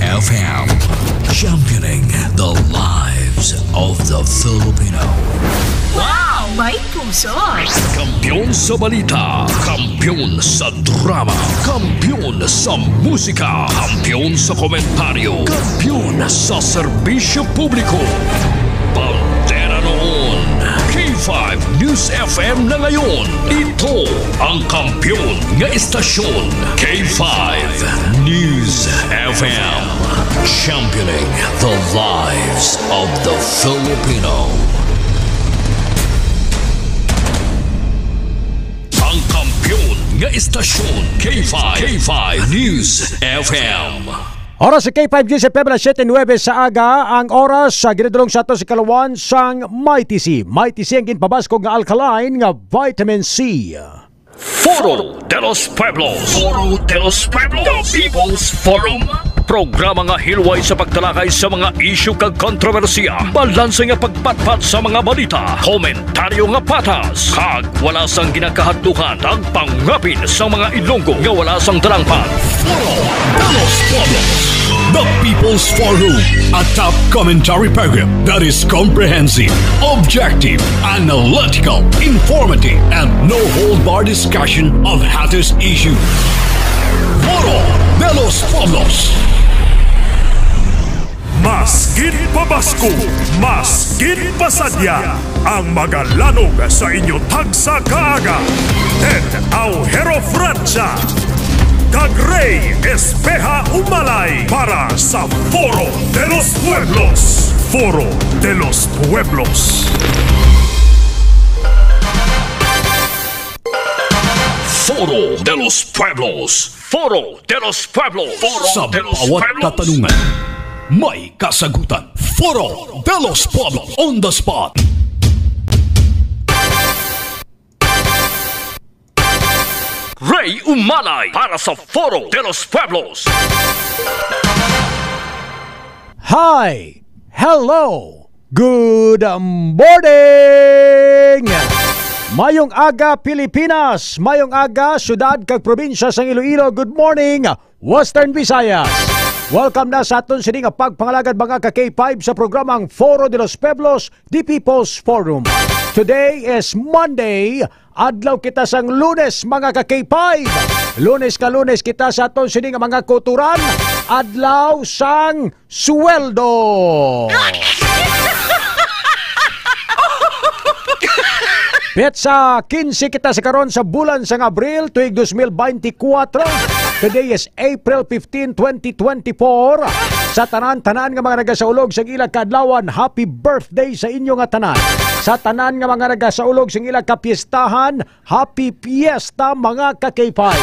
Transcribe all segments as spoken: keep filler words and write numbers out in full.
F M, championing the lives of the Filipino. Wow! May puso! Kampiyon sa balita, kampiyon sa drama, kampiyon sa musika, kampiyon sa komentaryo, kampiyon sa serbisyo publiko. Bandera noon, K five News F M na ngayon. Ito ang kampiyon nga istasyon, K five News F M. Championing the lives of the Filipino. Ang kampiyon nga istasyon, K five, K five News F M. Oras sa K five News F M, alas siyete nuebe sa aga. Ang oras sa ginadulong sa ato sa kalawan sang Mighty C. Mighty C ang ginpabaskog nga alkaline nga vitamin C. Foro de los Pueblos. Foro de los Pueblos. The People's Forum. Programa nga hilway sa pagtalakay sa mga isyu kag kontrobersiya, balanse nga pagpatpat sa mga balita, komentaryo nga patas, kag wala sang ginakahadlukan, kag pangapin sa mga Ilonggo nga wala sang talangpan. Foro de los Pueblos. The People's Forum, a top commentary program that is comprehensive, objective, analytical, informative, and no-hold-bar discussion of hottest issues. Foro de los Pueblos. Mas gid pabaskog, mas gid pasadya ang magalanog sa inyo tagsa ka aga. Ted Aujero Francia kag Rey Espeha Umalay para sa Foro de los Pueblos. Foro de los Pueblos. Foro de los Pueblos. Foro de los Pueblos. Sa bawat katanungan, may kasagutan. Foro de los Pueblos on the spot. Rey Umalay para sa Foro de los Pueblos. Hi! Hello! Good morning! Mayong aga, Pilipinas! Mayong aga, syudad kag probinsya sang Iloilo. Good morning, Western Visayas! Welcome na sa aton sini nga pagpangalagad, mga ka K five, sa programang Foro de los Pueblos, The People's Forum. Today is Monday, adlaw kita sang Lunes, mga ka K five. Lunes ka Lunes kita sa aton sini nga mga kutoran, adlaw sang sweldo. Petsa kinse kita sa karon sa bulan sang Abril, tuig dos mil benti kwatro. Today is April fifteen, twenty twenty-four. Sa tanan-tanan nga mga nagasaulog sang ila kaadlawan, happy birthday sa inyo nga tanan. Sa tanan nga mga nagasaulog sang ila kapiestahan, happy fiesta, mga ka K five.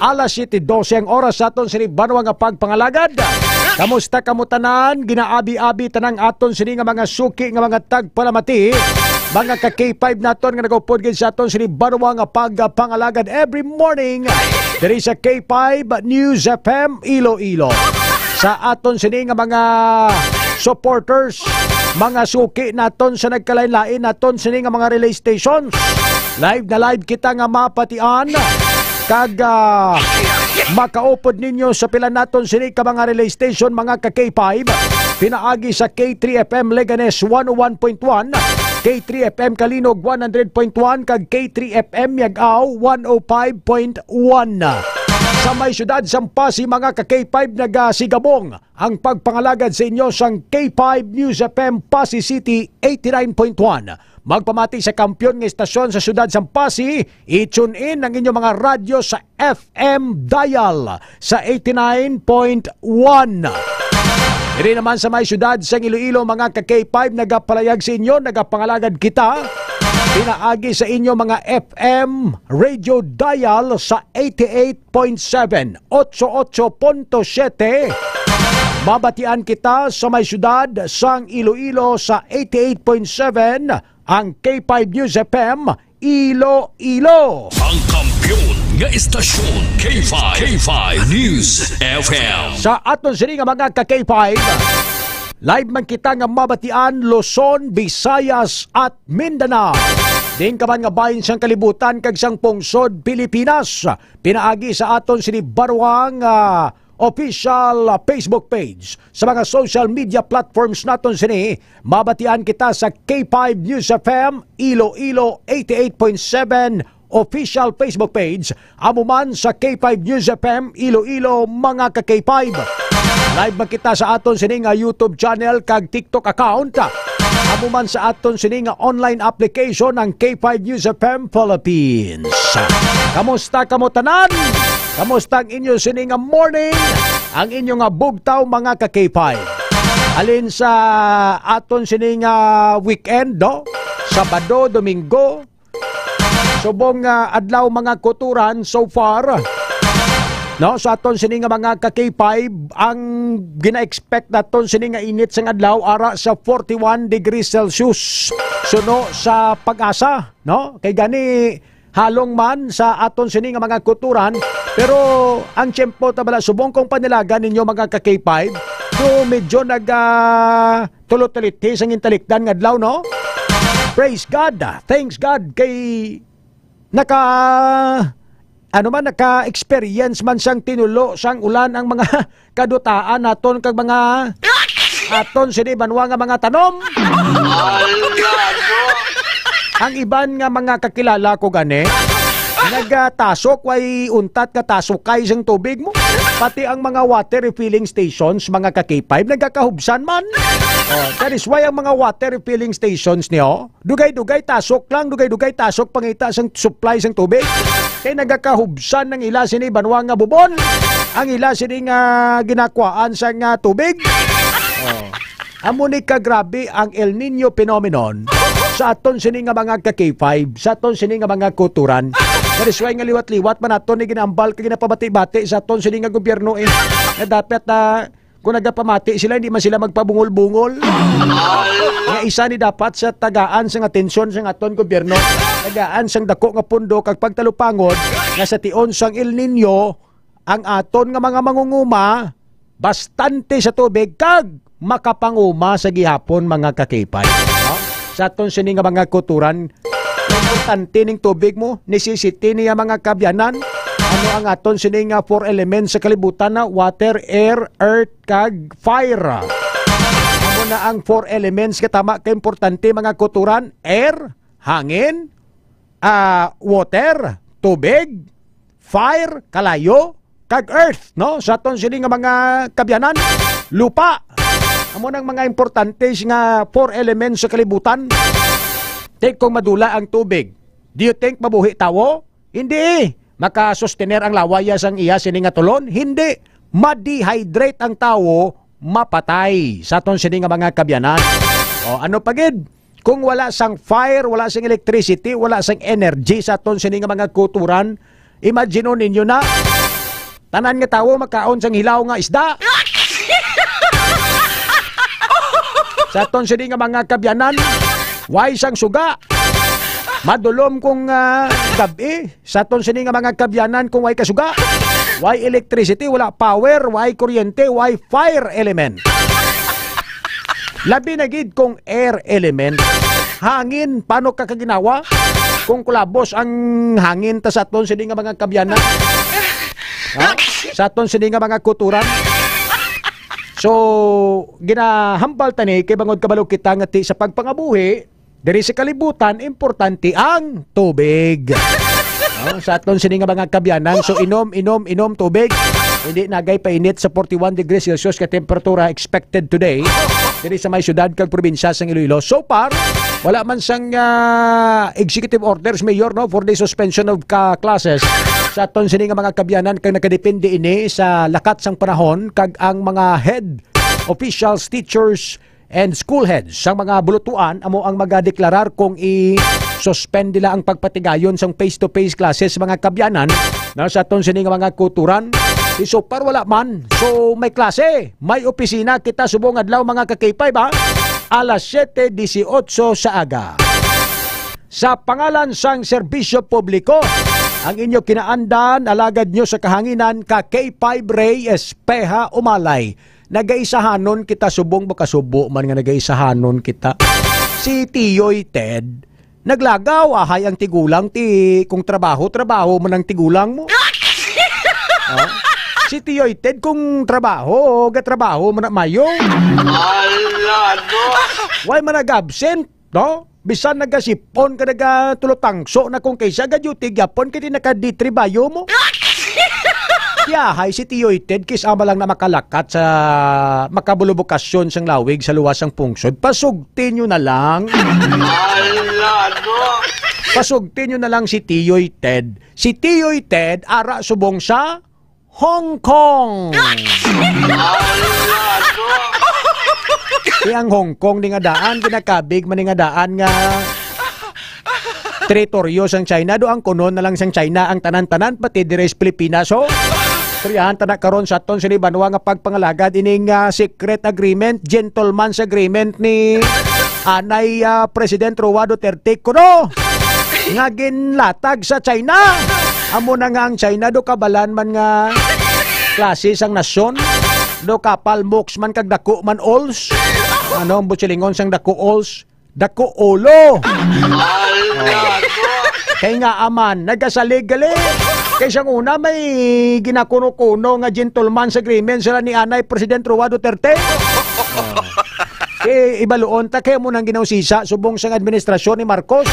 Alas siyete dose ang oras sa aton sini banwa nga pagpangalagad. Kamusta kamo tanan? Ginaabi-abi tanan aton sini nga mga suki nga mga tagpalamati, mga ka K five naton nga nagaupod gid sa aton sini banwa nga pagpangalagad every morning diri sa K five News F M Iloilo. Sa aton sini nga mga supporters, mga suki naton sa nagkalain-lain naton sini nga mga relay stations, live na live kita nga mapatian kag, ah, makaupod ninyo sa pila naton sini ka mga relay station, mga ka K five, pinaagi sa K three F M Leganes one oh one point one, K three F M Calinog one hundred point one, kag K three F M Miag-ao one oh five point one. Sa may siyudad sang Passi, mga ka K five, nagasigabong ang pagpangalagad sa inyo sang K five News F M Passi City eighty-nine point one. Magpamati sa kampiyon nga istasyon sa siyudad sang Passi, i-tune in ang inyong mga radyo sa F M dial sa eighty-nine point one. Diri naman sa may siyudad sang Iloilo, mga ka K five, nagapalayag sa inyo, nagapangalagad kita pinaagi sa inyo mga F M radio dial sa eighty-eight point seven, ocho ocho punto siete. Mabatian kita sa may siyudad sang Iloilo sa eighty-eight point seven, ang K five News F M Iloilo. Ang kampiyon nga istasyon, K five, K five News F M. Sa aton sini nga mga ka K five, live man kita nga mabatian Luzon, Visayas, at Mindanao. Diin ka man nga bahin sang kalibutan kag sang pungsod Pilipinas, pinaagi sa aton sini banwa nga, ah, official, ah, Facebook page. Sa mga social media platforms naton sini, mabatian kita sa K five News F M Iloilo eighty-eight point seven official Facebook page, amo man sa K five News F M Iloilo, mga ka K five. Live man kita sa aton sini nga YouTube channel kag TikTok account. Amo man sa aton sini nga online application, ang K five News F M Philippines. Kamusta kamo tanan? Kamusta ang inyo sini nga morning? Ang inyo nga bugtaw, mga ka K five? Alin sa aton sini nga weekend, no? Sabado, Domingo, subong nga adlaw, mga kutoran, so far. No, sa aton sini nga mga ka K five, ang gina-expect naton sini nga init sang adlaw ara sa forty-one degrees Celsius. Suno sa Pag-asa, no? Kay gani halong man sa aton sini nga mga kutoran, pero ang tiyempo ta bala subong kung panilagan ninyo, mga ka K five, so medyo nag, ah, tulo-tulithi sang intalikdan nga adlaw, no? Praise God. Thanks God kay naka, ano man, naka-experience man sang tinulo sang ulan ang mga kadutaan naton kag mga aton sini banwa nga mga tanom. Ang iban nga mga kakilala ko gani, nagatasok, way untat nga tasokay sang tubig mo. Pati ang mga water refilling stations, mga ka K five, nagakahubsan man. Oh, that is why ang mga water refilling stations niyo, dugay-dugay tasok lang, dugay-dugay tasok pangita sang supply sang tubig. Kay nagakahubsan ang ila sini banwa nga bubon, ang ila sini nga ginakwaan sang, ah, tubig. Oh. Amo ni kagrabe ang El Niño phenomenon sa aton sini nga mga ka K five, sa aton sini nga mga kutoran. That is why nga liwat-liwat man naton ni ginambal kag ginapabati-bati sa aton sini nga gobyerno, eh, nga dapat, ah, kung nagapamati sila, hindi man sila magpabungol-bungol. Nga isa ni dapat sa tagaan sang atensyon sang aton gobyerno, tagaan sang dako nga pondo kag pagtalupangod nga sa tion sang El Niño, ang aton nga mga mangunguma bastante sa tubig kag makapanguma sa gihapon, mga ka-K five. No? Sa aton sini nga mga kutoran, importante ning tubig mo, necessity niya, mga kabyanan. Ano ang aton sini nga four elements sa kalibutan na? Water, air, earth, kag fire. Amo na ang four elements nga tama ka importante, mga kutoran: air, hangin, ah, water, tubig, fire, kalayo, kag earth, no? Sa aton sini nga mga kabyanan, lupa. Amo nang mga importante nga four elements sa kalibutan. Take, kung madula ang tubig, do you think mabuhi tawo? Hindi. Makasustener ang lawaya sang iya sini nga tulon? Hindi. Ma-dehydrate ang tawo, mapatay. Sa aton sini nga mga kabyanan. O, ano pa gid? Kung wala sang fire, wala sang electricity, wala sang energy sa aton sini nga mga kutoran, imagine ninyo na, tanan nga tawo makaon sang hilaw nga isda. Sa aton sini nga mga kabyanan, way sang suga. Madulom kung, ah, gab-i. Sa aton sini nga mga kabyanan, kung way kasuga, way electricity, wala power, way kuryente, way fire element. Labi na gid kung air element. Hangin, paano ka kaginawa? Kung kulabos ang hangin ta sa aton sini nga mga kabyanan. Ha? Sa aton sini nga mga kutoran. So, ginahambal ta ni kay bangod kabalo kita nga ti sa pagpangabuhi, diri sa kalibutan, importante ang tubig. No? Sa aton sini nga mga kabyanan, so inom, inom, inom tubig. Hindi nagay painit sa forty-one degrees Celsius ka temperatura expected today diri sa may syudad kag probinsya sang Iloilo. So far, wala man sang, ah, executive orders, Mayor, no, for the suspension of ka classes sa aton sini nga mga kabyanan, kag nakadepende ini sa lakat sang panahon kag ang mga head officials, teachers, and school heads sang mga bulutuan amo ang magadeklarar kung i-suspend nila ang pagpatigayon sang face-to-face classes, mga kabyanan, na sa aton sini nga mga kutoran. Di so far, wala man. So, may klase, may opisina kita subong adlaw, mga ka-K five, ha? Alas siete dieciocho sa aga. Sa pangalan sang serbisyo publiko, ang inyo kinaandan, alagad nyo sa kahanginan, ka K five Ray Espeha Umalay. Nagaisahanon kita, subong makasubo man nga nagaisahanon kita. Si Tiyoy Ted, naglagaw, ahay ang tigulang ti, kung trabaho, trabaho man ang tigulang mo. Oh? Si Tiyoy Ted kung trabaho, gatrabaho man na mayo. Ala, no? Why man nag-absent, no? Bisan nagasipon ka, nagatulotangso na kung kaysa ga-duty gyapon kay di naka-D three bayo mo. Yahay si Tiyoy Ted, kis ama lang na makalakat sa makabulubukasyon sang lawig sa luwas sang pungsod. Pasugti nyo na lang. Ala, no? Pasugti nyo na lang si Tiyoy Ted. Si Tiyoy Ted, ara subong sa Hong Kong. Ala, no? Di ang Hong Kong di nga daan, ginakabig man di nga daan nga teritoryo sang China. Do ang kuno na lang sang China ang tanan-tanan, pati diri sa Pilipinas, ho? Istoryahan ta na karon sa aton sini banwa nga pagpangalagad ining, ah, secret agreement, gentleman's agreement ni anay, ah, President Roa Duterte kuno nga ginlatag sa China. Amo na nga ang China do kabalan man nga klase sang nasyon, do kapal moks man kag dako man ols. Ano ang butsilingon sang dako ols? Dako ulo. Ala, no? Kay nga aman, nagasalig gali. Kay sang una may ginakuno-kuno nga gentleman's agreement sila ni anay President Roa Duterte. Oh. Kay ibaluon ta kay amo nang ginausisa subong sang administrasyon ni Marcos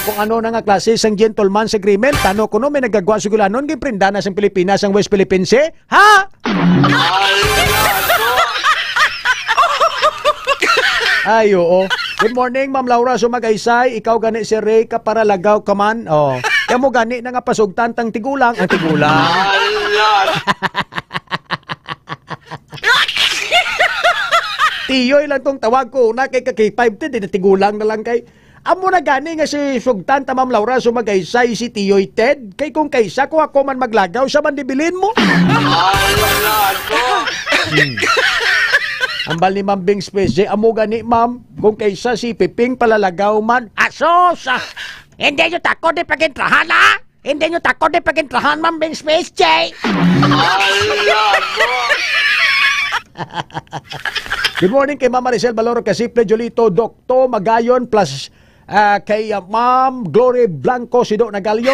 kung ano na nga klase sang gentleman's agreement. Tano kuno may nagagwa sugulanon, ginprenda na sang Pilipinas ang West Philippine Sea? Ha? Ay, oo. Good morning, Ma'am Laura Sumagaysay. Ikaw gani si Ray ka para lagaw ka man. Oh. Kaya mo gani na nga pasugtan tang tigulang ang tigulang. Tiyoy lang tong tawag ko na kay ka K five Ted, di na tigulang na lang kay. Amo na gani nga si sugtan ta, Ma'am Laura, sumagaysay si Tiyoy Ted. Kay kung kaysa ko ako man maglagaw, sa man dibilin mo. Ala, no? Hmm. Ambal ni Ma'am Bing Spese, amo gani, ma'am, kung kaysa si Piping palalagaw man. Asos! Ah! Hindi nyo takot di pagintrahan, ha? Hindi nyo takot di pagintrahan, Ma'am Bing Spese, Jay? Ala, no? Good morning kay Ma'am Maricel Baloro Casiple, Jolito, Doctor Magayon, plus, ah, kay, ah, Ma'am Glory Blanco, Sido Nagalyo.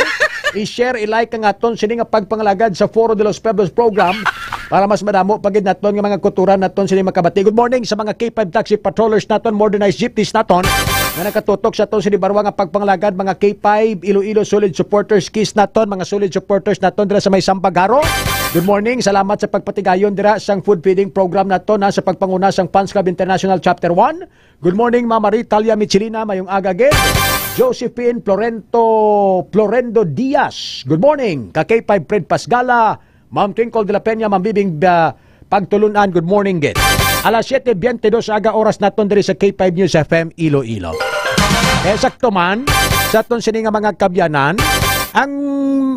I-share, i-like ang aton sini nga pagpangalagad sa Foro de los Pueblos program para mas madamo pa gid naton nga mga kutoran naton sini makabati. Good morning sa mga K five taxi patrollers naton, modernized jeepneys naton nga nakatutok sa aton sini barwa nga pagpangalagad, mga K five Iloilo solid supporters, kis naton, mga solid supporters naton dira sa may Sambagaro. Good morning, salamat sa pagpatigayon dira sang food feeding program naton, ha, sa pagpanguna sang Fans Club International Chapter one. Good morning, Mama Ritalia Michelina. Mayong aga gid. Josephine Florento, Florendo Diaz. Good morning. Ka K five Fred Pasgala, Ma'am Twinkle de la Peña, Ma'am Bibing, ah, Pagtulunan. Good morning gid. Alas siete biyente dos aga oras naton diri sa K five News F M Iloilo. Eh, sakto man, sa aton sini nga mga kabyanan, ang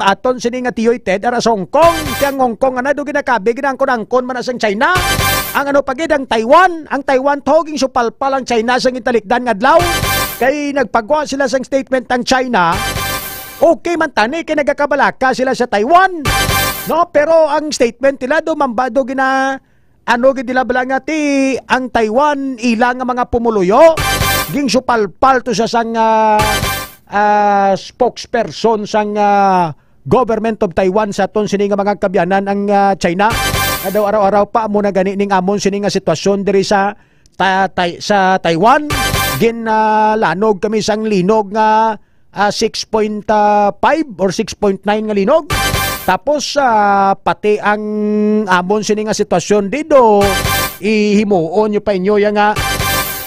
aton sini nga Tiyoy Ted, ara sa Hong Kong. Kay ang Hong Kong, ana, do ginakabi, ginangkon-angkon man na sang China. Ang ano pa gid, ang Taiwan. Ang Taiwan to, ginsupalpal ang China sa gintalikdan nga adlaw. Kay nagpagwa sila sang statement ang China. Okay man tani, kay nagakabalaka sila sa Taiwan. No, pero ang statement nila, do mambado gina, ano gid nila bala nga ti ang Taiwan, ila nga mga pumuluyo, ginsupalpal to sa sang, ah, ah, spokesperson sang, ah, Government of Taiwan sa aton sini nga mga kabyanan ang, ah, China. Nga daw araw-araw pa amo na gani ning amon sini nga sitwasyon diri sa ta-, Tai-, sa Taiwan. Gin, ah, lanog kami sang linog nga, ah, six point five or six point nine nga linog. Tapos, ah, pati ang amon sini nga sitwasyon di do, ihimuon nyo pa inyo ya nga,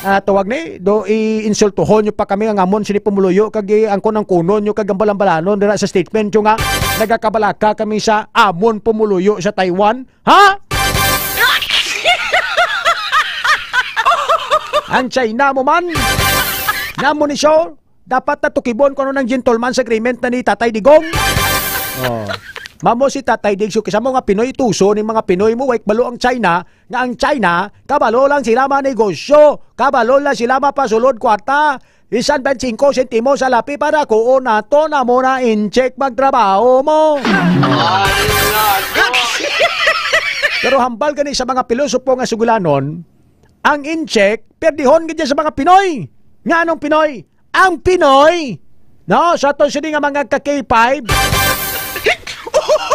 ah, tawag ni, do iinsultuhon nyo pa kami ang amon sini pumuluyo kag i-, ang kunang-kunon nyo kag ang balambalanon dira sa statement nyo nga nagakabalaka kami sa amon pumuluyo sa Taiwan. Ha? Ang China mo man. Namo ni Shaw, dapat na tukibon ko ano ng gentleman's agreement na ni Tatay Digong. Oh. Mamo si Tatay Dig, so kisa mo nga Pinoy tuso ni mga Pinoy mo, wait, balo ang China, nga ang China, kabalo lang sila manegosyo, kabalo lang sila mapasulod kwarta, bisan twenty-five sentimo sa lapi para kuon nato na mo na incheck magtrabaho mo. Pero hambal gani sa mga pilosopo nga sugulanon, ang incheck, perdihon gid sa mga Pinoy. Nga anong Pinoy? Ang Pinoy! No, sa aton sini nga mga ka K five,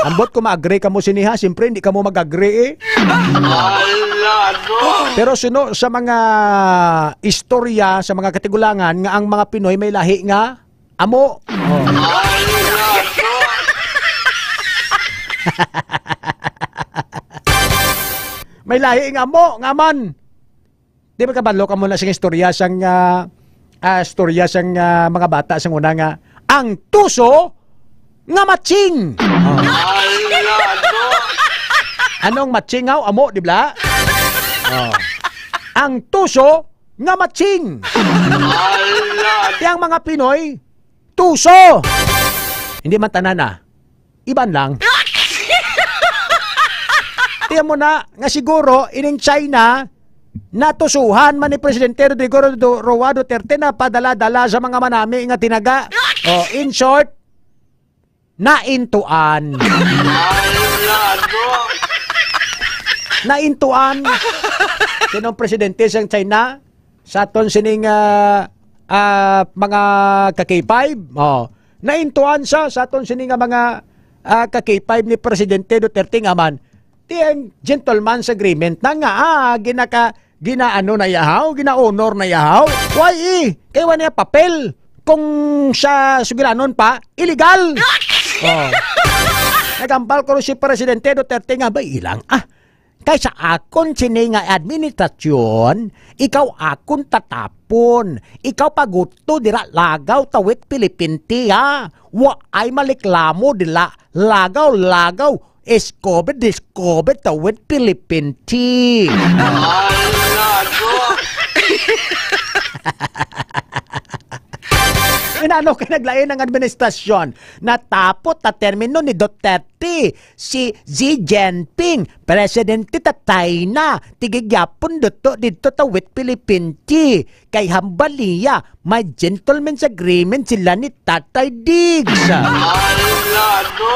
Ambot ko ma-agree kamo sini, ha, siyempre hindi kamo mag-agree, eh. Ala, no? Pero suno sa mga istorya sa mga katigulangan nga ang mga Pinoy may lahi nga amo. Oh. Ala, no? May lahi nga amo, nga man. Di ba kabalo kamo na sing istorya sang, ah, ah, istorya sang, ah, mga bata sang una nga ang tuso nga matching? Oh. Ala, no? Anong matching, haw? Amo, di ba? Oh. Ang tuso nga matching. Ala. Ti ang mga Pinoy, tuso. Hindi man tanan, ah. Iban lang. Tiyan mo na nga siguro ining China natusuhan man ni Presidente Rodrigo Ro-, Roa Duterte na padala-dala sa mga manami nga tinaga. Oh, in short, naintuan. Naintuan. Sinong presidente sang China? Sa aton sining, ah, ah, mga ka K five, oh, naintuan sa, sa aton sini nga mga, ah, ka K five ni Presidente Duterte nga man, ti ang gentleman's agreement na nga, ah, ginaka-, ginaano na yahaw, gina-honor na yahaw. Why, eh? Kay wala niya papel. Kung sa sugilanon pa, illegal. Oh. Nagambal ko si Presidente Duterte nga ba ilang, ah, kay sa akon sini nga administrasyon, ikaw akon tatapon. Ikaw paguto dira lagaw tawit Philippine Tea, ha? Wa ay maliklamo dila lagaw, lagaw. Iskobe, diskobe, tawit Philippine Tea. Inano kay naglain ang administrasyon? Natapot na termino ni Duterte, si Xi Jinping, presidente ta China, tigigyapon duto didto ta wit Philippine Tea. Kay hambal niya, may gentleman's agreement sila ni Tatay Diggs. Ala, no?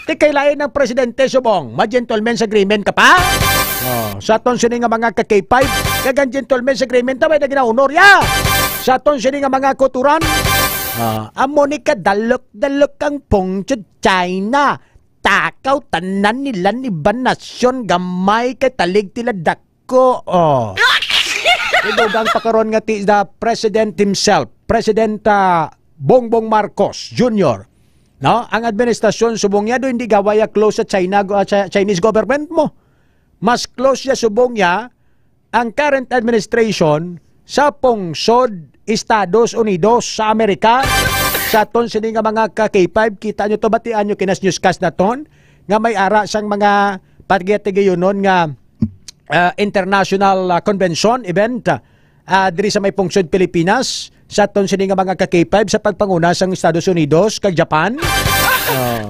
Ti kay lain ang presidente subong, may gentleman's agreement ka pa? Oh, sa aton sini nga mga ka K five, kag ang gentleman's agreement na may na ginaunor ya. Sa aton sini nga mga kuturan, ah, amo ni kadalok-dalok ang pungchod China. Takaw tanan nila ni iban nasyon, gamay kay talig tila dako. Oh. Idugang pa karon nga ti the president himself, President, ah, Bongbong Marcos Junior. No? Ang administrasyon subong niya do hindi gaway a close sa China, ah, Chi-, Chinese government mo. Mas close siya subong niya ang current administration sa pungsod Estados Unidos sa Amerika. Sa aton sini nga mga ka K five, kita nyo to, batian nyo kinas newscast naton nga may ara sang mga patigayunon nga, ah, international, ah, convention event, ah, diri sa may pungsod Pilipinas. Sa aton sini nga mga ka K five sa pagpanguna sang Estados Unidos kag Japan. Oh.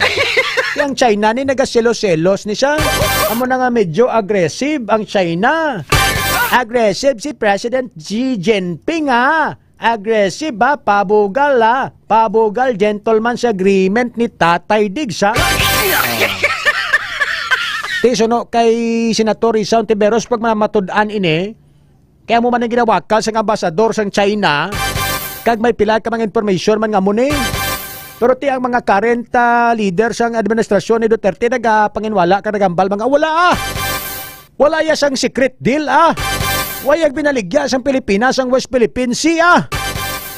Yang China ni nagaselos-selos ni siya. Amo na nga medyo aggressive ang China. Aggressive si President Xi Jinping, ha. Aggressive, ha. Pabugal, ha. Pabugal, gentleman's agreement ni Tatay Diggs, ha. Oh. Ti suno kay Senator Risa Ontiveros, pag mamatud-an ini, kaya mo man ang ginawakal sang ambasador sang China, kag may pila ka mga information man nga mo ni. Pero ti ang mga current, ah, leader sang administrasyon ni Duterte nagapanginwala ka nagambal mga wala, ah. Wala ya sang secret deal, ah. Wala ya binaligya sang Pilipinas ang West Philippine Sea, ah.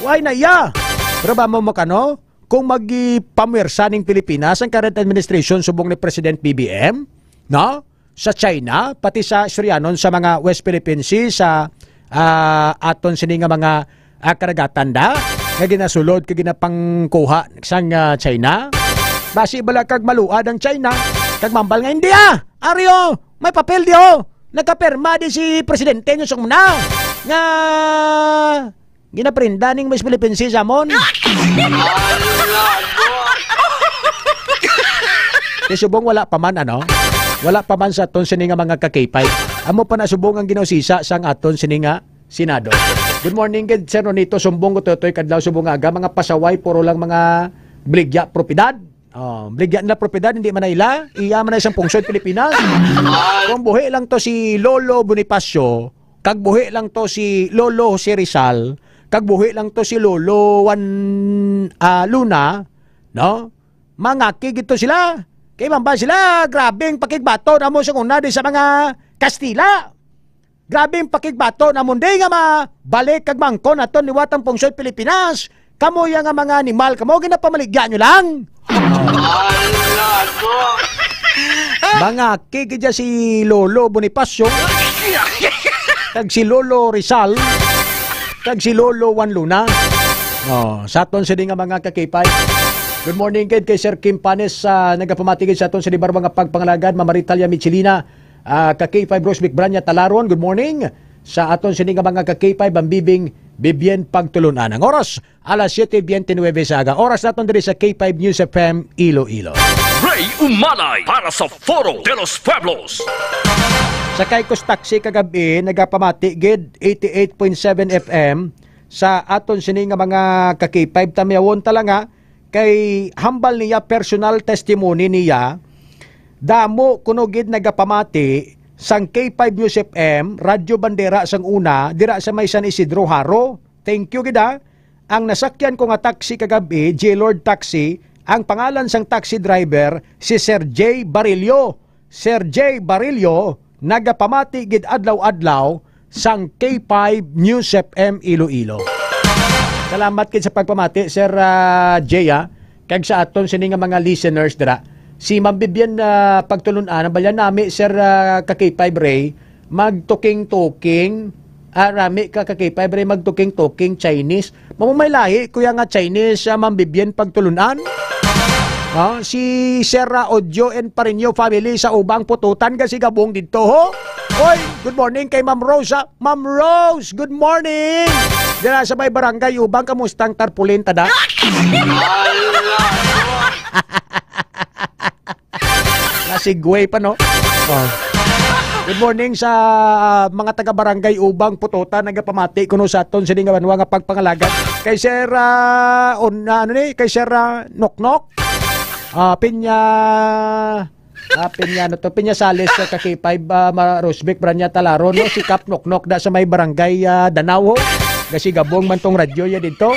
Why na ya? Pero ba mo makano? Kung magipamwersa ning Pilipinas ang current administration subong ni President B B M, no? Sa China, pati sa istoryanon sa mga West Philippine Sea, sa, ah, aton sini nga mga, ah, karagatan da, nga ginasulod kag ginapangkuha sang, ah, China. Basi bala kag maluad ang China, kag mambal nga, "Hindi, ah! Ari, oh! May papel di, oh! Nagkapirma di si presidente nyo sa una nga ginaprenda ning Miss Philippine Sea sa amon." Ti subong wala pa man, ano? Wala pa man sa aton sini nga mga ka K five. Amo pa na subong ang ginausisa sang aton sini nga Senado. Good morning, good Sir Nonito. Sumbong ko, Totoy, kadlaw subong nga aga, mga pasaway, puro lang mga bligya propiedad. Oh, bligyan nila propiedad, hindi man na ila. Iya man na isang pungsod Pilipinas. Kung buhi lang to si Lolo Bonifacio, kag buhi lang to si Lolo Jose Rizal, kag buhi lang to si Lolo Juan, ah, Luna, no? Mangaki gid to sila. Kay man ba sila, grabing pakigbato namo sa una di sa mga Kastila. Grabing pakigbato namo di nga mabalik kag mangkon aton liwat ang pungsoy Pilipinas. Kamo ya nga mga animal, kamo ginapamaligya nyo lang. Ala, no. Mangaki gid ya si Lolo Bonifacio, kag si Lolo Rizal, kag si Lolo Juan Luna. Oh, sa aton sini nga mga ka-K five. Good morning gid kay Sir Kim Panes, ah, nagapamati gid sa aton sini barba nga pagpangalagad, Mama Ritalia Michelina, ah, ka-K five Rosmic Branya Talaron. Good morning sa aton sini nga mga ka-K five, ang bibing Bibien Pagtulun-an. Ang oras, alas siete biyente nuebe sa aga. Oras naton diri sa K five News F M Iloilo. Ray Umalay para sa Foro de los Pueblos. Sakay ko sa taxi kagabi, nagapamati gid eighty-eight point seven F M sa aton sini nga mga ka-K five. Tamyawon ta lang, ha, kay hambal niya personal testimony niya. Damo kuno gid nagapamati sang K five News F M, Radyo Bandera sang una, dira sa may San Isidro Jaro. Thank you gid, ha. Ang nasakyan ko nga taxi kagabi, J-Lord Taxi, ang pangalan sang taxi driver si Sir J Barillo. Sir J Barillo, nagapamati gid adlaw-adlaw sang K five News F M Iloilo. Salamat gid sa pagpamati, Sir, ah, J, ah. Kag sa aton sini nga mga listeners dira, si Ma'am Vivian, ah, Pagtulun-an, ang balyan nami, Sir, ah, ka K five Ray, magtuking-tuking, ah, rami ka ka K five Ray, magtuking-tuking Chinese. Mamumay lahi, kuya, nga Chinese, ah, Ma'am Vivian Pagtulun-an? Ah, si Sir, ah, Audio and Parinyo family sa Ubang Pututan, kasi gabong dito, ho? Oy, good morning kay Ma'am Rose, ah. Ma'am Rose, good morning! Dira sa may barangay Ubang, kamusta ang tarpaulin, tada? Na-segue pa, no? Oh. Good morning sa, ah, mga taga Barangay Ubang, Pututan, nagapamati kuno sa aton sini nga banwa nga pagpangalagad. Kay Sir, ah, on, ah, ano ni? Kay Sir, ah, Noknok? Ah, Pinya, ah, Pinya, ano to? Piña Sales sa ka K five, ah, ma-, Rosbic, Branya Talaron, no? Si Kap Noknok da sa may barangay, ah, Danao, ho. Kasi gabong man tong radyo ya dito.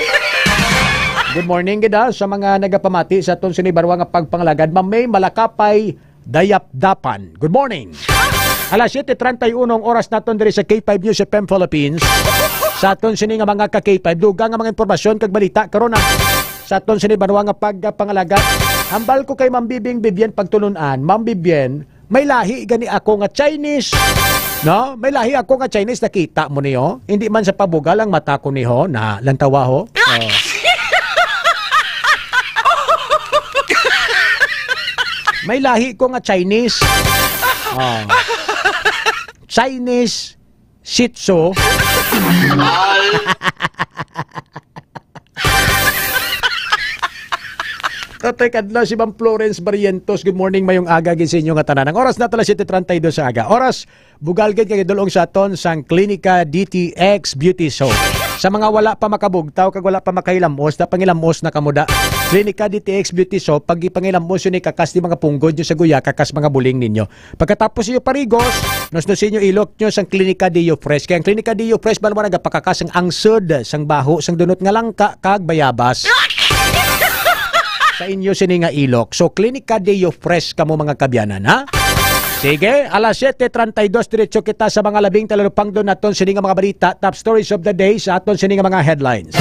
Good morning gid, ah, sa mga nagapamati sa aton sini barwa nga pagpangalagad. Ma'am May Malakapay, Dayapdapan. Good morning. Alas siete treinta y uno ang oras naton diri sa K five News F M Philippines. Sa aton sini nga mga ka K five, dugang nga mga impormasyon kag balita karon, ah, sa aton sini banwa nga pagpangalagad. Hambal ko kay Ma'am Bibing Vivian Pagtulun-an, Ma'am Vivian, may lahi gani ako nga Chinese. No? May lahi ako nga Chinese, nakita mo niyo? Hindi man sa pabugal ang mata ko niho, na lantawa ho. Oh. May lahi ko nga Chinese. Oh. Chinese Shih Tzu. Totoy kadlaw si Ma'am Florence Barrientos. Good morning, mayong aga gid sa inyo nga tanan. Ang oras na tala siete treinta y dos sa aga. Oras, bugal gid kay dulong sa aton sang Klinika D T X Beauty Soap. Sa mga wala pa makabugtaw kag wala pa makahilamos, da pangilamos na kamo da. Klinika D T X Beauty Soap, pag ipangilamos yun, ikakas di mga punggod nyo sa guya, kakas mga buling ninyo. Pagkatapos iyo parigos, nusnusin nyo ilok nyo sang Klinika Deo Fresh. Kaya ang Klinika Deo Fresh, banwa nagapakakas ang angsod sang baho, sang dunot nga langka, kag bayabas. Sa inyo sini nga ilok. So, Klinika Deo Fresh kamo, mga kabyanan, ha? Sige, alas siete treinta y dos, diretso kita sa mga labing talupangdon naton sini nga mga balita, top stories of the day sa aton sini nga mga headlines.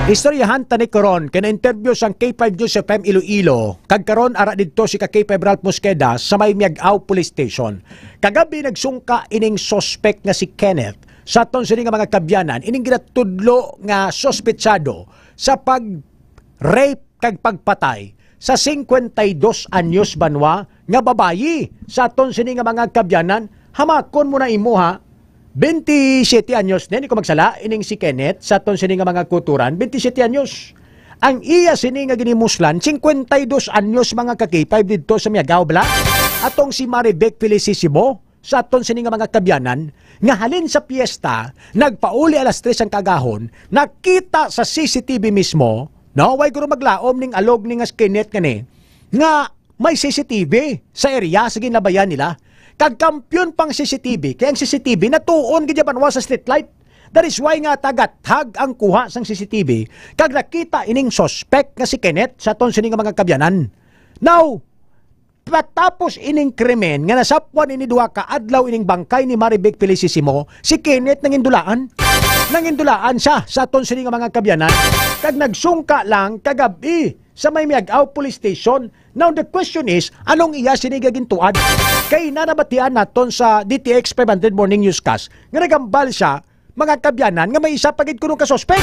Istoryahan ta ni karon kay na-interview sang K five News F M Iloilo, kag karon ara didto si ka K five Ralph Mosqueda sa may Miag-ao Police Station. Kagabi nagsungka ining suspect nga si Kenneth sa aton sini nga mga kabyanan, ining ginatudlo nga suspetsado sa pag-rape kag pagpatay sa cincuenta y dos anyos banwa nga babayi. Sa aton sini nga mga kabyanan, hamakon mo na imo, ha. Twenty-siete anyos ni, di ko magsala, ining si Kenneth, sa aton sini nga mga kuturan, twenty-siete anyos. Ang iya sini nga ginimuslan, cincuenta y dos anyos, mga ka K five, didto sa Miag-ao, bala. Atong si Maribec Felicissimo, sa aton sini nga mga kabyanan, nga halin sa piyesta, nagpauli alas tres ang kagahon, nakita sa C C T V mismo, no? Way guro maglaom ning alog ni nga si Kenneth nga ni, nga may C C T V sa area sa ginlabayan nila. Kag kampiyon pang C C T V, kay ang C C T V natuon gid ya banwa sa street light. That is why nga tagathag ang kuha sang C C T V, kag nakita ining suspect nga si Kenneth sa aton sini nga mga kabyanan. Now, patapos ining krimen nga nasapwan ini duha ka adlaw ining bangkay ni Marivic Felicissimo, si Kenneth nangindulaan. Nangindulaan siya sa aton sini nga mga kabyanan, kag nagsungka lang kagabi sa may Miag-ao Police Station. Now, the question is, anong iya sini nga gintuad? Kay nanabatian naton sa D T X five hundred Morning Newscast nga nagambal siya, mga kabyanan, nga may isa pa gid kuno ka suspect.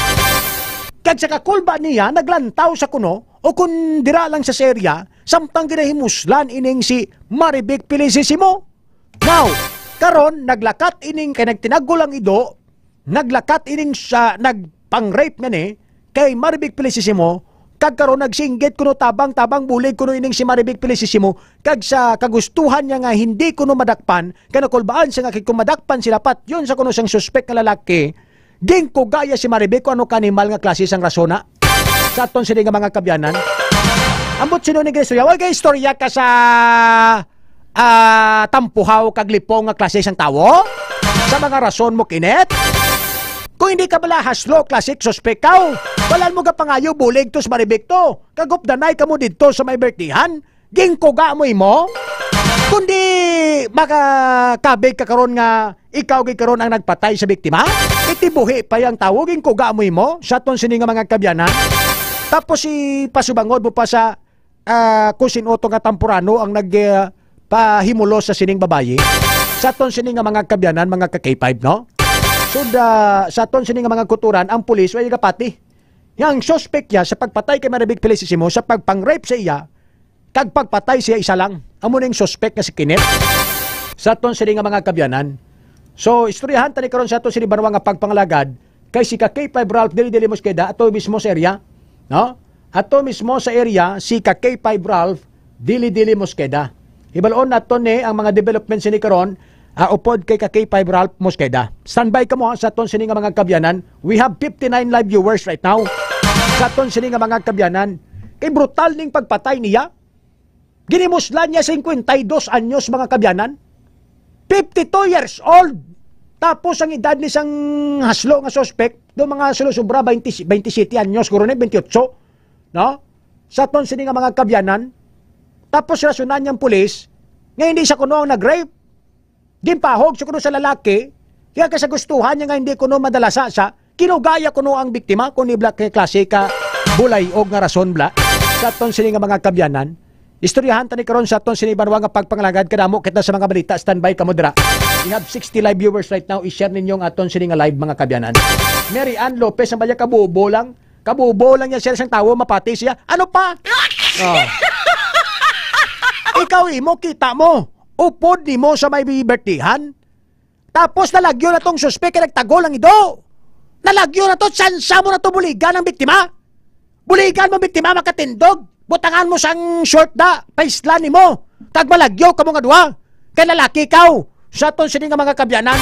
Kag sa kakulba niya, naglantaw sa kuno, o kun dira lang sa area, samtang ginahimuslan ining si Marivic Felicissimo. Now, karon, naglakat ining, kay nagtinagol ang ido, naglakat ining sa, nagpang-rape nga ni, kay Marivic Felicissimo, kag karon nagsinggit kuno tabang-tabang bulig kuno ining si Marivic Felicissimo, kag sa kagustuhan niya nga hindi kuno madakpan, kay nakulbaan siya nga kay kung madakpan sila patyon sa kuno sang suspek nga lalaki, gingkugaya si Marivic kung ano ka animal nga klase sang rasona. Sa aton sini nga mga kabyanan, ambot sino ni istorya? Wala kay istorya ka sa ah, tampuhaw kag lipong nga klase sang tawo? Sa mga rason mo, Kenneth? Kung hindi ka bala haslo, classic suspect ka, wala mo gapangayo bulig to sa Marivic to. Kagupdanay ka mo didto sa may birthday-han, gingkuga mo imo? Kundi makakabig ka karon nga ikaw gid karon ang nagpatay sa biktima? Itibuhi pa yang tawo, gingkuga mo imo? Sa aton sini nga mga kabyanan? Tapos ipasubangod mo pa sa ah, kung sin-o to nga tampurano ang nag, ah, pahimulos sa sining babayi. Sa aton sini nga mga kabyanan, mga ka K five, no? So, da, sa aton sini nga mga kuturan, ang pulis way gapati. Nga ang suspect niya sa pagpatay kay Marivic Felicissimo, sa pagpang-rape sa iya, kag pagpatay siya isa lang. Amo ning suspect nga si Kenneth. Sa aton sini nga mga kabyanan. So, istoryahan tani karon sa aton sini banwa nga pagpangalagad kay si ka K five Ralph Dili Dili Mosqueda ato mismo sa area, no? Ato mismo sa area si ka K five Ralph Dili Dili Mosqueda. Hibalon naton ni ang mga development sini karon, ah, upod kay ka K five Ralph Mosqueda. Standby kamo, ha, sa aton sini nga mga kabyanan. We have fifty-nine live viewers right now. Sa aton sini nga mga kabyanan, kay brutal ning pagpatay niya. Ginimuslan niya singkwenta y dos anyos, mga kabyanan. Fifty-two years old. Tapos ang edad ni sang haslo nga suspect, do mga sulo sobra twenty, twenty-seven anyos, guro ni twenty-eight, no? Sa aton sini nga mga kabyanan, tapos rasunan niyang pulis nga hindi siya kuno ang nag-rape. Ginpahog siya kuno sa lalaki, kaya kay sa gustuhan niya nga hindi kuno madalasa siya, kinugaya kuno ang biktima, kung ni bla kay klase ka bulay-og nga rason bla. Sa aton sini nga mga kabyanan, istoryahan tani karon sa aton sini banwa nga pagpangalagad, kadamo kita sa mga balita, standby kamo dira. We have sixty live viewers right now, i-share ninyo ang aton sini nga live, mga kabyanan. Mary Ann Lopez, ang baya kabubo lang, kabubo lang niya, siya sang tawo, mapati siya. Ano pa? Oh. Ikaw, imo, kita mo, upod nimo sa may birthday-han. Tapos nalagyo na tong suspek kay nagtagol ang ido. Nalagyo na to, tsansa mo na to buligan ang biktima. Buligan mo biktima, makatindog. Butangan mo sang short da, paislan nimo. Kag malagyo kamo nga duha. Kay lalaki ikaw. Sa aton sini nga mga kabyanan,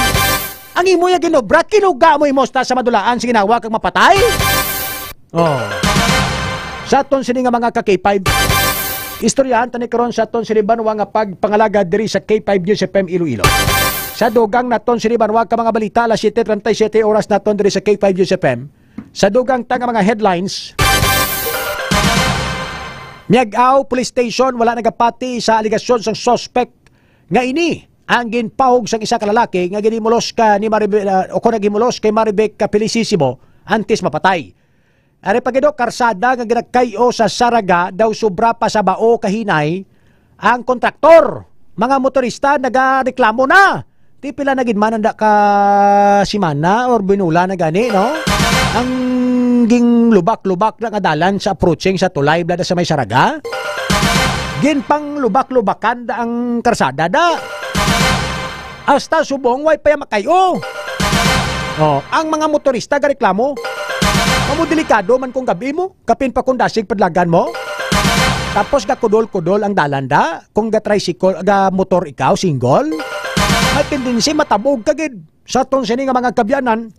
ang imo ya ginobra, kinuga mo imo sa madulaan sa ginawa kag mapatay. Oh. Sa aton sini nga mga ka K five, istoryahan tani karon sa aton sini banwa nga pagpangalagad diri sa K five News F M Iloilo. Sa dugang naton sini banwa ka mga balita, alas siyete treinta y siete oras naton diri sa K five News F M. Sa dugang ta nga mga headlines, Miag-ao Police Station wala nagapati sa alegasyon sang suspect nga ini ang ginpahog sang isa ka lalaki nga ginimulos ka ni Maribe-, ah, o kung naghimulos kay Marivic Felicissimo antes mapatay. Ari pa gid, karsada nga ginakay-o sa Saraga daw sobra pa sa bao kahinay ang kontraktor. Mga motorista nagareklamo na. Ti pila na gid man anda ka semana or binula na gani, no? Ang ginlubak-lubak na nga dalan sa approaching sa tulay bla da sa may Saraga. Ginpanglubak-lubakan da ang karsada da. Hasta subong way pa ya makay-o. Oh, ang mga motorista gareklamo. Amo delikado man kung gab-i mo, kapin pa kung dasig padlagan mo. Tapos gakudol-kudol ang dalan da, kung ga-tricycle, ga-motor ikaw, single. May tendency matabog ka gid. Sa aton sini nga mga kabyanan,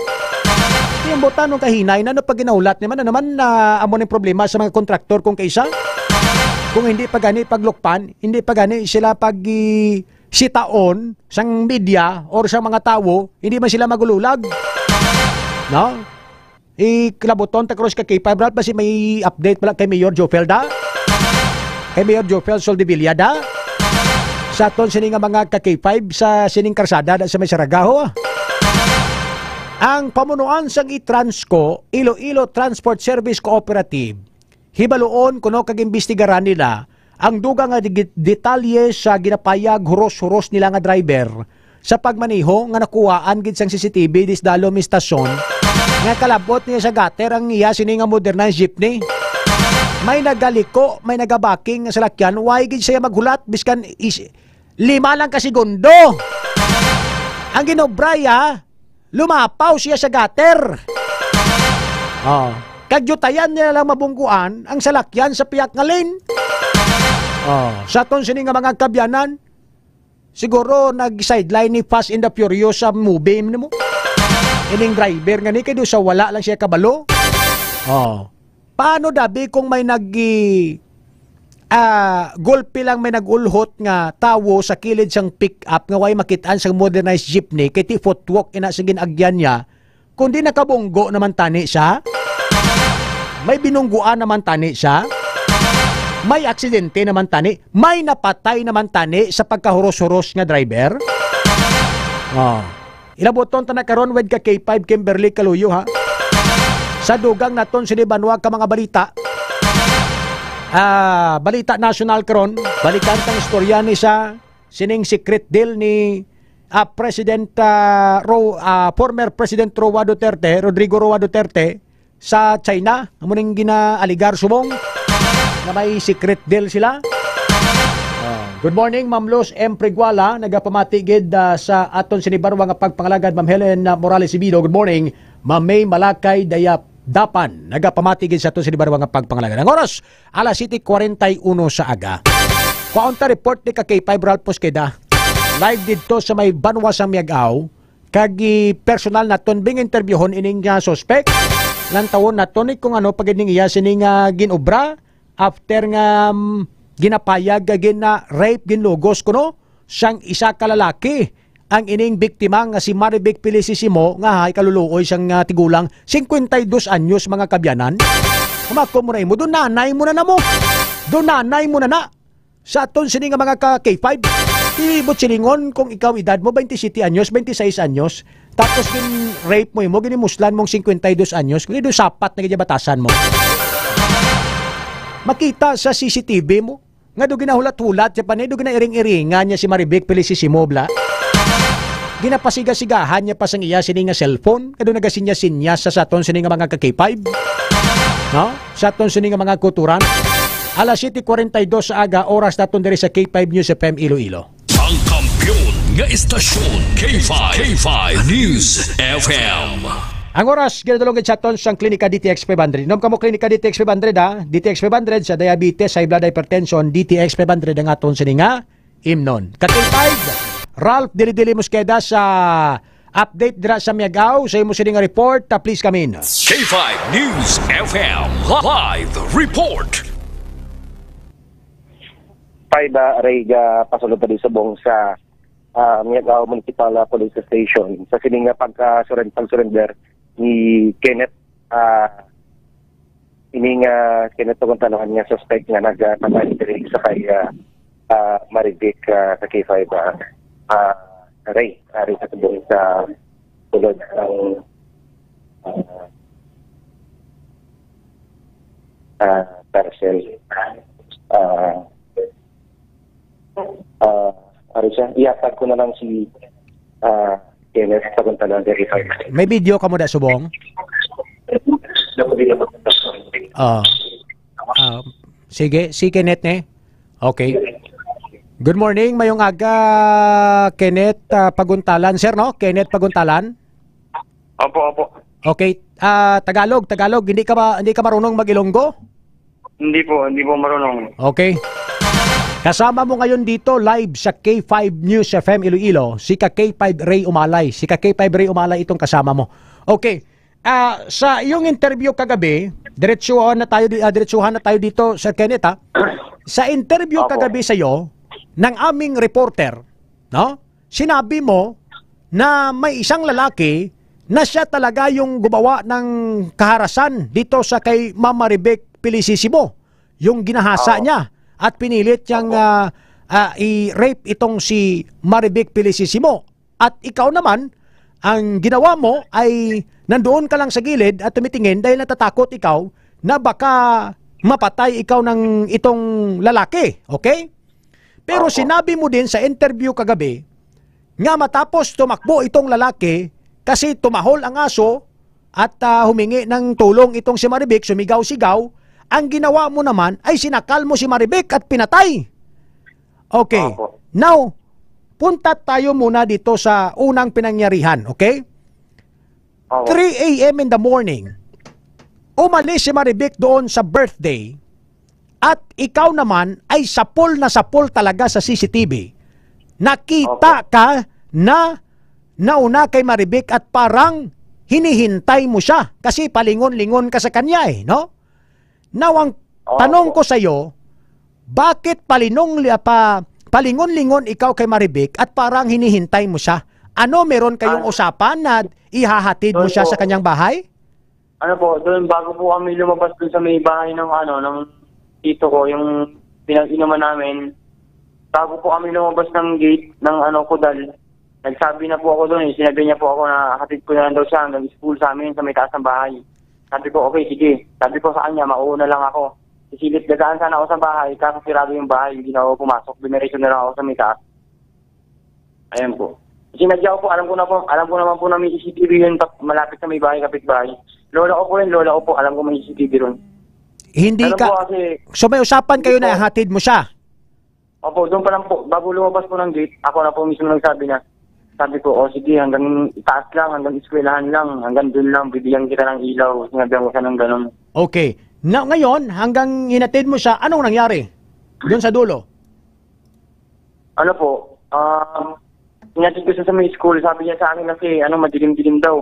yung butan ng kahinay na napaginahulat naman na naman na amo ning problema sa mga kontraktor kung kaisa. Kung hindi pa gani paglukpan, hindi pa gani sila pag-, sitaon sang media or sa mga tawo, hindi man sila magululag. No? Iklabuton ta karon sa ka K five, Ralph, basi may update pala kay Mayor Jofel da? Kay Mayor Jofel Soldevilla da? Sa aton sini nga mga ka K five sa sining karsada da sa may Saragaho, ah. Ang pamunuan sang Itransco, Iloilo Transport Service Cooperative, hibaluon kuno kag imbestigaran nila ang dugang nga digi-, detalye sa ginapayag huros-huros nila nga driver sa pagmaneho nga nakuhaan gid sang C C T V disdalom istasyon nga kalabot niya sa gutter ang iya sini nga modernized jeepney. May nagaliko, may nagabaking nga salakyan, way gid siya maghulat biskan is, lima lang ka segundo. Ang ginobra iya, lumapaw siya sa gutter. Oh. Kag yutayan nila lang mabungguan ang salakyan sa piyak nga lane. Oh. Sa aton sini nga mga kabyanan, siguro nag-sideline ni Fast and the Furious sa movie nimo. Ining driver nga ni, kay do sa wala lang siya kabalo. Oh. Paano dabi kung may nag-, ah, gulpi lang may nag-ulhot nga tawo sa kilid sang pick-up nga way makit-an sang modernized jeepney, kay ti footwalk ina sing gin-agyan niya, kundi nakabunggo naman tani siya? May binungguan naman tani siya? May aksidente naman tani? May napatay naman tani sa pagkahuros-huros nga driver? Oh. Ilabuton ta na karon with ka K five Kimberly Kaluyo, ha. Sa dugang naton sini banwa ka mga balita. Ah, balita nasyonal karon, balikan tang istorya ni sa sining secret deal ni, ah, President, ah, Ro-, ah, former President Roa Duterte, Rodrigo Roa Duterte, sa China, amo ning ginaaligar subong nga may secret deal sila. Ah, good morning, Ma'am Luz M. Preguala, nagapamati gid, ah, sa aton sini banwa nga pagpangalagad, Ma'am Helen, ah, Morales Ibido. Good morning, Ma'am May Malakay Dayap Dapan, nagapamati gid sa aton sini banwa nga pagpangalagad. Ang oras, alas siyete kwarenta y uno sa aga. Kwaon ta report ni ka K five Ralph Mosqueda. Live didto sa may banwa sang Miag-ao. Kag i-personal naton bing interbyuhon ining, ah, suspect. Lantawon naton ni kung ano pa gid ning iya sini nga ginobra after nga, um, ginapayag nga gina-rape, ginlugos kuno sang isa ka lalaki ang ining biktima nga si Marivic Felicissimo nga hay kaluluoy sang, ah, tigulang cincuenta y dos anyos, mga kabyanan. Kumakon mo na imo, dunanay mo na na mo. Dunanay mo na na. Sa aton sini nga mga ka K five, di butsilingon kung ikaw edad mo twenty-siete anyos, twenty-seis anyos, tapos gin-rape mo imo, ginimuslan mong cincuenta y dos anyos, kung ido sapat na gid batasan mo. Makita sa C C T V mo, nga do ginahulat-hulat siya pa ni, do ginairing-iringan niya si Marivic Felicissimo, bla. Ginapasiga-sigahan niya pa sang iya sini nga cellphone, nga do nagasinya-sinya sa, sa aton sini nga mga ka K five. No? Sa aton sini nga mga kuturan. Alas siyete kwarenta y dos sa aga, oras naton diri sa K five News F M Iloilo. Ang kampiyon nga istasyon, K five, K five News F M. Ang oras, ginadulong gid sa aton sang Klinika D T X five hundred. Inom kamo Klinika D T X five hundred, ha? D T X five hundred sa diabetes, high blood, hypertension, D T X five hundred ang aton sini nga imnon. Ka K five, Ralph Dili-Dili Mosqueda sa update dira sa Miag-ao. Sa imo sini nga report, ah, please come in. K five News F M live report. Five, ah, Ray, ga pasulod ta di subong sa, ah, Miag-ao Municipal, ah, Police Station sa sining nga pagka-surren-, pag-surrender ni Kenneth, ah, ini nga Kenneth Paguntalan nga suspect nga nagpatay diri sa kay, ah, ah, Marivic, ah, sa K five, ah, ah, Ray, ari sa tubong sa sulod ng, ah, ah, parcel. Ah, ah, ari siya. Ihatag ko na lang si, ah, Kenneth Paguntalan, verified. May video ka mo da, Subong? Ah. Ah, sige, si Kenneth, ne? Okay. Good morning, mayong aga, Kenneth, ah, Paguntalan. Sir, no? Kenneth Paguntalan? Opo, opo. Okay. Ah, Tagalog, Tagalog. Hindi ka ba, hindi ka marunong mag-Ilonggo? Hindi po, hindi po marunong. Okay. Kasama mo ngayon dito live sa K five News F M Iloilo, si ka K five Ray Umalay. Si ka K five Ray Umalay itong kasama mo. Okay. Ah, sa iyong interview kagabi, diretsuhan na tayo di-, ah, diretsuhan na tayo dito, Sir Kenneth, ha? Sa interview Opo. kagabi sa iyo ng aming reporter, no? Sinabi mo na may isang lalaki na siya talaga yung gumawa ng kaharasan dito sa kay Ma'am Marivic Felicissimo, yung ginahasa Oo. niya at pinilit niyang, Opo. ah, ah, i-rape itong si Marivic Felicissimo. At ikaw naman, ang ginawa mo ay nandoon ka lang sa gilid at tumitingin dahil natatakot ikaw na baka mapatay ikaw ng itong lalaki, okay? Pero Opo. sinabi mo din sa interview kagabi nga matapos tumakbo itong lalaki kasi tumahol ang aso at, ah, humingi ng tulong itong si Marivic, sumigaw-sigaw, ang ginawa mo naman ay sinakal mo si Marivic at pinatay. Okay. Opo. Now, punta tayo muna dito sa unang pinangyarihan, okay? Opo. Three a m in the morning, umalis si Marivic doon sa birthday at ikaw naman ay sapol na sapol talaga sa C C T V. Nakita Opo. ka na nauna kay Marivic at parang hinihintay mo siya kasi palingon-lingon ka sa kanya eh, no? Now, ang Opo. tanong ko sa'yo, bakit palinong, pa, palingon-lingon ikaw kay Marivic at parang hinihintay mo siya? Ano, meron kayong Ah, usapan na ihahatid mo doon siya po. sa kanyang bahay? Ano po, doon bago po kami lumabas doon sa may bahay ng ano, ng tito ko, yung pinag-inuman namin, bago po kami lumabas ng gate ng ano, Kudal, nagsabi na po ako doon eh. Sinabi niya po ako na hatid ko na lang daw siya hanggang school sa amin sa may taas ng bahay. Sabi ko, "Okay, sige." Sabi ko sa kanya, "Mauuna lang ako." Sisilip dadaan sana ako sa bahay, kaso sirado yung bahay, hindi na ako pumasok. Dumiretso na lang ako sa may taas. Ayan po. Sinadya ko po, alam ko na po, alam ko naman po na may C C T V yun, pa-, malapit sa may bahay, kapitbahay. Lola ko po yun, lola ko po, alam ko may C C T V ron. Hindi Alam ka, ko kasi so may usapan kayo Hindi na po. hatid mo siya? Opo, doon pa lang po, bago lumabas po ng gate, ako na po mismo nagsabi na, sabi ko, "O sige, hanggang itaas lang, hanggang eskwelahan lang, hanggang doon lang, bibigyan kita ng ilaw." Sinabihan ko siya ng ganun. Okay. Na, ngayon, hanggang hinatid mo siya, anong nangyari doon sa dulo? Ano po, um, hinatid ko siya sa may school, sabi niya sa akin kasi, ano, madilim-dilim daw.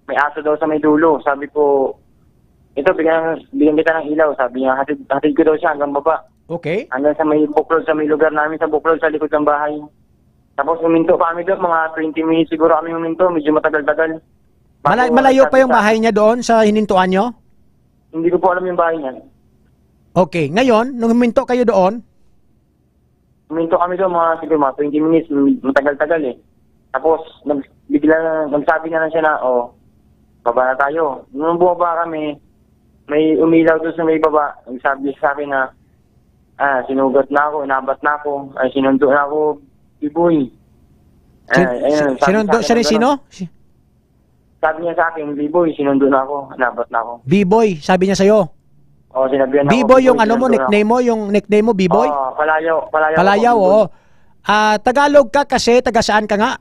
May aso daw sa may dulo. Sabi ko, "Ito, bigyan, bigyan kita ng ilaw." Sabi niya, hatid, hatid ko daw siya hanggang baba. Okay. Hanggang sa may buklod, sa may lugar namin sa buklod, sa likod ng bahay. Tapos huminto pa kami doon, mga twenty minutes siguro kami huminto, medyo matagal-tagal. Malay-, Bago malayo pa nagsabi yung sa bahay niya doon sa hinintuan nyo? Hindi ko po alam yung bahay niya. Okay, ngayon, nung huminto kayo doon? Huminto kami doon, mga, siguro, mga twenty minutes, matagal-tagal eh. Tapos, nag-, bigla, nagsabi na lang siya na, "Oh, baba na tayo." Nung bumaba kami, may umilaw doon sa may baba. Nagsabi sa akin na, ah, "Sinugat na ako, inabat na ako, ay, sinundo na ako, Biboy." Ah, Sin-, ayun, si-, sabi sa sinundo akin siya ng ni ganun. sino? Si- Sabi niya sa akin, "Biboy, sinundo na ako, inabat na ako." B-boy, sabi niya sa'yo. Oo, sinabihan ako, B-boy yung "Biboy, ano mo, sinundo na nickname ako." mo, yung nickname mo, B-boy? Oo, Palayaw, Palayaw ako, Palayaw, B-boy. oo. Ah, Tagalog ka kasi, taga saan ka nga?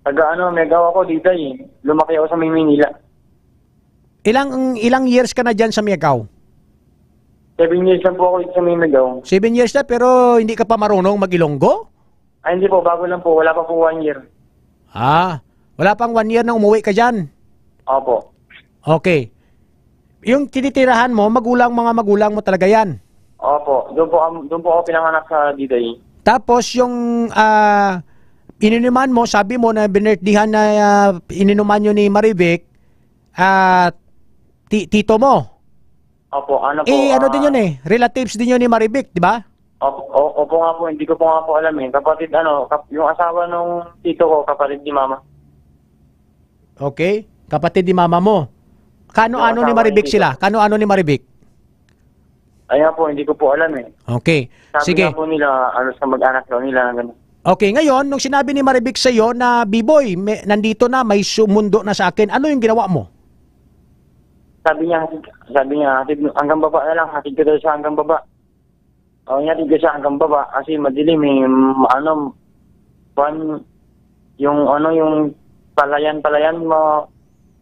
Taga ano, Miagao ako, Diday. Lumaki ako sa may Maynila. Ilang, ilang years ka na dyan sa Miagao? Seven years lang po ako dito sa may Miagao. Seven years na, pero hindi ka pa marunong mag-Ilonggo? Ay, hindi po. Bago lang po. Wala pa po one year. Ah, wala pang one year na umuwi ka dyan? Opo. Okay. Yung tinitirahan mo, magulang, mga magulang mo talaga yan? Opo. Doon po, am-, doon po ako pinanganak sa Diday. Tapos yung, ah, ininuman mo, sabi mo na binirthdihan na, ah, ininuman nyo ni Marivic, ah, ti-, tito mo? Opo, ano po, Eh, ano din ah, yun eh? Relatives din yun ni Marivic, di ba? Opo, o-, opo nga po, hindi ko po nga po alam eh. Kapatid, ano, kap-, yung asawa nung tito ko, kapatid ni mama. Okay? Kapatid ni mama mo. Kano-ano Yung ni asawa Marivic ni tito. sila? Kano-ano ni Marivic? Ay nga po, hindi ko po alam eh. Okay. Sabi Sige. nga po nila, ano, sa mag-anak daw nila, ganun. Okay, ngayon, nung sinabi ni Marivic sa'yo na, "Biboy, may, nandito na, may sumundo na sa akin," ano yung ginawa mo? Sabi niya, sabi niya, "Hatid mo, hanggang baba na lang, hatid ko daw siya hanggang baba." O, hatid ko siya hanggang baba kasi madilim eh, m-, ano, kwan, yung, ano, yung palayan-palayan mo,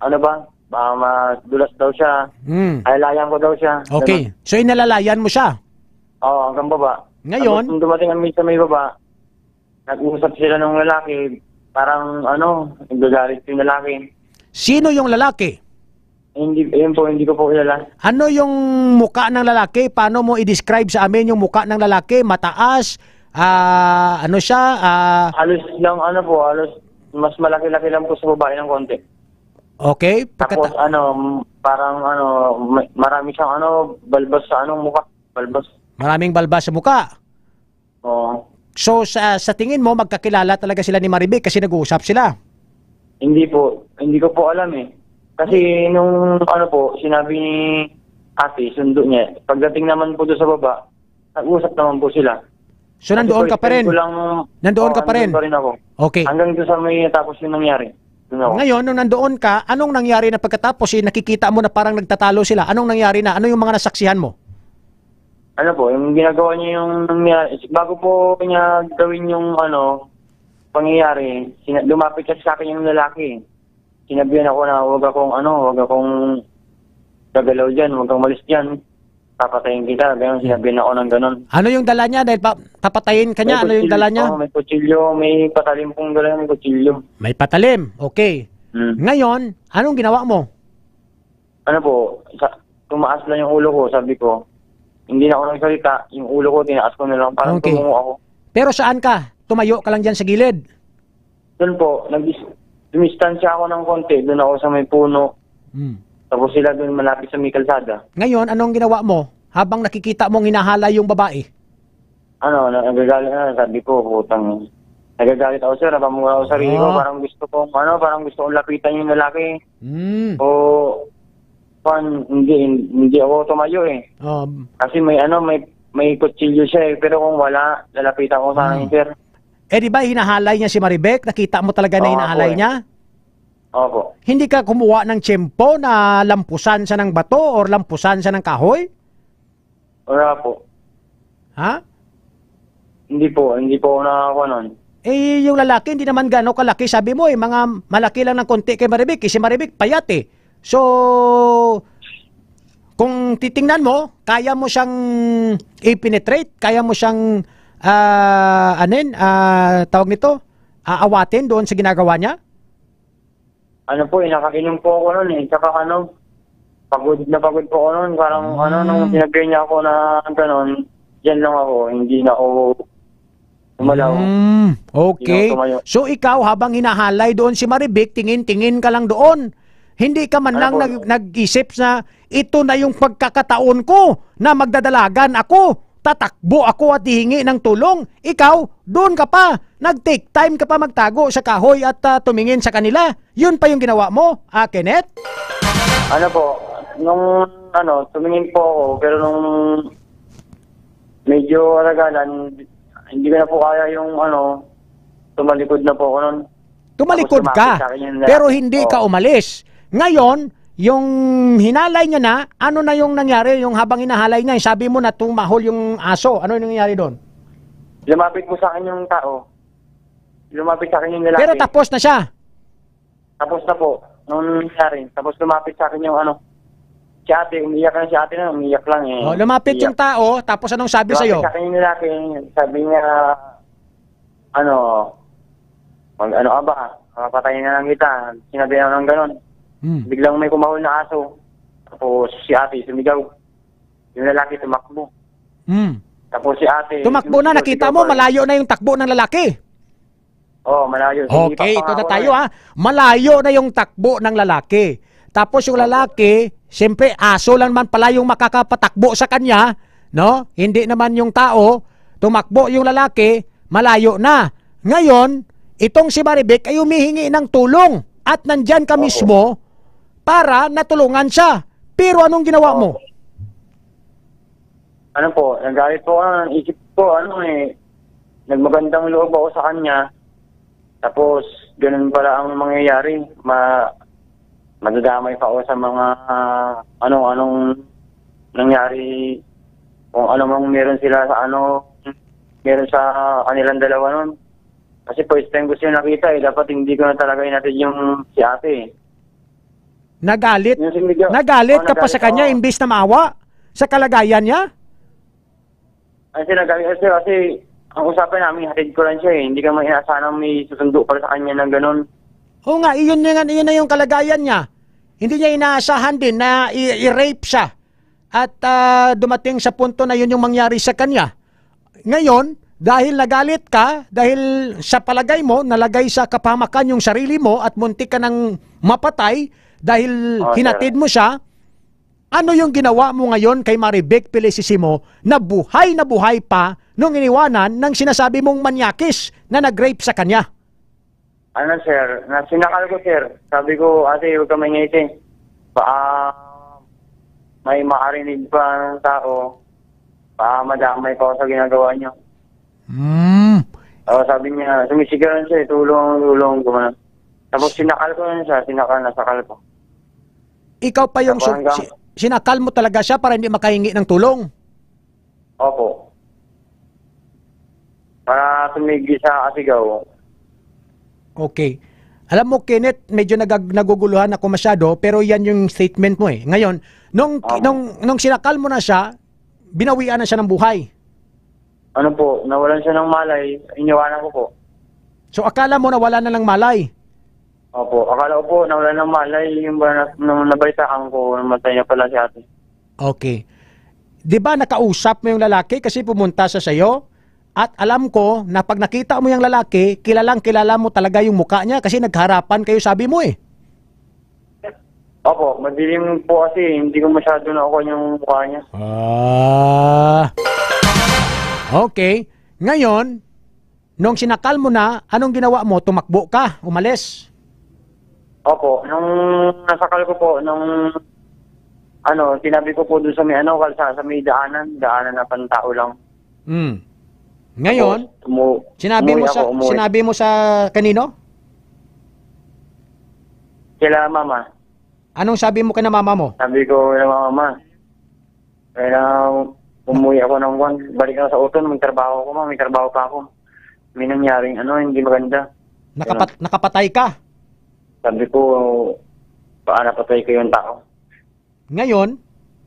ano ba, baka madulas daw siya. Hmm. Alalayan ko daw siya. Okay. Ganun. So, inalalayan mo siya? Oo, hanggang baba. Ngayon? Tapos, nung dumating kami sa may baba, nag-uusap sila ng lalaki, parang, ano, nagagalit yung lalaki. Sino yung lalaki? Hindi, yun po, hindi ko po kilala. Ano yung mukha ng lalaki? Paano mo i-describe sa amin yung mukha ng lalaki? Mataas? Ah, ano siya? Ah, Halos lang, ano po, halos mas malaki-laki lang po sa babae ng konti. Okay? Tapos, pagkata- ano, m-, parang, ano, may, marami siyang, ano, balbas sa, ano, mukha. Balbas. Maraming balbas sa mukha? Oo. So, sa, sa tingin mo, magkakilala talaga sila ni Marivic kasi nag-uusap sila? Hindi po. Hindi ko po alam eh. Kasi nung, ano po, sinabi ni ate, sundo niya, pagdating naman po doon sa baba, nag-usap naman po sila. So, kasi nandoon ka pa rin? Nandoon ka pa rin? Oo, nandoon pa rin ako. Okay. Hanggang doon sa may natapos yung nangyari. Doon ako. Ngayon, nung nandoon ka, anong nangyari na pagkatapos, eh, nakikita mo na parang nagtatalo sila? Anong nangyari na? Ano yung mga nasaksihan mo? Ano po, yung ginagawa niya yung nangyari, bago po niya gawin yung, ano, pangyayari, sina-, lumapit kasi sa akin yung lalaki. Sinabihan ako na, "Wag akong, ano, wag akong gagalaw dyan, wag kang malis dyan. Papatayin kita." Ganun, sinabihan ako ng ganun. Ano yung dala niya? Dahil pa-, papatayin ka niya, ano yung dala niya? May kutsilyo, oh, may patalim pong dala, may kutsilyo. May patalim, okay. Hmm. Ngayon, anong ginawa mo? Ano po, sa, tumaas lang yung ulo ko, sabi ko. Hindi na ako nagsalita, yung ulo ko, tinaas ko na lang, parang okay. Tumungo ako. Pero saan ka? Tumayo ka lang dyan sa gilid? Doon po, nag-, dumistansya ako ng konti, doon ako sa may puno. Hmm. Tapos sila doon malapit sa may kalsada. Ngayon, anong ginawa mo habang nakikita mong hinahalay yung babae? Ano, na-, nagagalit na, sabi ko, "Putang, nagagalit ako, sir, napamura ako sa sarili ko, ah, parang gusto ko, ano, parang gusto kong lapitan yung lalaki." Hmm. O, kwan, hindi, hindi ako tumayo eh. Um, kasi may, ano, may, may kutsilyo siya eh, pero kung wala, lalapitan ko sana, hmm, yun, sir. Eh, di ba hinahalay niya si Marivic? Nakita mo talaga na hinahalay niya? Oo nga po eh. Opo. Hindi ka kumuha ng tiyempo na lampusan siya ng bato or lampusan siya ng kahoy? Wala po. Ha? Hindi po, hindi po ako nakakuha nun. Eh, yung lalaki, hindi naman gano'ng kalaki. Sabi mo, eh, mga malaki lang ng konti kay Marivic. Eh, si Marivic, payat eh. So, kung titingnan mo, kaya mo siyang i-penetrate, kaya mo siyang, ah, anin, ah, tawag nito, ah, awatin doon sa ginagawa niya? Ano po eh, nakainom po ako nun eh. Tsaka ano, pagod na pagod po ako nun. Parang ano, nung, hmm, sinabihan niya ako na ganun, diyan lang ako, hindi na ako gumalaw. Hmm, okay. Hindi na ako tumayo. So ikaw, habang hinahalay doon si Marivic, tingin-tingin ka lang doon. Hindi ka man lang nag-, nag-isip na ito na yung pagkakataon ko na magdadalagan ako. Tatakbo ako at hihingi ng tulong. Ikaw, doon ka pa. Nag-take time ka pa magtago sa kahoy at, ah, tumingin sa kanila. Yun pa yung ginawa mo, ah, Kenneth? Ano po, nung, ano, tumingin po ako, pero nung medyo alagalan, hindi ko na po kaya yung, ano, tumalikod na po ako nun. Tumalikod ka, pero hindi ka umalis. Tapos lumapit sa akin yung lalaki. Oo. Ngayon, yung hinalay niya na, ano na yung nangyari? Yung habang hinahalay niya, sabi mo na tumahol yung aso. Ano yung nangyari doon? Lumapit po sa akin yung tao. Lumapit sa akin yung lalaki. Pero tapos na siya? Tapos na po. Nung nangyari, tapos lumapit sa akin yung ano, si ate, umiyak lang si ate na, umiyak lang eh. Oh, lumapit yung tao, tapos anong sabi sa'yo? Lumapit sa akin yung lalaki, sabi niya, ano, "Mag-ano ka ba? Papatayin na lang kita." Sinabi niya ng ganun. Hmm. Biglang may kumahol na aso. Tapos si ate sumigaw. Yung lalaki tumakbo. Hmm. Tapos si ate, tumakbo na, nakita mo, malayo na yung takbo ng lalaki. Oh, malayo. Sige, okay, ito na tayo, ha. Malayo na yung takbo ng lalaki. Tapos yung lalaki, siyempre, aso lang man pala yung makakapatakbo sa kanya, no? Hindi naman yung tao. Tumakbo yung lalaki, malayo na. Ngayon, itong si Marivic ay humihingi ng tulong at nandyan ka mismo para natulungan siya. Pero anong ginawa mo? Ano po, nagalit po ako, ang isip ko, ano eh, nagmagandang loob ako sa kanya. Tapos, ganun pala ang mangyayari. Ma-, madadamay pa ako sa mga, ah, ano, anong nangyari, kung ano mang meron sila sa ano, meron sa kanilang dalawa nun. Kasi first time ko siya nakita eh. Dapat hindi ko na talaga hinatid yung si ate eh. Nagalit? Yung si Miguel, nagalit ka pa sa kanya, oo, imbis na maawa sa kalagayan niya? Ay, sir, nagalit, sir, kasi ang usapan namin, hatid ko lang siya eh. Hindi ka man inaasahan na may susundo para sa kanya ng ganun. Oo nga, iyon na nga, iyon na yung kalagayan niya. Hindi niya inaasahan din na i-, i-rape siya. At, ah, dumating sa punto na yun yung mangyari sa kanya. Ngayon, dahil nagalit ka, dahil sa palagay mo, nalagay sa kapahamakan yung sarili mo at muntik ka nang mapatay, dahil Oh, sir. hinatid mo siya, ano yung ginawa mo ngayon kay Marivic Felicissimo na buhay na buhay pa nung iniwanan ng sinasabi mong manyakis na nag-rape sa kanya? Ano, sir? Na, sinakal ko, sir. Sabi ko, "Ate, huwag ka maingay, te. Baka may makarinig pa ng tao. Baka madamay pa ako sa ginagawa niyo." Hmm. O, sabi niya, sumisigaw lang siya, eh, "Tulong, tulong," gumana. Tapos sinakal ko lang siya, sinakal, nasakal ko. Ikaw pa yung Tapos su-, hanggang si-, sinakal mo talaga siya para hindi makahingi ng tulong? Opo. Para tumigil sa asigaw. Okay. Alam mo, Kenneth, medyo nagag-, naguguluhan ako masyado, pero yan yung statement mo eh. Ngayon, nung, Opo. nung, nung sinakal mo na siya, binawian na siya ng buhay. Ano po, nawalan siya ng malay, iniwanan ko po. So, akala mo nawala na ng malay? Opo, akala ko po, nawala ng malay, yung ba na, nung nabalitaan ko, namatay na pala si ate. Okay. Di ba nakausap mo yung lalaki kasi pumunta siya sa'yo? At alam ko na pag nakita mo yung lalaki, kilalang kilala mo talaga yung mukha niya kasi nagharapan kayo, sabi mo eh. Opo, madilim po kasi, hindi ko masyado nakuha yung mukha niya. Ah. Okay. Ngayon, nung sinakal mo na, anong ginawa mo? Tumakbo ka? Umalis? Opo, nung nasakal ko po, nung, ano, sinabi ko po doon sa may, ano, kalsada, sa may daanan, daanan na pantao lang. Hmm. Ngayon, Tapos, umu-, sinabi mo umuwi sa, ako, umuwi. sinabi mo sa kanino? Sila mama. Anong sabi mo kay na mama mo? Sabi ko kay mama, "Kaya umuwi ako ng kwan. Balik ako sa Oton, may trabaho ko, ma. May trabaho pa ako. May nangyaring ano, hindi maganda." Nakapat-, Ganun. nakapatay ka? Sabi ko, "Baka napatay ko yung tao." Ngayon,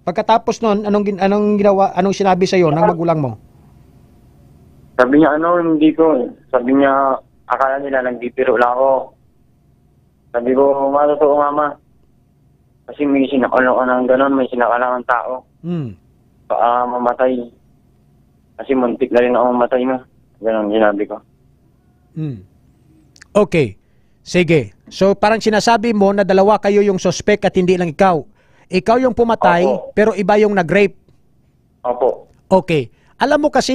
pagkatapos nun, anong gin-, anong ginawa, anong sinabi sa'yo ng magulang mo? Sabi niya, ano, hindi ko. Sabi niya, akala nila nagbibiro lang ako. Sabi ko, "Ma, totoo, mama. Kasi may sinakal ako ng ganun, may sinakal akong tao. Hmm. Baka mamatay. Kasi muntik na rin ako mamatay na." Ganun, sinabi ko. Hmm. Okay. Sige. So, parang sinasabi mo na dalawa kayo yung suspect at hindi lang ikaw. Ikaw yung pumatay, Opo. pero iba yung nag-rape. Opo. Okay. Alam mo kasi,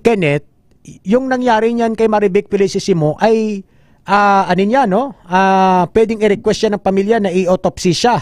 Kenneth, y-, yung nangyari niyan kay Marivic Felicissimo ay, ah, ano niya, no? Ah, pwedeng i-request siya ng pamilya na i-autopsy siya.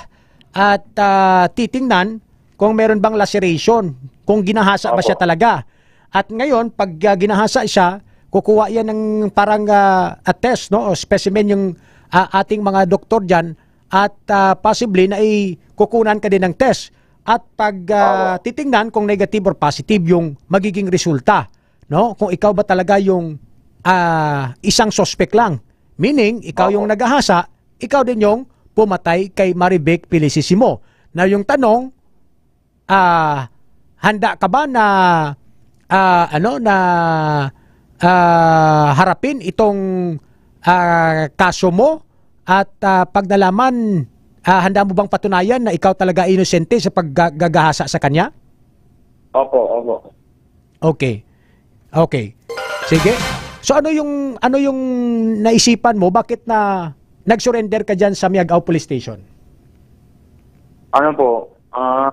At, ah, titingnan kung meron bang laceration, kung ginahasa ba Opo. siya talaga. At ngayon, pag, ah, ginahasa siya, kukuha yan ng parang, ah, a test, no? O specimen yung, ah, ating mga doktor dyan. At, ah, possibly na ikukunan ka din ng test. At pag, ah, Opo. titingnan kung negative or positive yung magiging resulta, no? Kung ikaw ba talaga yung, ah, isang suspect lang. Meaning, ikaw Opo. yung nagahasa, ikaw din yung pumatay kay Marivic Felicissimo. Na yung tanong, ah, handa ka ba na, ah, ano, na, ah, harapin itong, ah, kaso mo? At, ah, pag nalaman, ah, handa mo bang patunayan na ikaw talaga inosente sa paggagahasa sa kanya? Opo, opo. Okay. Okay. Sige. So, ano yung, ano yung naisipan mo? Bakit na nag-surrender ka dyan sa Miag-ao Police Station? Ano po, ah,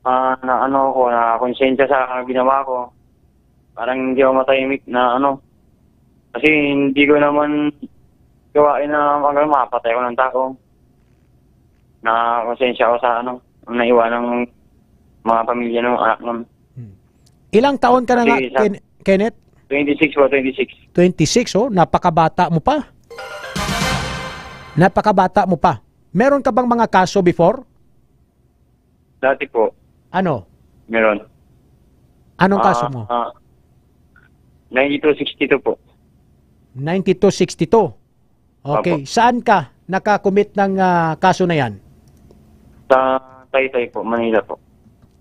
ah, na ano ako, na konsensya sa ginawa ko. Parang hindi ako matahimik na ano. Kasi hindi ko naman gawain na hanggang mapatay ako ng tao. Na konsensya ako sa ano, ang naiwan ng mga pamilya ng anak namin. Hmm. Ilang taon ka na nga, Kasi sa Ken-, Kenneth? Twenty-six po, twenty-six. Twenty-six, oh, napakabata mo pa. Napakabata mo pa. Meron ka bang mga kaso before? Dati po. Ano? Meron. Anong kaso Ah, mo? ah, ninety-two sixty-two po. Ninety-two sixty-two. Okay. Opo. Saan ka nakakumit ng, ah, kaso na yan? Sa Taytay po, Manila po.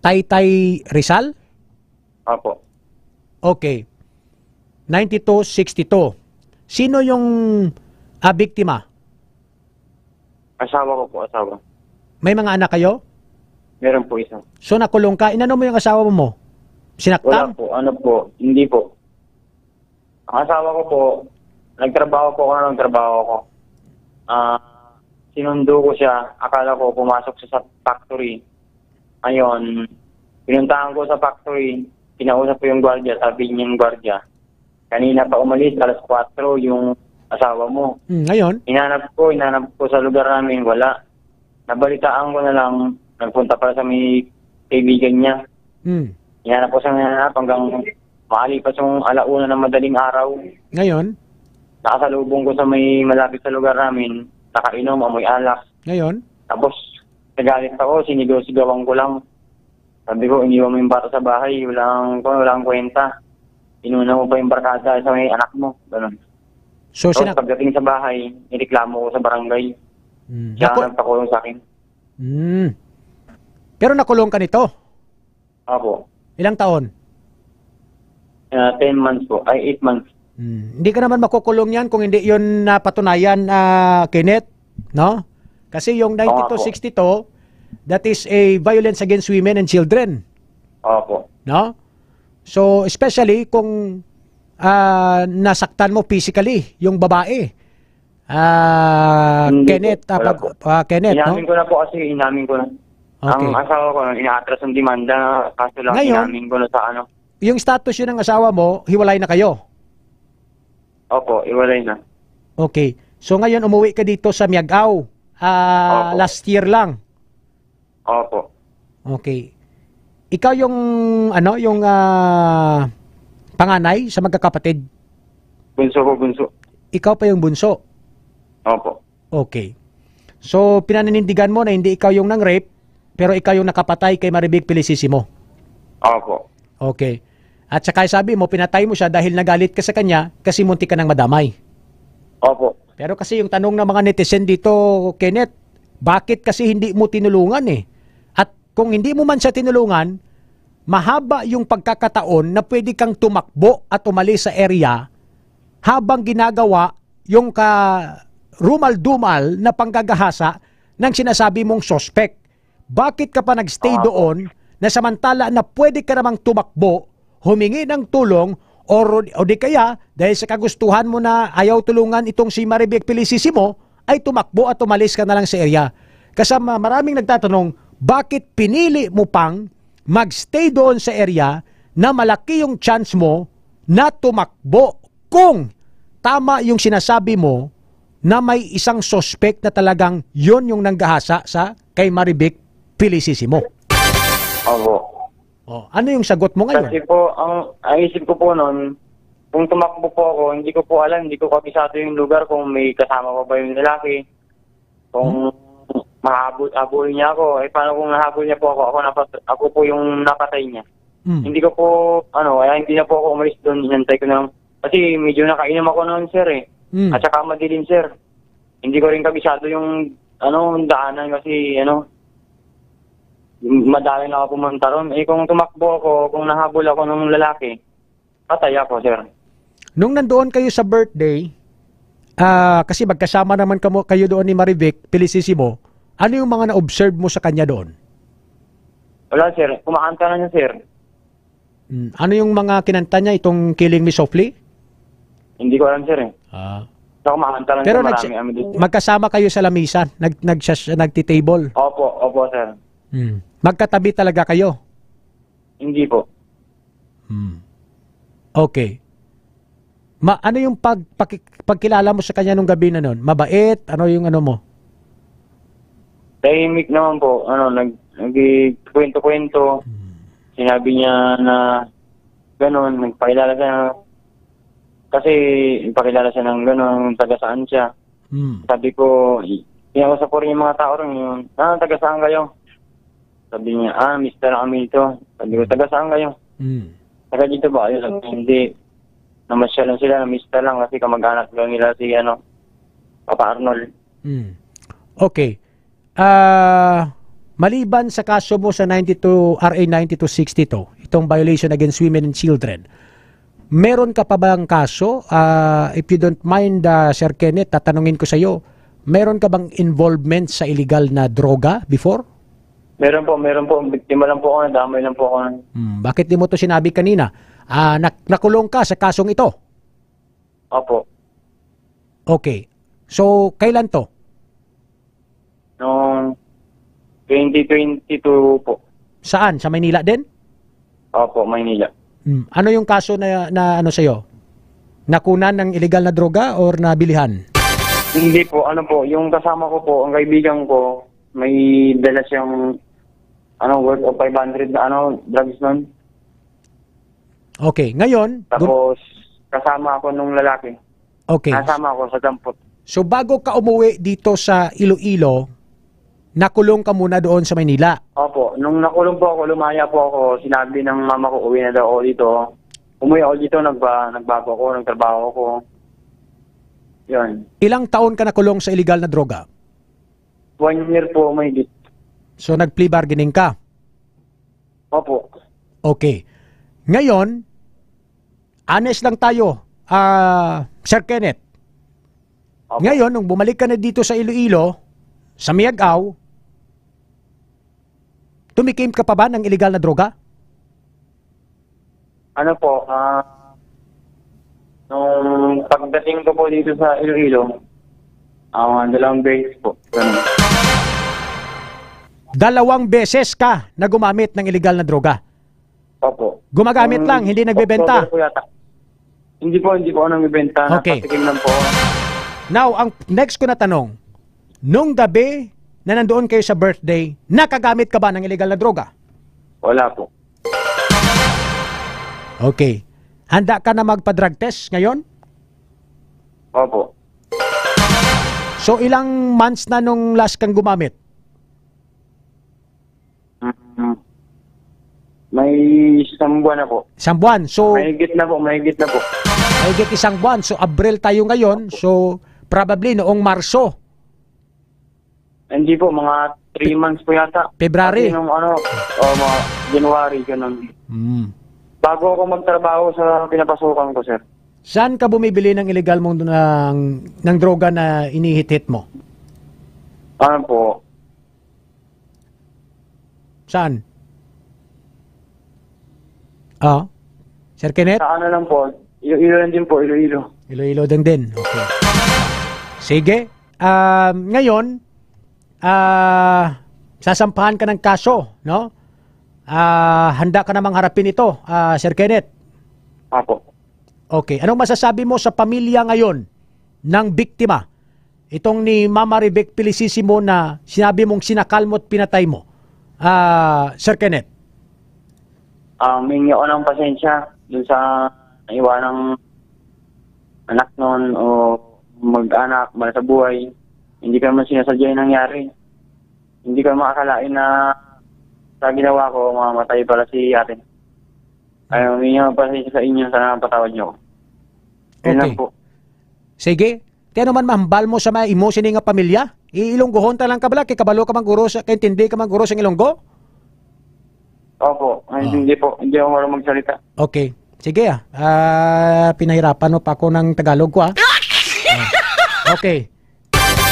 Taytay Rizal? Opo. Okay. Ninety-two sixty-two. Sino yung, ah, biktima? Asawa ko po, asawa. May mga anak kayo? Meron po isa. So, nakulong ka. Inano mo yung asawa mo? Wala Sinaktan? po. Ano po? Hindi po. Ang asawa ko po, nagtrabaho po ako, nagtrabaho ako. Ah, Sinundo ko siya, akala ko pumasok siya sa factory. Ngayon, pinuntahan ko sa factory, kinausap ko yung gwardiya, sabi niya yung gwardiya, "Kanina pa umalis, alas kwatro yung asawa mo." Hmm, ngayon? Hinanap ko, hinanap ko sa lugar namin, wala. Nabalitaan ko na lang, nagpunta pala sa may kaibigan niya. Hmm. Hinanap ko sa hinanap hanggang maalipas yung alauna ng madaling araw. Ngayon? Nakasalubong ko sa may malapit sa lugar namin, nakainom, amoy alak. Ngayon? Tapos, nagalit ako, sinigaw-sigawan ko lang. Sabi ko, "Iniwan mo yung bata sa bahay, walang, walang kwenta. Inuna mo pa yung barkada sa may anak mo." Ganun. So, Tapos sina- pagdating sa bahay, nireklamo ko sa barangay. Hmm. Siya ang Naku- nagpakulong sa akin. Hmm. Pero nakulong ka nito? Opo. Ilang taon? Ah, ten months po. Ay, eight months. Hmm. Hindi ka naman makukulong yan kung hindi yun napatunayan, ah, Kenneth, no? Kasi yung Oo nga po. ninety-two sixty-two, that is a violence against women and children. Opo. No? So, especially kung, ah, nasaktan mo physically yung babae. Ah, Hindi Kenneth, po, ah, wala pag-, po. ah, Kenneth, no? Inamin ko na po kasi, inamin ko na. Okay. Ang asawa ko, inaatras ang demanda, kaso lang Ngayon, inamin ko na sa ano. Yung status yun ng asawa mo, hiwalay na kayo? Opo, hiwalay na. Okay. So ngayon, umuwi ka dito sa Miagao, ah, Opo. last year lang? Opo. Okay. Ikaw yung, ano, yung, ah, panganay sa magkakapatid? Bunso ko, bunso. Ikaw pa yung bunso? Opo. Okay. So, pinaninindigan mo na hindi ikaw yung nang-rape, pero ikaw yung nakapatay kay Marivic Felicissimo? Opo. Okay. At saka sabi mo, pinatay mo siya dahil nagalit ka sa kanya kasi muntik ka nang madamay. Opo. Pero kasi yung tanong ng mga netizen dito, Kenneth, bakit kasi hindi mo tinulungan eh? At kung hindi mo man siya tinulungan, mahaba yung pagkakataon na pwede kang tumakbo at umalis sa area habang ginagawa yung karumal-dumal na panggagahasa ng sinasabi mong suspect. Bakit ka pa nagstay Oo, opo. doon na samantala na pwede ka namang tumakbo, humingi ng tulong, or, o di kaya, dahil sa kagustuhan mo na ayaw tulungan itong si Marivic Felicissimo, ay tumakbo at umalis ka na lang sa area? Kasama, maraming nagtatanong, bakit pinili mo pang magstay doon sa area na malaki yung chance mo na tumakbo kung tama yung sinasabi mo na may isang suspect na talagang yun yung nanggahasa sa kay Marivic Felicissimo? Opo. Oh, ano yung sagot mo ngayon? Kasi po, ang, ang isip ko po noon, kung tumakbo po ako, hindi ko po alam, hindi ko kabisado yung lugar kung may kasama pa ba yung lalaki. Kung Hmm? mahabol, habol niya ako, eh, paano kung nahabol niya po ako? Ako napat-, ako po yung napatay niya. Hmm. Hindi ko po, ano, kaya hindi na po ako umalis doon. Inantay ko na lang. Kasi medyo nakainom ako noon, sir, eh. Hmm. At saka madilim, sir. Hindi ko rin kabisado yung, ano, daanan kasi, ano, madali na ako pumunta ron. Eh, kung tumakbo ako, kung nahabol ako ng lalaki, patay ako, sir. Nung nandoon kayo sa birthday, ah, kasi magkasama naman kamo, kayo doon ni Marivic Felicissimo, ano yung mga na-observe mo sa kanya doon? Wala, sir. Kumakanta na niya, sir. Hmm. Ano yung mga kinanta niya, itong Killing Me Softly? Hindi ko alam, sir, eh. Ah. Basta kumakanta lang Pero siya, nags-, marami kami dito. magkasama kayo sa lamisa, nag-, nagsas-, nagti-table? Opo, opo, sir. Hmm. Magkatabi talaga kayo? Hindi po. Hmm. Okay. Ma-, ano yung pag-, paki-, pagkilala mo sa kanya nung gabi na nun? Mabait? Ano yung ano mo? Tahimik naman po. Ano, nag-, nagkikwento-kwento. Hmm. Sinabi niya na ganun, nagpakilala siya. Kasi nagpakilala siya ng ganun, taga saan siya. Hmm. Sabi ko, i-, kinausap ko rin yung mga tao rin, yung, "Ah, taga saan kayo?" Sabi niya, "Ah, mister lang kami ito." Sabi ko, "Taga saan kayo?" Hmm. "Taga dito ba kayo?" Sabi niya, "Hindi. Namasyal lang sila, mister lang kasi kamag-anak lang nila si, ano, Papa Arnold." Hmm. Okay. Ah, maliban sa kaso mo sa ninety-two, R A ninety-two sixty-two, itong violation against women and children, meron ka pa bang kaso? Ah, if you don't mind, ah, Sir Kenneth, tatanungin ko sa'yo, meron ka bang involvement sa illegal na droga before? Meron po, meron po. Biktima lang po ako, nadamay lang po ako. Hmm, bakit di mo to sinabi kanina? Ah, nak-, nakulong ka sa kasong ito? Opo. Okay. So, kailan to? Twenty twenty-two po. Saan? Sa Maynila din? Opo, Maynila. Hmm. Ano yung kaso na, na ano sa'yo? Nakunan ng illegal na droga or nabilihan? Hindi po, ano po, yung kasama ko po, ang kaibigan ko, may dala siyang, ano, worth of five hundred na, ano, drugs nun. Okay, ngayon, gum- Tapos, kasama ako nung lalaki. Okay. Kasama ako sa dampot. So, bago ka umuwi dito sa Iloilo, nakulong ka muna doon sa Maynila? Opo. Nung nakulong po ako, lumaya po ako, sinabi ng mama ko, "Uwi na daw ako dito." Umuwi ako dito, nagba-, nagbago ako, nagtrabaho ako. Yun. Ilang taon ka nakulong sa illegal na droga? One year po, mahigit. So, nag-plea bargaining ka? Opo. Okay. Ngayon, honest lang tayo, ah, Sir Kenneth. Opo. Ngayon, nung bumalik ka na dito sa Iloilo, sa Miag-ao, tumikim ka pa ba ng illegal na droga? Ano po, ah, nung pagdating ko po dito sa Iloilo, ah, mga dalawang beses po. Ganun. Dalawang beses ka na gumamit ng illegal na droga? Opo. Gumagamit Nung lang, hindi nagbebenta? October po yata. Hindi po, hindi po ako nagbebenta. Okay. Napatikim lang po. Now, ang next ko na tanong, nung gabi na nandoon kayo sa birthday, nakagamit ka ba ng illegal na droga? Wala po. Okay. Handa ka na magpa-drug test ngayon? Opo. So, ilang months na nung last kang gumamit? Mm, may isang buwan na po. Isang buwan. So, mahigit na po, mahigit na po. Mahigit isang buwan. So, Abril tayo ngayon. Opo. So, probably noong Marso. Hindi po, mga three months po yata. February. Kasi nung ano, oh, mga January, ganun. Mm. Bago ako magtrabaho sa pinapasukan ko, sir. Saan ka bumibili ng illegal mong, ng, ng droga na inihit-hit mo? Ano po? Saan? Ah? Sir Kenneth? Sa ano lang po, Iloilo lang din po, Iloilo. Iloilo din din. Okay. Sige. Ah, ngayon, ah, sasampahan ka ng kaso, no? Ah, handa ka namang harapin ito, ah, Sir Kenneth? Apo. Okay. Anong masasabi mo sa pamilya ngayon ng biktima? Itong ni Mama Rebec Felicissimo na sinabi mong sinakal mo at pinatay mo, ah, Sir Kenneth? Ah, humingi ako ng pasensya dun sa naiwanang anak nun o mag-anak, mahal sa buhay. Hindi ko naman sinasadya yung nangyari. Hindi ko naman akalain na sa ginawa ko, mamamatay pala si ate. Ay, humingi ako ng pasensya sa inyo, sana mapatawad niyo ako. Yun lang Okay. po. Sige. Ti ano man mahambal mo sa mga imo sini nga pamilya? Iilonggohon ta lang ka bala, kay kabalo ka man guro sa, kay intindi ka man guro sa Ilonggo? Opo, ay, Ah. hindi po. Hindi ako marunong magsalita. Okay. Sige, ah. Ah, pinahirapan mo pa ako ng Tagalog ko, ah. Ah. Okay.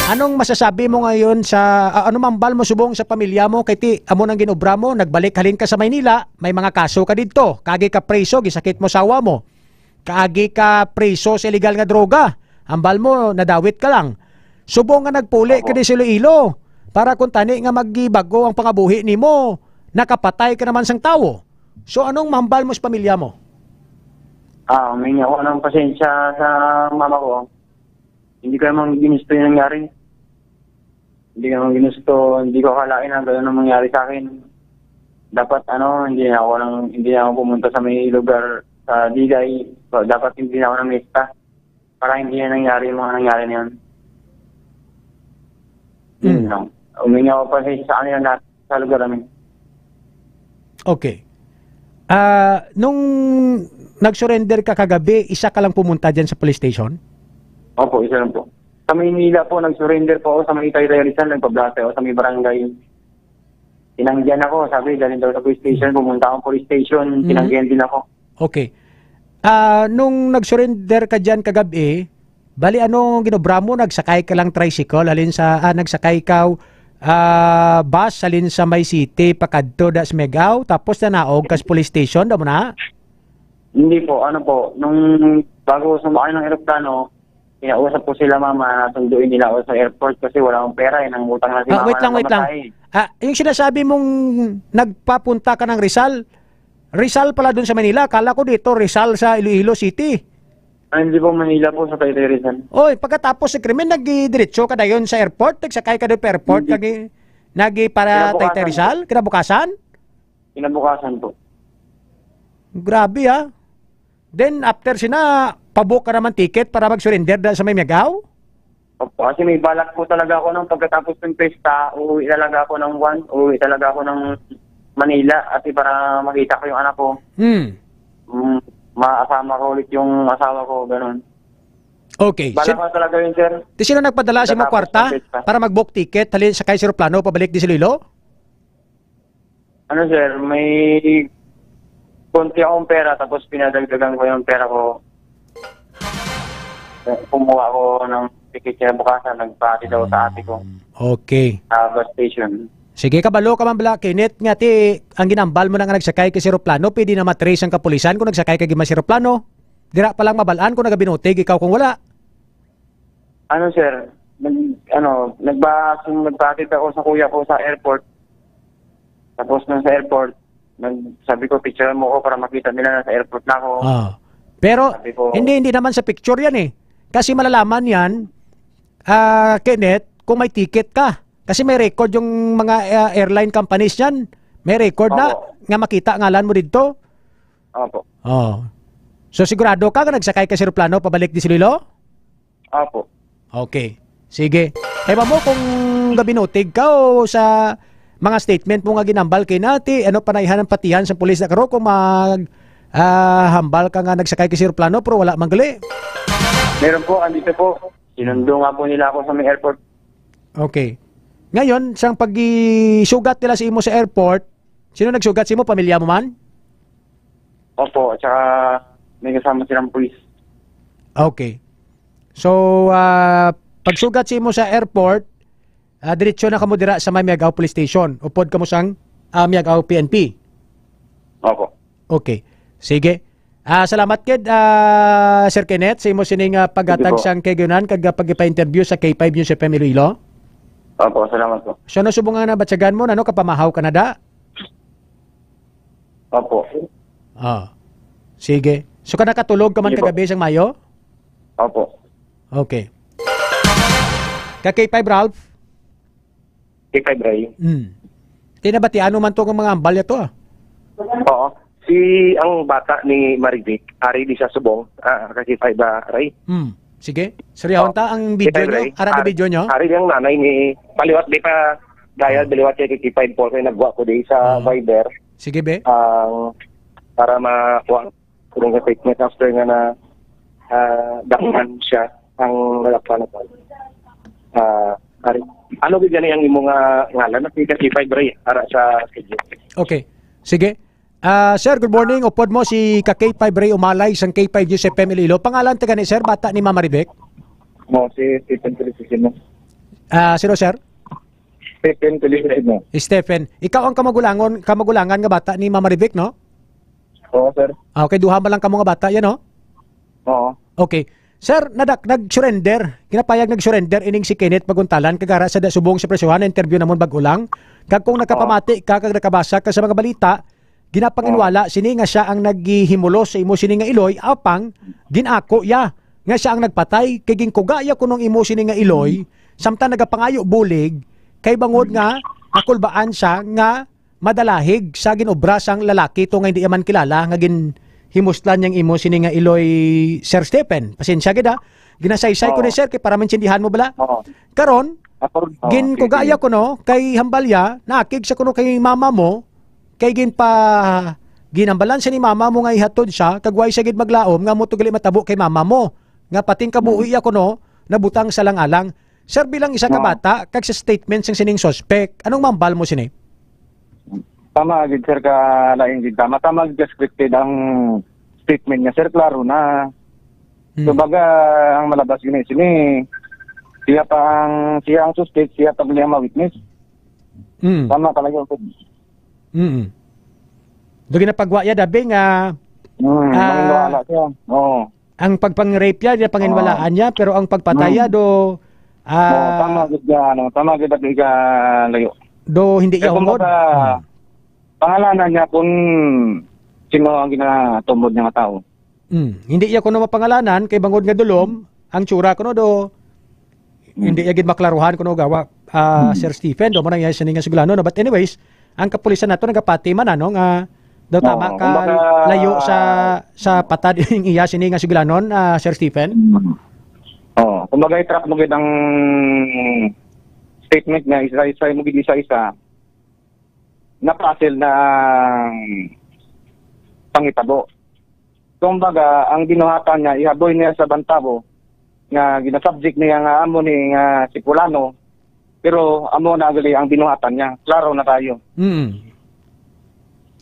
Anong masasabi mo ngayon sa, ah, ano mahambal mo subong sa pamilya mo? Kay ti, amo nang ginobra mo, nagbalik halin ka sa Maynila, may mga kaso ka didto. Kagi ka preso, gisakit mo sawa mo. Kaagi ka preso sa illegal nga droga. Hambal mo, nadawit ka lang. Subong nga nagpuli ka Opo. di sa Iloilo, para kung tani nga magibag-o ang pangabuhi nimo, nakapatay ka naman sang tawo. So, anong mahambal mo sa pamilya mo? Ah, humingi ako ng pasensya sa mama ko. Hindi ko naman ginusto yung nangyari. Hindi ko naman ginusto, hindi ko akalain na gano'n ang mangyari sa akin. Dapat, ano, hindi na ako lang, hindi na ako pumunta sa may lugar sa Digay. So, dapat hindi na ako namista para hindi na nangyari yung mga nangyari na yun. Yun Hmm. lang. Humingi ako pa sa, sa kanila lahat sa lugar namin. Okay. Ah, nung nag-surrender ka kagabi, isa ka lang pumunta dyan sa police station? Opo, isa lang po. Sa Maynila po, nag-surrender po ako sa may Taytay Rizal, nagpa-blotter ako sa may barangay. Tinanggihan ako, sabi, dalhin daw sa police station, pumunta akong police station, Mhm. tinanggihan din ako. Okay. Ah, nung nag-surrender ka dyan kagabi, bali ano ang ginobra mo? Nagsakay ka lang tricycle, halin sa, ah, nagsakay ka, ah, bus, halin sa may city, pakadto da sa Miag-ao, tapos nanaog ka sa police station, da mo na? Hindi po, ano po, nung bago sumakay ng eroplano, kinausap ko sila mama na sunduin nila ako sa airport kasi wala akong pera eh, nangutang na si Ah, mama wait lang, ng wait lang. pamasahe. Ah, yung sinasabi mong nagpapunta ka ng Rizal, Rizal pala dun sa Manila. Kala ko dito, Rizal sa Iloilo City. Ah, hindi po, Manila po, sa Taytay Rizal. Oy, pagkatapos sa krimen, nagdiretso ka dayon sa airport, nagsakay ka doon pa airport, Hindi. nagi, nagi para Kinabukasan Taytay po. Rizal, kinabukasan? Kinabukasan po. Grabe, ah. Then, after sina, pabook ka naman ticket para mag-surrender da sa may Miagao? Opo, kasi may balak po talaga ako nung pagkatapos ng pesta, uuwi talaga ako ng one, uuwi talaga ako ng Manila, kasi para makita ko yung anak ko. Hmm. Mm, makasama ko ulit yung asawa ko, ganun. Okay. Balak Sin-, ko talaga yun, sir. Di sino nagpadala sa imong Pagkatapos kwarta ng pesta. para mag-book ticket, halin sa kay eroplano, pabalik di sa Iloilo? Ano, sir, may konti akong pera, tapos pinadagdagan ko yung pera ko. Eh, kumuha ako ng ticket kinabukasan, nagpati daw sa ate ko. Mm, okay. Sa bus station. Sige, kabalo ka man bala, Kenneth, nga ti, ang ginambal mo na nga nagsakay ka sa eroplano, pwede na matrace ang kapulisan kung nagsakay ka gid man sa eroplano. Dira pa lang mabalaan kung nagabinutig ikaw kung wala. Ano, sir, nag-, ano, nagba-, nagpatid ako sa kuya ko sa airport. Tapos nung sa airport, nag-, sabi ko, "Picturean mo ko para makita nila na sa airport na ako." Ah. Pero, Sabi ko, hindi, hindi naman sa picture yan eh. Kasi malalaman yan, ah, Kenneth, kung may ticket ka. Kasi may record yung mga, ah, airline companies yan. May record na Opo. nga makita ngalan mo dito. Opo. Oh. So, sigurado ka nga nagsakay ka sa eroplano pabalik di Iloilo? Opo. Okay. Sige. Kay mo kung gabinutig ka o sa mga statement mo nga ginambal kay nati, ano pa naihan ang patihan sa pulis na karo kung mag, ah, hambal ka nga nagsakay ka sa eroplano pero wala man gali? Meron po, andito po. Sinundo nga po nila ako sa may airport. Okay. Ngayon, sang pagisugat nila sa imo sa airport, sino nagsugat sa imo? Pamilya mo man? Opo, at saka may kasama silang pulis. Okay. So, ah, pagsugat sa imo sa airport, ah, diretso na kamo dira sa may Miagao Police Station. Upod kamo sang, ah, Miagao P N P. Opo. Okay. Sige. Ah, salamat gid, ah, Sir Kenneth, sa imo sining, ah, paghatag Sige po. sang kaigyunan kag, ah, pagpa-interview sa K five News F M Iloilo. Opo, salamat po. So, ano subong nga nabatyagan mo, ano, kapamahaw ka na da? Opo. Ah. Sige. So, ka nakatulog ka man Sige po. kagabi sang mayo? Opo. Okay. Ka K five, Ralph? K five, Ray. Hmm. Tinabatian mo man to nga mga hambal niya to, ah. Oo. Si, ang bata ni Marivic, ari di sa subong, ah, ka K five, ah, Ray. Hmm. Sige. Suryahon Oh. ta ang video K five, niyo. Ray. Ara ang Ari, video niyo. ari ang nanay ni, baliwat di pa, dahil Hmm. baliwat kay K five po, kay nagwa ko di sa Hmm. Viber. Sige, be. Ang, para makuha Kung nga statement after nga na, ah, dakpan siya ang nadakpan na tao. Ah, ari, ano gid gani ang imo nga ngalan? Nag-, K five, Ray, ara sa schedule. Okay. Sige. Ah, sir, good morning. Upod mo si ka K five Ray Umalay sang K five News F M Iloilo. Pangalan ta gani, sir, bata ni Mama Rebek? Mo, si Stephen Felicissimo. Ah, sino, sir? Stephen Felicissimo. Stephen, ikaw ang kamagulangon, kamagulangan nga bata ni Mama Rebek, no? Oo, sir. Ah, okay, duha man lang kamo nga bata yan, no? Oo. Okay. Sir, nadak-, nag-surrender. Ginapayag nag-surrender ining si Kenneth Paguntalan, kag ara sa da-, subong sa presyuhan, na-interview namon bag-o lang. Kag kung Oo. nakapamati ka, kag nakabasa ka sa mga balita, ginapanginwala Oo. sini nga siya ang naghimulos sa imo sini nga iloy, apang gin-ako iya nga siya ang nagpatay, kay ginkuga iya kuno ang imo sini nga iloy, samtang nagapangayo bulig, kay bangod nga nakulbaan siya nga madalahig sa ginobra sang lalaki to nga hindi man kilala nga ginhimuslan niyang imo sini nga iloy, Sir Stephen. Pasensya gid, ha. Ginasaysay ko ni Oo. Sir kay para maintindihan mo bala. Oo. Karon, Ako rin. Oo, ginkuga sige, iya sige. kuno kay hambal iya, naakig sa kuno kay mama mo, kay ginpa-, ginhambalan sa ni mama mo nga ihatod siya, kag way siya gid maglaom nga mo to gali matabo kay mama mo, nga pating kabuhi Mm. iya kuno nabutang sa lang-alang. Sir, bilang isa ka Oo. bata, kag sa statement sang sining suspect, anong mambal mo sini? Tama gid, sir, ka lain gid tama. Tama gid ka scripted ang statement niya, sir. Klaro na. Hmm. Kumbaga, ang malabas gini, sini, siya pa ang, siya ang suspect, siya pa ang ma-witness. Hmm. Tama talaga, sir. Mm. Do ginapagwa ya dabi nga, Hmm, ah, manginwala siya. Oo. Ang pagpang-rape ya, ya panginwalaan Oh. niya, pero ang pagpatay ya Mm. do, ah, Oh, tama gid ka, ano, tama gid ka layo. Do hindi Kaya iya hungod? kumbaga, Hmm. pangalanan niya kung sino ang ginatumod niya nga tao. Hmm. Hindi iya kuno mapangalanan kay bangod nga dulom ang tsura kuno do Hmm. hindi iya gid maklaruhan kuno gawa, ah, Hmm. Sir Stephen, do mo na iya sini nga suglanon, no? But anyways, ang kapulisan nato nagapati man, ano, nga daw tama Oo, ka kumbaga, layo sa, sa patad ning iya sini nga suglanon, ah, Sir Stephen? Mm. Oo, kumbaga i-track mo gid ang statement niya, isa-isa mo gid isa-isa. Napasil na ang pangitabo. Kumbaga, ang binuhatan niya, ihaboy niya sa bantabo nga ginasubject niya nga amo ni nga si Fulano, pero amo na gali ang binuhatan niya. Klaro na tayo. Mm.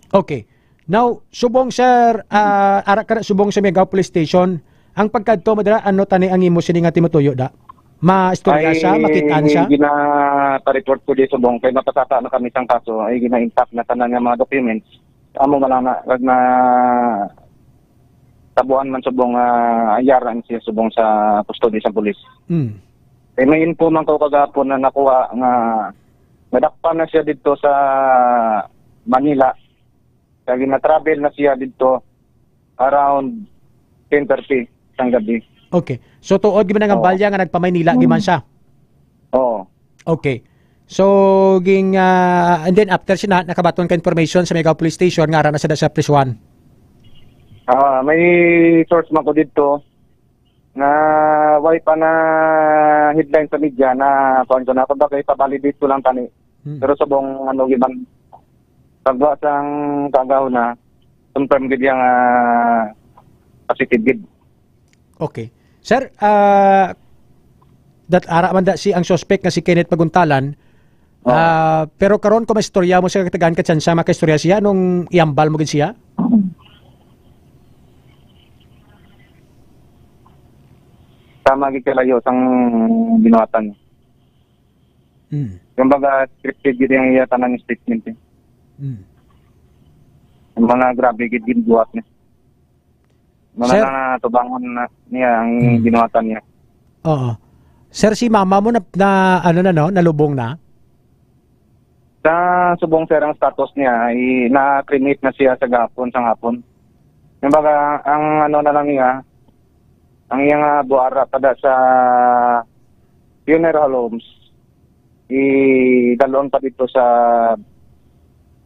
Okay. Now, subong, sir, ah, ara ka na subong sa Miagao Police Station, ang pagkadto mo dira, ano tani ang imo sini nga timutuyo da? Maistorya siya, Ay, makitaan siya? Gina-report ko di subong kay mapasaka na kami sang kaso, ay gina-intact na tanan nga mga documents. Amo man lang na, kag na tabuan man subong, ah, ayaran siya subong sa custody sa pulis. Mm. Kay may info man ko kagapon na nakuha nga nadakpan na siya didto sa Manila. Kag na-travel na siya didto around ten thirty sang gabi. Okay. So, tuod gid man ang Oo. balya nga nagpa-Maynila gid man Mm. siya? Oo. Okay. So, ging, ah, and then after siya na, nakabaton ka information sa Miagao Police Station nga ara na siya sa prisuhan? Ah, may source man ko didto nga way pa na headline sa media na kuwan ko na, kumbaga ipa-validate ko lang tani. Hmm. Pero subong, ano, gid man, pagwa sang kaagahon na, confirm gid yang, ah, positive gid. Okay. Sir, ah, dat ara man da si ang suspect nga si Kenneth Paguntalan, Oo. ah, pero karon kung maistorya mo siya, katagaan ka tsansa makaistorya siya, anong iambal mo gid siya? Tama gid kalayo sang binuhatan niya. Mm. Kumbaga, scripted gid ang iya tanan nga statement, eh. Mm. Ang mga grabe gid ginbuhat niya. Mga Sir? natubangon na niya ang Mm. binuhatan niya. Oo. Sir, si mama mo na, na, ano na, no? Nalubong na? Sa subong, sir, ang status niya, i-, na-cremate na siya sa gahapon, sa hapon. Kumbaga, ang ano na lang niya, ang iyang, ah, buara pa da sa funeral homes, idalon pa dito sa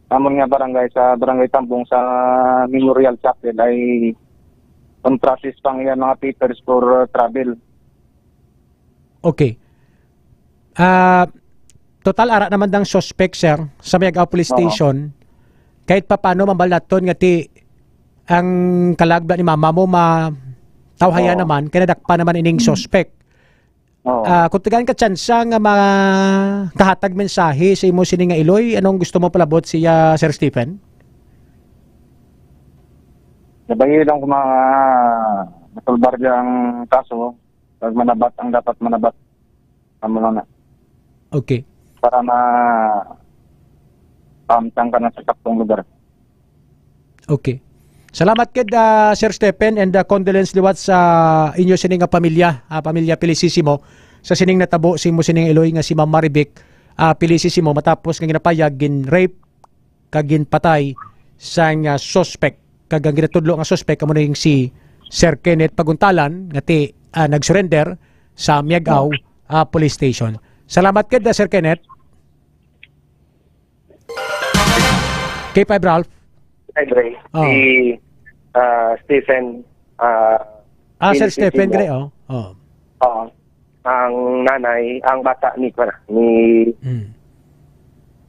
amon nga barangay, sa Barangay Tambong, sa Memorial Chapel, ay on process pang iya mga papers for, uh, travel. Okay. Ah, total ara naman dang suspect, sir, sa Miagao Police Oo. Station. Kahit papaano, mambal naton nga ti ang kalagba ni mama mo ma tawhaya Oo. naman, kay nadakpan naman ining Mm. suspect. Oo. Ah, kung tagaan ka tsansa nga makahatag mensahe sa imo sini nga iloy, anong gusto mo palabot siya, Sir Stephen? Nabayi lang ko mga masulbar ang kaso, pag manabat ang dapat manabat. Amo lang na. Okay. Para ma-, pahamtang ka na sa saktong lugar. Okay. Salamat gid, ah, Sir Stephen, and, ah, condolence liwat sa inyo sini nga pamilya, ah, pamilya Felicissimo, sa sining natabo sa imo sining iloy nga si Ma'am Marivic, ah, Felicissimo, matapos nga ginapayag, gin-rape kag ginpatay sang, ah, suspect, kag ang ginatudlo nga suspect amo ning si Sir Kenneth Paguntalan nga ti, ah, nag-surrender sa Miagao, ah, Police Station. Salamat gid, ah, Sir Kenneth. K five Ralph. Hi, Dre. Oh. Si, ah, Stephen, ah, Ah, Sir Stephen Gray, oh. Oh. Oo. Ang nanay, ang bata ni, kuwan, ni Mm.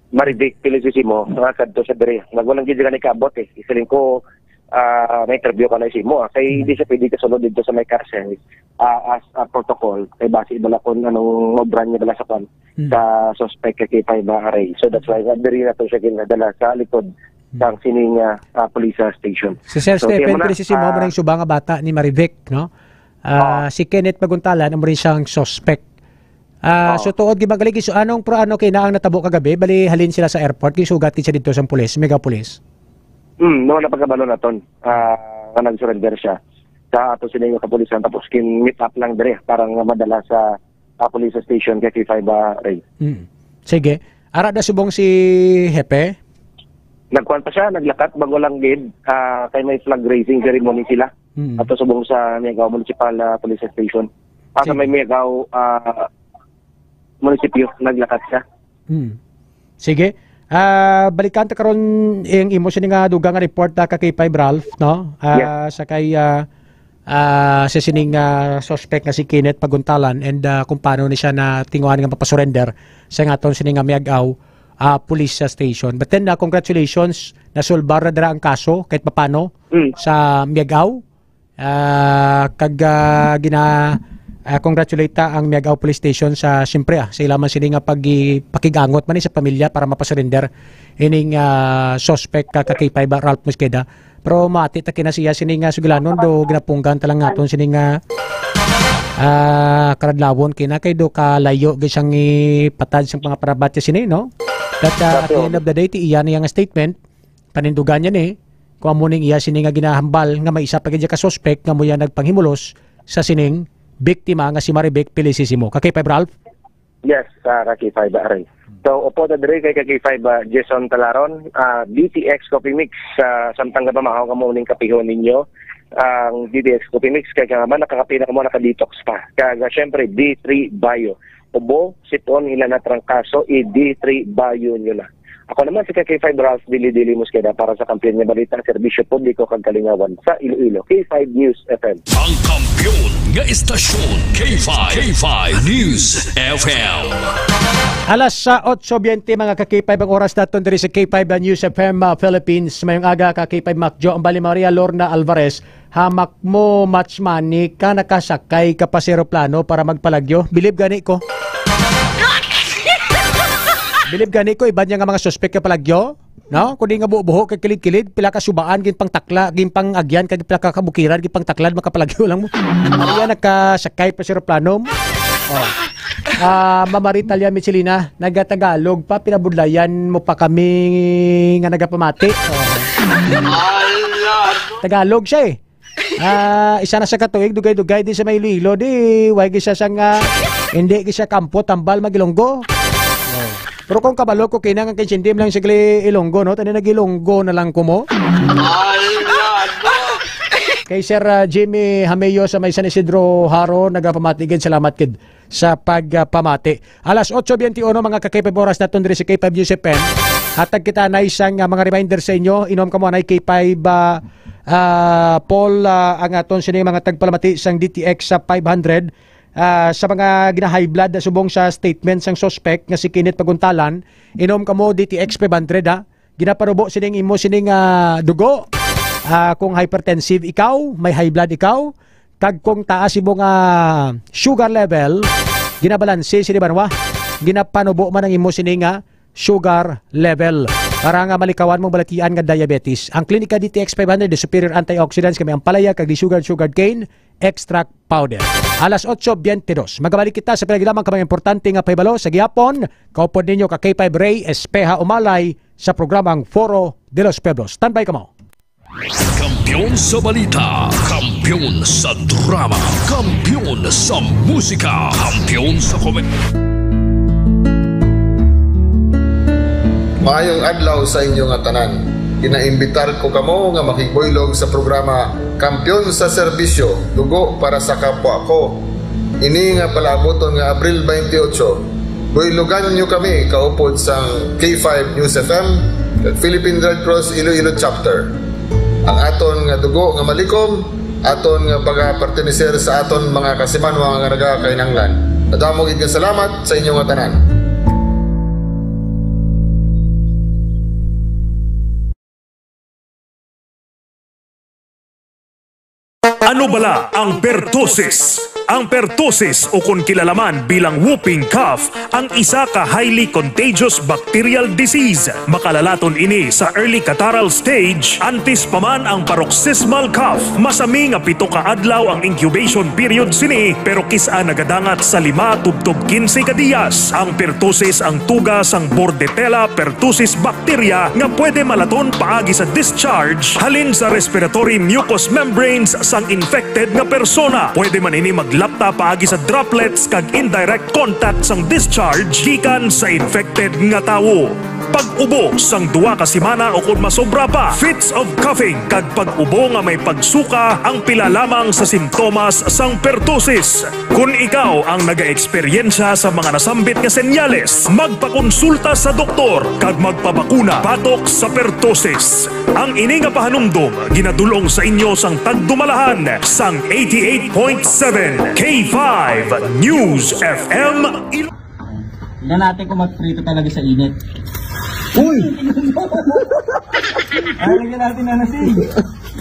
Marivic Felicissimo, nga kadto sa diri. Nagwalang gid gani kaabot, eh. Isiling ko, ah, may interview ka na isimo, ah. Kay Mm. di siya pwede kasulod dito sa may cárcel, ah, as a protocol. Kay base bala kung anong obra niya bala sa kwan, Mm. sa suspect kay K five Array. So, that's why, ah, diri na to siya ginadala sa likod Mm. sang sini nga, ah, police, ah, station. Si Sir So, Stephen kaya mo na, Felicissimo, ah, mo rin subang nga bata ni Marivic, no? Ah, Oo. si Kenneth Paguntalan, amo rin siyang suspect. Ah, Oo. so tuod gid, magaling, so anong pro-, ano kay na ang natabo kagabi? Bali, halin sila sa airport, gisugat gid siya didto sa pulis, Miagao Police. Hmm, no, napagkabalo naton. Ah, nga nag-surrender siya sa ato sila yung kapulisan, tapos kin-meet up lang dire para nga madala sa, ah, police station kay K five Array. Hmm. Sige. Ara da subong si Hepe? Nagkuan pa siya, naglakat, bago lang gid, ah, kay may flag raising ceremony sila. Mm. Ato subong sa Miagao Municipal, ah, Police Station. Ah, sa Sige. may Miagao, ah, munisipyo, naglakat siya. Mm. Sige. Ah, balikan ta karon ang imo sini nga dugang nga report, ah, ka K five Ralph, no? Ah, Yes. sa kay, ah, ah, sa sining, ah, suspect nga si Kenneth Paguntalan and, ah, kung paano ni siya natinguhan nga mapasurrender sa ngaton sini nga Miagao, ah, police, ah, station. But then, ah, congratulations, nasulbar na dira ang kaso kahit papano Mm. sa Miagao. Ah, kag, ah, gina, ah, congratulate ta ang Miagao Police Station sa, siyempre, ah, sa ila man sini nga pagi-, pakigangot man ni sa pamilya para mapasurrender ining, ah, suspect ka, ka K five, ah, Ralph Mosqueda. Pero mati ta kina siya sini nga sugilanon do ginapunggan ta lang naton sini nga, ah, karadlawon kina kay do kalayo gid siyang ipatad sang mga parabat sini, no? But, ah, at the end of the day, ti iya niya nga statement, panindugan niya ni, kung amo ning iya sini nga ginahambal nga may isa pa gid ka suspect nga mo iya nagpanghimulos sa sining biktima nga si Marivic Felicissimo. Ka K five, Ralph? Yes, ah, ka K five, Aray. So, upo ta diri kay ka K five, ah, Jason Talaron, ah, D T X Coffee Mix, ah, samtang gapamahaw kamo ning kapihon ninyo ang D T X Coffee Mix, kay nga man nakakape na kamo, naka-detox pa. Kag, ah, syempre, D three Bio. Ubo, sipon, ila na trangkaso, i D three Bio nyo na. Ako naman si ka K five Ralph Dili Dili Mosqueda para sa Kampiyon nga Balita, Serbisyo Publiko kag Kalingawan sa Iloilo, K five News F M. Ang kampiyon nga istasyon, K five, K five News F M. Alas sa otso biyente, mga ka K five, ang oras naton diri sa K five News F M, ah, Philippines. Mayong aga, ka K five Macjo, ang bali Maria Lorna Alvarez. Hamak mo, much money ka, nakasakay ka pa sa eroplano para magpalagyo. Bilib gani ko. Bilib gani ko, iban niya nga mga suspect ka palagyo. No? Kundi nga buho-buho kay kilid-kilid, pila ka subaan, ginpangtakla, ginpang-agyan, kag pila ka kabukiran, ginpangtaklad, makapalagyo lang mo. Ano yan, nakasakay pa sa eroplano? Oh. Ah, Mama Ritalia Michelina, nagatagalog pa, pinabudlayan mo pa kami nga nagapamati. Oh. Tagalog siya eh. Ah, isa na sa katuig, dugay-dugay di sa may Iloilo, di, way gisa sa nga, hindi gisa kampo, tambal, mag-Ilonggo. Oh. Pero kung kabalo ko, kinang ang kinsindim lang sigli Ilonggo, no? Tani nag-Ilonggo na lang ko mo. Kay Sir, ah, Jimmy Hameo sa may San Isidro Jaro, nagapamati gid, salamat gid sa pagpamati. Alas otso biyente uno, mga ka-K five, oras naton diri sa K five News F M. Hatag kita na isang, ah, mga reminder sa inyo. Inom kamo anay K five, ah, ah, Paul, ah, ang aton sini mga tagpalamati sang D T X sa five hundred. Ah, sa mga gina-high blood na subong sa statement sang suspect nga si Kenneth Paguntalan, inom kamo D T X five hundred, ha. Ginapanubo sining imo sining, ah, dugo. Ah, kung hypertensive ikaw, may high blood ikaw, kag kung taas imo nga sugar level, ginabalanse sini banwa, ginapanubo man ang imo sini nga sugar level para nga malikawan mong balatian nga diabetes. Ang Klinika D T X five hundred, the superior antioxidants, kami ang palaya kag the sugar, sugar cane extract powder. Alas otso biyente dos. Magabalik kita sa pila lamang ka mga importante nga pahibalo sa gihapon. Kaupod ninyo ka K five Ray Espeha Umalay sa programang Foro de los Pueblos. Standby kamo. Kampiyon sa balita, kampiyon sa drama, kampiyon sa musika, kampiyon sa komedya. Maayong adlaw sa inyo nga tanan. Ginaimbitar ko kamo nga makigbuylog sa programa Kampiyon sa Serbisyo, Dugo para sa Kapwa Ko. Ini nga palaabuton nga Abril twenty-eight, buylogan niyo kami kaupod sang K five News F M kag Philippine Red Cross Iloilo Chapter. Ang aton nga dugo nga malikom, aton nga pagaperteneser sa aton mga kasimanwa nga nagakinahanglan. Madamo gid nga salamat sa inyo nga tanan. Ano bala ang pertussis? Ang pertussis, o kon kilala man bilang whooping cough, ang isa ka highly contagious bacterial disease. Makalalaton ini sa early catarrhal stage, antes pa man ang paroxysmal cough. Masami nga pito ka adlaw ang incubation period sini, pero kis-a nagadangat sa lima tubtob quince ka diyas. Ang pertussis ang tuga sang Bordetella pertussis bacteria nga pwede malaton paagi sa discharge halin sa respiratory mucous membranes sang infected nga persona. Pwede man ini mag Lapta paagi sa droplets kag indirect contact sang discharge gikan sa infected nga tawo. Pag-ubo sang duha ka semana o kon masobra pa, fits of coughing kag pag-ubo nga may pagsuka ang pila lamang sa simptomas sang pertussis. Kon ikaw ang nagaeksperyensya sa mga nasambit nga senyales, magpakonsulta sa doktor kag magpabakuna batok sa pertussis. Ang ini nga pahanumdom ginadul-ong sa inyo sang tagdumalahan sang eighty-eight point seven K five News F M. Tingnan natin kung magprito talaga sa init. Uy! Ay, lagyan natin na nasig.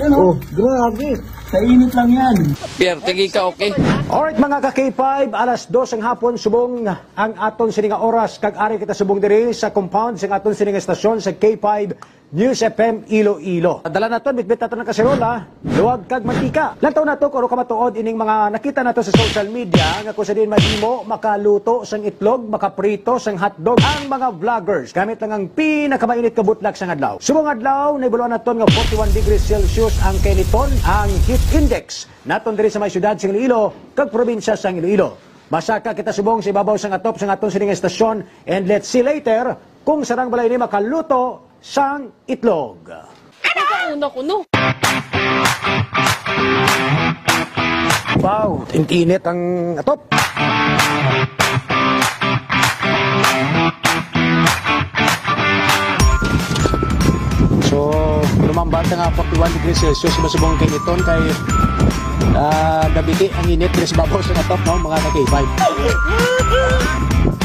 Yan, oh. Oh, grabe. Sa init lang yan. Pierre, tigi ka, okay? Alright, mga ka-K five, alas dos ang hapon, subong ang aton sini nga oras, kag ari kita subong diri sa compound sa aton sini nga estasyon sa K five News F M Iloilo. Dala naton, bitbit naton ang kaserola, luwag kag mantika. Lantaw nato kung ano ka matuod ining mga nakita nato sa social media nga kung sa diin mahimo makaluto sang itlog, makaprito sang hotdog ang mga vloggers gamit lang ang pinakamainit nga butlak sang adlaw. Subong adlaw, nahibaluan naton nga forty-one degrees Celsius ang kainiton, ang heat index naton diri sa may siyudad sang Iloilo kag probinsya sang Iloilo. Masaka kita subong sa ibabaw sang atop sang aton sining estasyon, and let's see later kung sarang balay ni makaluto sang itlog. Ano? Una ko, no? Wow, init-init ang atop. So, lumambal ta nga forty-one degrees Celsius, subong kay niton kay, ah, gabiti ang init diri sa babaw sa atop, no, mga ka-K five.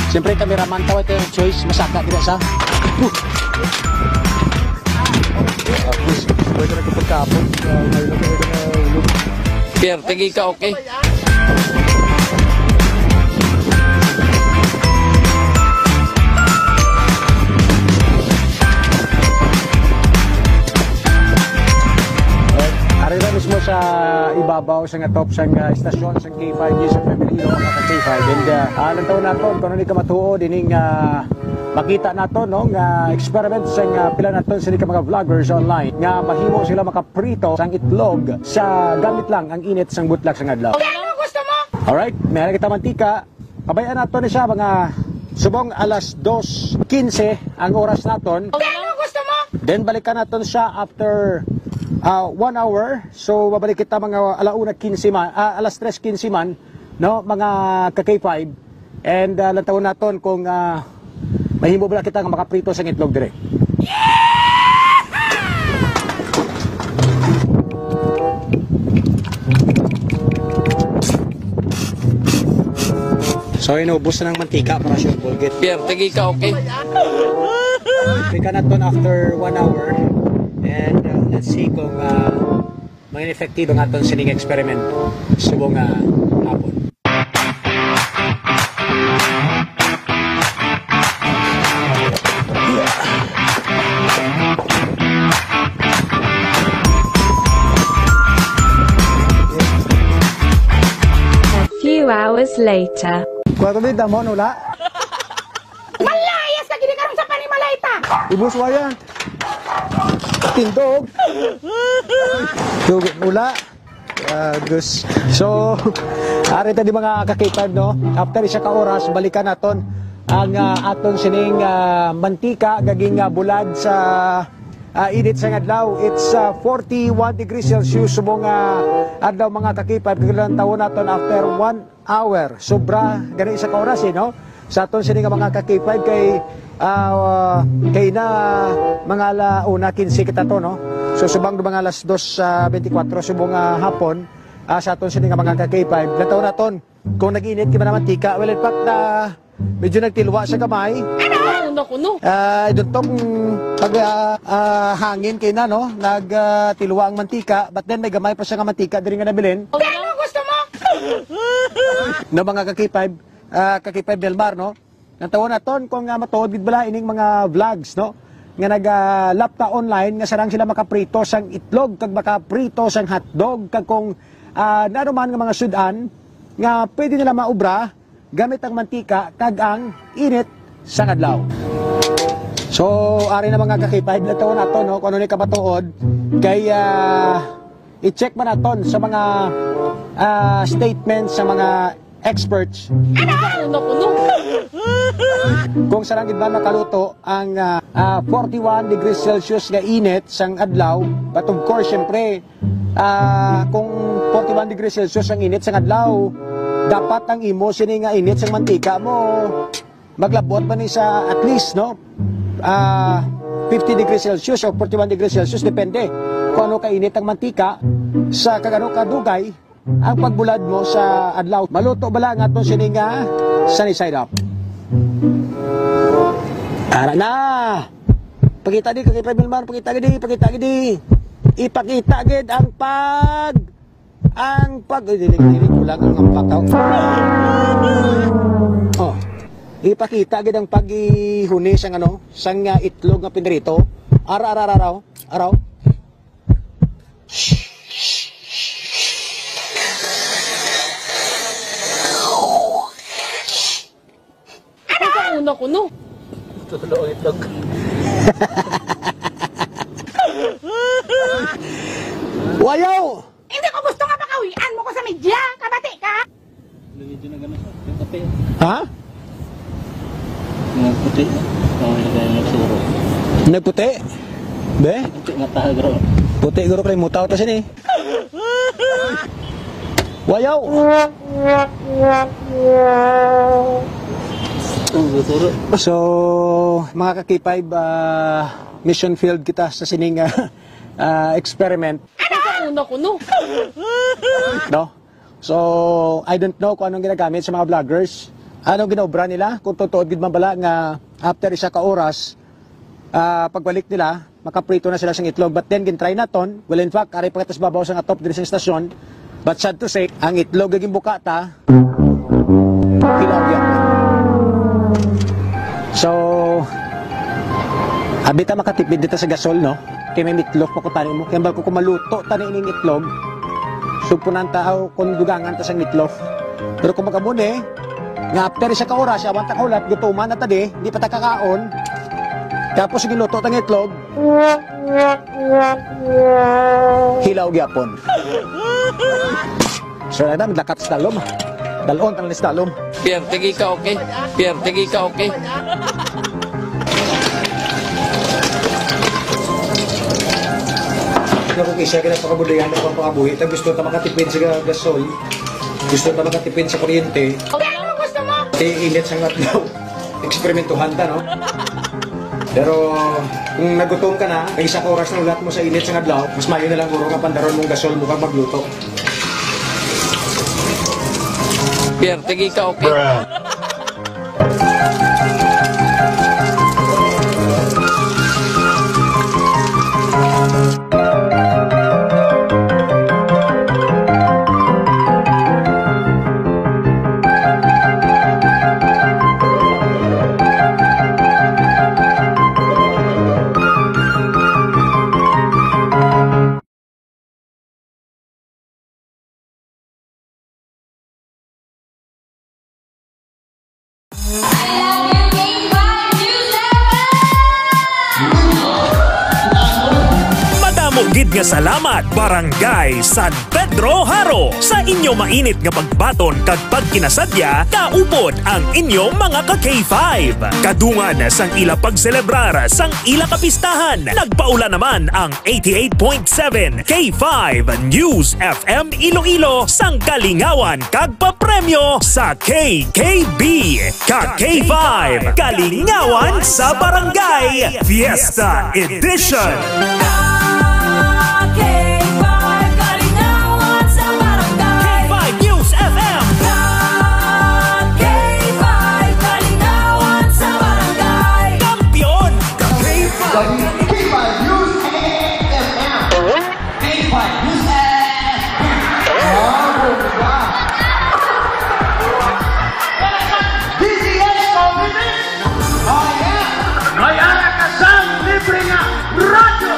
Siyempre, cameraman tayo, ito yung choice, masaka dira sa. Tapos, pwede na kapagkapon. Ah, ngayon na pwede na ulog. Pierre, tigi ka, okay? Ari na mismo sa ibabaw sa nga top sa nga estasyon sa K five News F M Iloilo, mga ka-K five. And, uh, ah, lantaw naton kung ano ni kamatuod ining, ah, makita naton, no, nga experiment sa nga pila naton sini ka mga vloggers online nga mahimo sila makaprito sang itlog sa gamit lang ang init sang butlak sang adlaw. Ano gusto mo? Alright, may kita mantika. Pabayaan naton ni siya mga subong alas dos quince ang oras naton. Ano gusto mo? Then balikan naton siya after, ah, one hour. So, babalik kita mga alauna quince man, ah, alas tres quince man, no, mga ka-K five. And, ah, lantawon naton kung, ah, mahimo ba kita nga makaprito sang itlog dire. So, inubos na ang mantika para sure ball git. Pierre, tigi ka, okay? Balikan naton after one hour. And, uh, let's see kung, uh, maging effective ang aton sining experiment subong nga hapon. A few hours later. Kuha tubig, damo, nula. Malayas ka gini karon sa panimalay ta. Ubos waya. Tindog. Tug-, ula. Ah, gus-, so, ari ta di mga ka-K five, no? After isa ka oras, balikan naton ang, ah, aton sining, ah, mantika, gaging, ah, bulad sa, ah, init sang adlaw. It's, ah, forty-one degrees Celsius subong, ah, adlaw, mga ka-K five. Kailan tawon naton after one hour. Sobra gani isa ka oras, eh, no? Sa aton sini nga mga ka-K five kay, ah, kay na mga ala una quince kita to, no? So, subang mga alas dos, ah, beintikwatro subong nga hapon, ah, sa aton sini nga mga ka-K five, lantaw naton kung nag-init kay man ang mantika. Well, in fact, ah, medyo nagtilwa sa gamay. Ano? Una ko, no? Ah, I don't know kung pag, ah, ah, hangin kay na, no? Nag, ah, tilwa ang mantika, but then may gamay pa siya nga mantika diri nga nabilin. Ano gusto mo? No, mga ka-K five, ah, ka-K five Del Mar, no? Natawon naton kung, ah, matuod gid bala ining mga vlogs, no? Nga nag, ah, lapta online nga sarang sila makaprito sang itlog kag makaprito sang hotdog kag kung, ah, ano man nga mga sud-an nga pwede nila maubra gamit ang mantika kag ang init sang adlaw. So, ari na mga ka-K five, natawon naton, no? Kung ano ni kamatuod kay, ah, i-check man naton sa mga ah, statement sa mga experts. Ano? Una ko, no? Kung saan gid ba makaluto ang, ah, ah, forty-one degrees Celsius nga init sang adlaw, but of course, syempre, ah, kung forty-one degrees Celsius ang init sang adlaw, dapat ang imo sini nga init sang mantika mo maglabot man ni sa at least, no? Ah, fifty degrees Celsius o forty-one degrees Celsius, depende kung ano kainit ang mantika sa kag ano kadugay ang pagbulad mo sa adlaw. Maluto bala ang aton sini nga sunny side up? Ara na! Pakita di, kay Prime Milmar, pakita gid di, pakita gid di. Ipakita gid ang pag, ang pag, ay, dili, dili, kulang ang ampakaw. Oh, ipakita gid ang pag-ihuni sang ano, sang, ah, itlog nga pinrito. Ara, ara, ara, ara, oh. Ara, oh. Ano? Ito una ko, no? Tulo ang itlog. Wayaw! Hindi ko gusto nga pakawian mo ko sa media. Kabati ka? Medyo na ganun, sir. Yung kape. Ha? Yung puti. Oh, yung kaya nagsuro. Nagputi? Be? Puti mata, bro. Puti, guro, kay mutaw ta sini. Wayaw! Ang guturo. So, mga ka-K five, ah, mission field kita sa sining, ah, ah, experiment. Ito una ko, no? No? So, I don't know kung anong ginagamit sa mga vloggers. Anong ginaobra nila? Kung totoo gid man bala nga after isa ka oras, ah, pagbalik nila, makaprito na sila sang itlog. But then, gintry naton. Well, in fact, ari pa kita sa babaw sang atop diri sa estasyon. But sad to say, ang itlog nga ginbuka ta, hilaw gyapon. So, abi ta makatipid dito sa gasol, no? Kay may meatloaf pa ko tani mo. Kaya bal ko kung maluto tani ining itlog, sugpunan ta, aw, kung dugangan ta sang meatloaf. Pero kung magamo ni, nga after isa ka oras, awan ta kahulat, gutuman na ta di, di pa ta kakaon. Tapos giluto ta nga itlog, hilaw gyapon. So, na, lakat sa dalom. Dalon, ang sa dalom. Pierre, tigi ka, okay? Pierre, tigi ka, okay? Kung isa ka na pakabudayan, na pakabuhi, ta gusto ta makatipid sa gasol, gusto ta makatipid sa kuryente. Okay, ano gusto mo? Eh, init sa adlaw. Eksperimentuhan ta, no? Pero kung nagutom ka na, kay isa ka oras na ulat mo sa init sa adlaw, mas maayo na lang guro nga pandaron mong gasol mo kag magluto. Pierre, tigi ka, okay? Madamo gid nga salamat, Barangay San Pedro Jaro, sa inyo mainit nga pagbaton kag pagkinasadya kaupod ang inyo mga ka K five. Kadungan sang ila pagselebrar sang ila kapistahan, nagpaula naman ang eighty-eight point seven K five News F M Iloilo sang kalingawan kag papremyo sa K K B. Ka K five, Kalingawan sa Barangay Fiesta Edition. Ka K five, Kalingawan sa Barangay. K five News F M. Ka K five, Kalingawan sa Barangay. Kampiyon. K five. K five News F M. K five News F M. Oh, diba? D T S Coffee Mix. Oh, yeah. May ara ka sang libre nga radyo.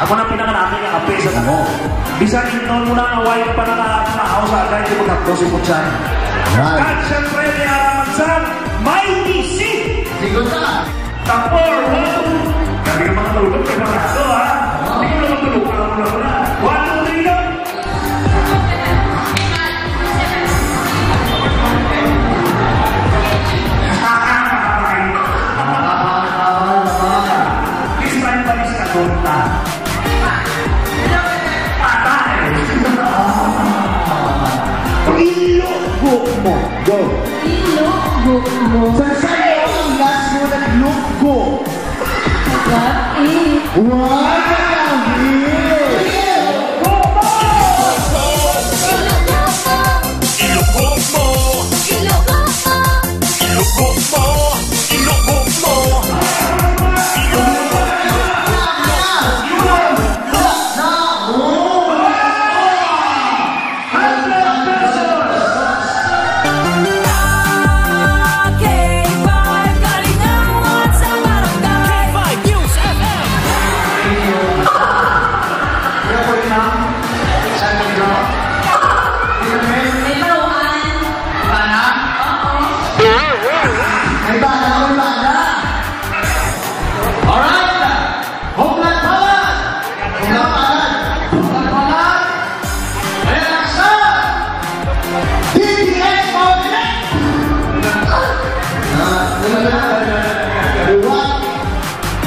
Muna pinakalaki nga kape sa damo. Bisan ingnon mo na nga way ka pa nakakaaw sa agay, di magkakdo si Putsan. Yan. Kag siyempre, may araman sa may isi. Sigot ka. Tapor, wow! Grabe ka mga tulog, preparado, ha? Hindi ko naman tulog, alam mo na. One, two, three, go! This time, balis ka, tonta. Patay! Ilok mo. Go. Ilok mo. Sa sayo, ang last mo, naglukgo. What? Eh. What? Ilok mo. Ilok mo. Ilok mo. Ilok mo. Hundred pesos! K five Kalingawan sa Barangay. K five News F M. Thank you. Kaya po rin, ma'am. San Pedro. May baruan. Bana? Oo. May bana, may bana. Alright. Home run, Palas! Home run, Palas! Home run, Palas! Ayan ang sa D T X Pavilion! Ah, wala na. Dalawa.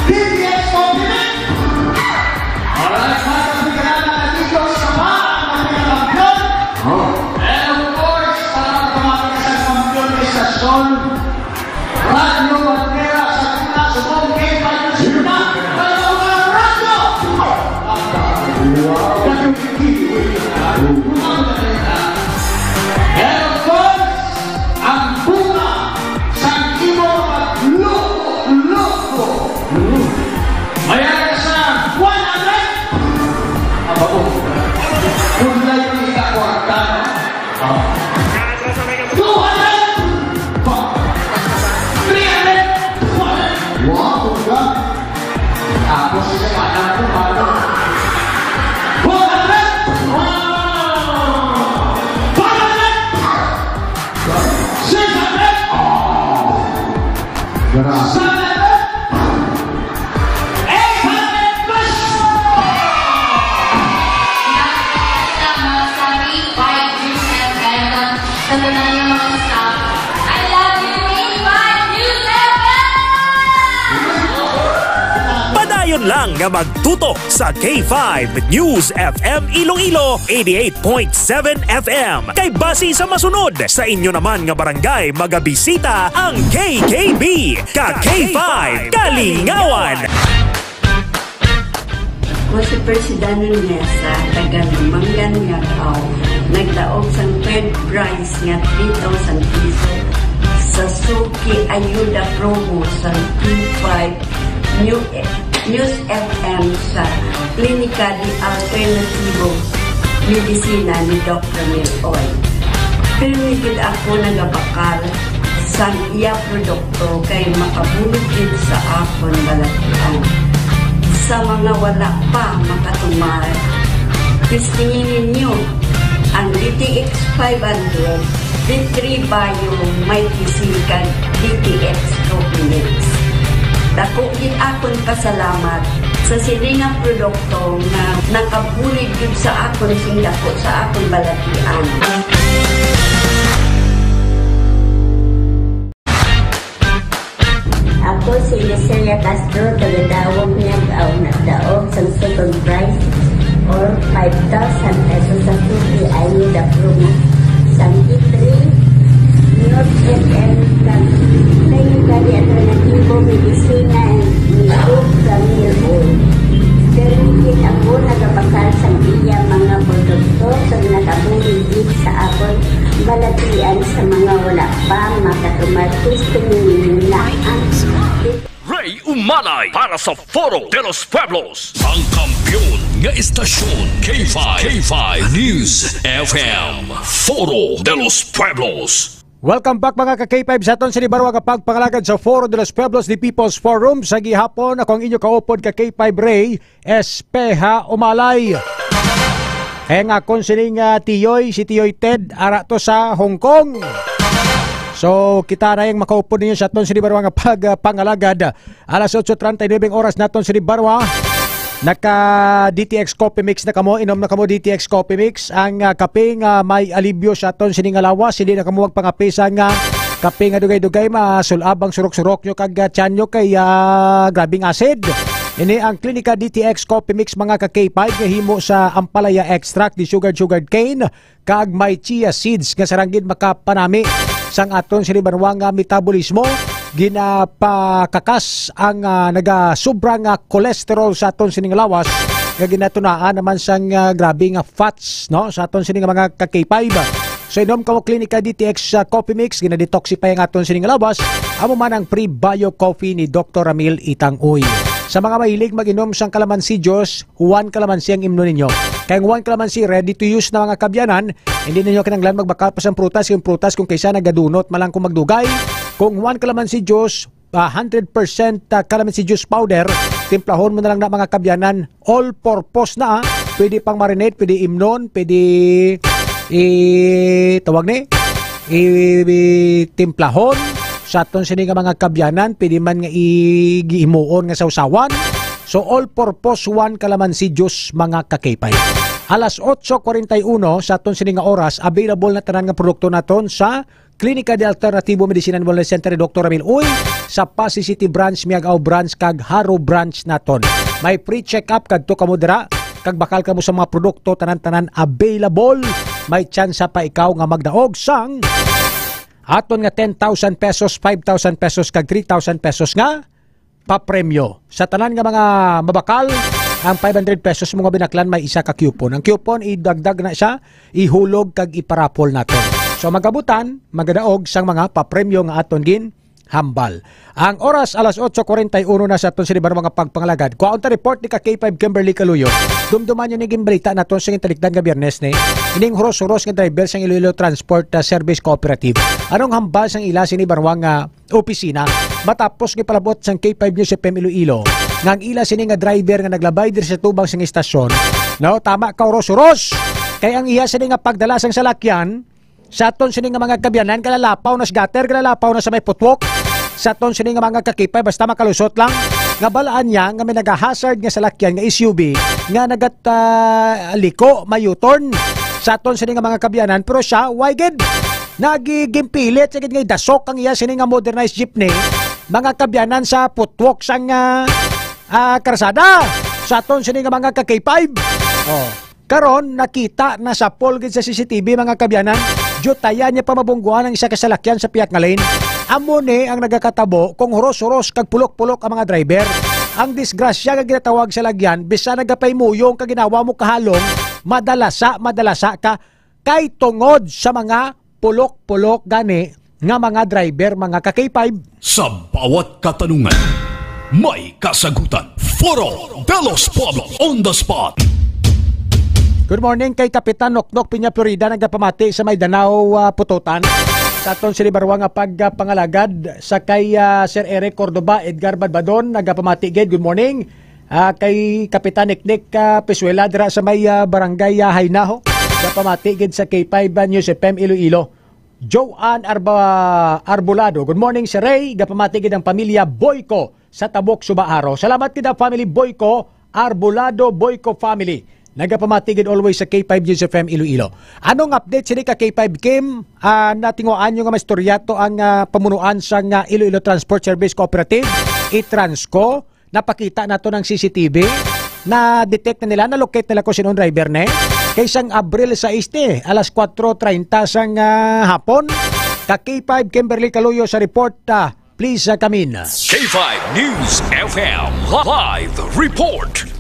D T X Pavilion! Alright, mga kapigrama, nandito sa pa ang mga kampiyon. Oh. And of course, para magpamati sa kampiyon ng istasyon, Radyo Bandera sa Tuna, Subong, K five News Tuna, Radyo Bandera, Radyo! Wow! And of course, ang bunga sang imo pagluko-luko. Mayara sa one hundred. Aba, oh. Kung layo ni ka kwarta, no? Two hundred! Three hundred! Wow, bongga! Tapos sa anak ko, ano? Four hundred! Wow! Five hundred! Six hundred! Oh! Grabe. Seven hundred! Eight hundred pesos! Salamat sa K five News F M, sa tanan nga mga staff. I love you, K five News F M! Padayon lang nga magtutok sa K five News F M Iloilo, eighty-eight point seven F M. Kay basi sa masunod, sa inyo naman nga barangay magabisita ang K K B, ka K five Kalingawan. Ako si Persidano Nesa, taga Lumangan, Ngagaw, nagdaog sang third prize nga three thousand piso sa Suki Ayuda Promo sa P five New News F M sa Klinika de Alternatibo Medisina ni Doktor Mil Oy. Pirmi gid ako nagabakal sang iya produkto kay makabulig gid sa akon balatian. Sa mga wala pa makatumar, testingi ninyo ang D T X five hundred. D three Bio may kisil kag D T X Tropinix. Dako gid akon pasalamat sa sini nga produkto nga nakabulig gid sa akon sing dako sa akon balatian. Ako si Lucelia Castro, taga Dawog, Ngagaw, nagdaog sang second prize or five thousand pesos sa Suki Ayuda Promo sang K three News F M kag Klinika de Alternatibo Medisina ni Doc Camille Oy. Permi gid ako nagabakal sang iya mga produkto kag nakabulig gid sa akon balatian. Sa mga wala pa makatumar, testingi ninyo na ang Ray Umanay para sa Foro de los Pueblos. Ang kampiyon nga istasyon, K five, K five News F M, Foro de los Pueblos. Welcome back, mga ka K five, sa aton sini barwa nga pagpangalagad sa Foro de los Pueblos, the People's Forum. Sa gihapon, ako ang inyo kaupod ka K five Ray Espeha Umalay. Kaya nga akon sining, ah, tiyoy, si Tiyoy Ted, ara to sa Hong Kong. So, kita na yung makaupod ninyo sa aton sini barwa nga pagpangalagad. Alas otso treinta y nueve ang oras naton sini barwa. Naka D T X Coffee Mix na kamo, inom na kamo D T X Coffee Mix, ang, ah, kape nga may alibyo sa aton sini nga lawas. Hindi na kamo magpangape sa nga kape nga dugay-dugay, masulab ang surok-surok nyo kag, ah, tiyan nyo kay, ah, grabing acid. Ini ang Klinika D T X Coffee Mix, mga ka K five, nga himo sa ampalaya extract, the sugared sugared cane, kag may chia seeds nga sarang gid makapanami sang aton sini banwa nga metabolismo. Ginapakakas ang, ah, nagasubra nga cholesterol sa aton sini nga lawas, nga ginatunaan naman sang, ah, grabe nga fats, no, sa aton sini nga mga ka K five. So, inom kamo Klinika D T X, ah, Coffee Mix, gina-detoxify ang aton sini nga lawas. Amo man ang Prebio Coffee ni Doktor Ramil Itang Uy. Sa mga mahilig mag-inom sang kalamansi juice, one kalamansi ang imnon ninyo. Kay ang one kalamansi, ready to use na, mga kabyanan. Hindi ninyo kinahanglan magbakal pa sang prutas. Yung prutas, kung kaysa, nagadunot man lang kung magdugay. Kung one kalamansi juice, ah, hundred percent, ah, kalamansi juice powder, timplahon mo na lang na, mga kabyanan. All purpose na, ah. Pwede pang marinate, pwede imnon, pwede i-, tawag ni? I-, i-, timplahon. Sa aton sini nga mga kabyanan, pwede man nga i-, gihimuon nga sawsawan. So, all purpose, one kalamansi juice, mga ka K five. Alas otso cuarenta y uno sa aton sini nga oras, available na tanan nga produkto naton sa Klinika de Alternativo Medicina and Wellness Center ni Doktor Ramil Uy, sa Passi City Branch, Miagao Branch, kag Jaro Branch naton. May free check-up, kadto kamo dira, kag bakal kamo sa mga produkto, tanan-tanan available. May tsansa pa ikaw nga magdaog sang aton nga ten thousand pesos, five thousand pesos, kag three thousand pesos nga papremyo. Sa tanan nga mga mabakal, ang five hundred pesos mo nga binaklan may isa ka coupon. Ang coupon, idagdag na siya, ihulog kag iparapol naton. So, magabutan, magadaog sang mga papremyo nga aton ginhambal. Ang oras, alas otso cuarenta y uno na sa aton sini barwa nga pagpangalagad. Kuhaon ta report ni ka K five Kimberly Caluyo. Dumduman nyo ni ginbalita naton sa talikdan nga Biyernes ni ining huros-huros nga driver sang Iloilo Transport, ah, Service Cooperative. Anong hambal sang ila sini barwa nga opisina matapos gipalabot sang K five News F M Iloilo nga ang ila sini nga driver nga naglabay diri sa tubang sang istasyon, no, tama ka, uros-uros. Kay ang iya sini nga pagdala sang salakyan sa aton sini nga mga kabyanan, kalalapaw na sa gutter, kalalapaw na sa may putwok. Sa aton sini nga mga ka K five, basta makalusot lang, nga balaan niya nga may nagahazard nga salakyan nga S U V nga nagat, ah, liko, may U-turn sa aton sini nga mga kabyanan, pero siya, why gid? Nagigimpilit sa gid nga idasok ang iya sini nga modernized jeepney, mga kabyanan, sa putwok sang, ah, ah, karsada sa aton sini nga mga ka K five. Oh. Karon, nakita na sa poll gid sa C C T V, mga kabyanan, jutaya niya pa mabungguan ang isa ka salakyan sa pihak nga lane. Amo ni ang nagakatabo kung huros-huros kag pulok-pulok ang mga driver. Ang disgrasya nga ginatawag sa lagyan, bisan nagapaymuyong ka ginawa mo kahalong, madalasa, madalasa ka, kay tungod sa mga pulok-pulok gani nga mga driver, mga ka K five. Sa bawat katanungan, may kasagutan. Foro de los Pueblos on the spot. Good morning kay Kapitan Noknok Piña Florida, nagapamati sa may Danao, ah, Pututan. Sa aton sini barwa nga pagpangalagad sa kay, ah, Sir Eric Cordoba, Edgar Badbadon, nagapamati gid. Good morning. Ah, kay Kapitan Niknik, ah, Pisuela dira sa may, ah, barangay, ah, Haynaho. Nagapamati gid sa K five, ah, News F M Iloilo. Joanne Arba-, Arbolado. Good morning, Sir Ray. Gapamati gid ang pamilya Boyco sa Tabok, Suba, Jaro. Salamat gid ang family Boyco, Arbolado, Boyco family. Nagapamati gid always sa K five News F M Iloilo. Anong update sini ka K five Kim? Ah, natinguhaan nyo nga maistorya to ang, ah, pamunuan sa nga Iloilo Transport Service Cooperative, i-Transco. Napakita nato ng C C T V. Na-detect na nila, na-locate nila kung sino ang driver ni. Kay sang Abril sais, alas kuwatro treinta sang, ah, hapon, ka K five Kimberly Caluyo sa report, ah, please, ah, come in. K five News F M live report.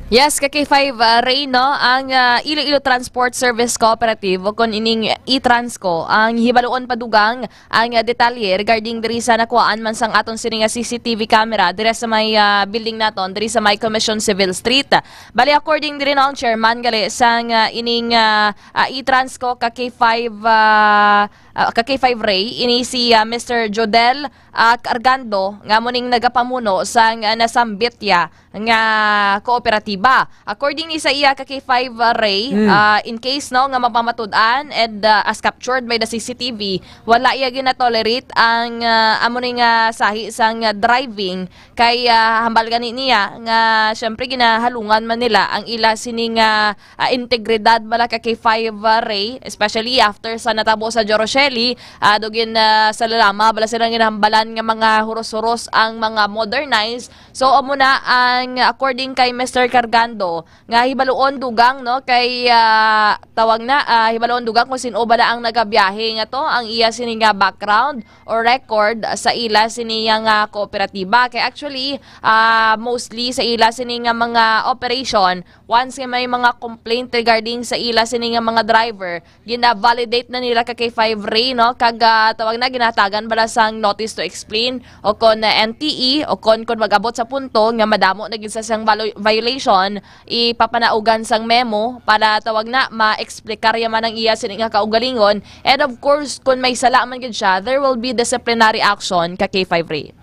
Yes, ka K five, uh, Ray, no? Ang uh, Iloilo Transport Service Cooperative o kon ining iTransco ang hibaluon pa dugang ang uh, detalye regarding diri sa nakuhaan man sang aton sini nga C C T V camera diri sa may uh, building naton diri sa may Commission Civil Street. Bali, according diri, no, ang chairman gali sang uh, ining uh, uh, iTransco ka K five uh, uh, ka K five Ray, ini si uh, Mister Jodel uh, Cargando nga muning nagapamuno sang uh, nasambit ya nga kooperatiba. According ni sa iya ka K five Ray, Mm. ah, in case, no, nga mapamatud-an and, ah, as captured by the C C T V, wala iya ginatolerate ang, ah, amo ni nga sahi sang, ah, driving kay, ah, hambal gani niya nga syempre ginahalungan man nila ang ila sini nga, ah, integridad bala ka K five Ray, especially after sa natabo sa Jorosheli, ah, dugin, ah, sa lalama bala sila ginahambalan nga mga huros-huros ang mga modernized. So, amo na ang according kay Mister Cargando nga hibaluon dugang, no, kay, ah, tawag na, ah, hibaluon dugang kung sin-o bala ang nagabiyahe nga to, ang iya sini nga background or record sa ila sini nga kooperatiba. Kay actually, ah, mostly sa ila sini nga mga operation, once nga may mga complaint regarding sa ila sini nga mga driver, gina-validate na nila ka K five Ray, no? Kag, ah, tawag na, ginatagan bala sang notice to explain o kon, ah, N T E o kon, kon mag-abot sa punto nga madamo na gid sa siyang valo-, violation, ipapanaugan sang memo para, tawag na, ma-explicar ya man ang iya sini nga kaugalingon. And of course, kon may sala man gid siya, there will be disciplinary action ka K five Ray.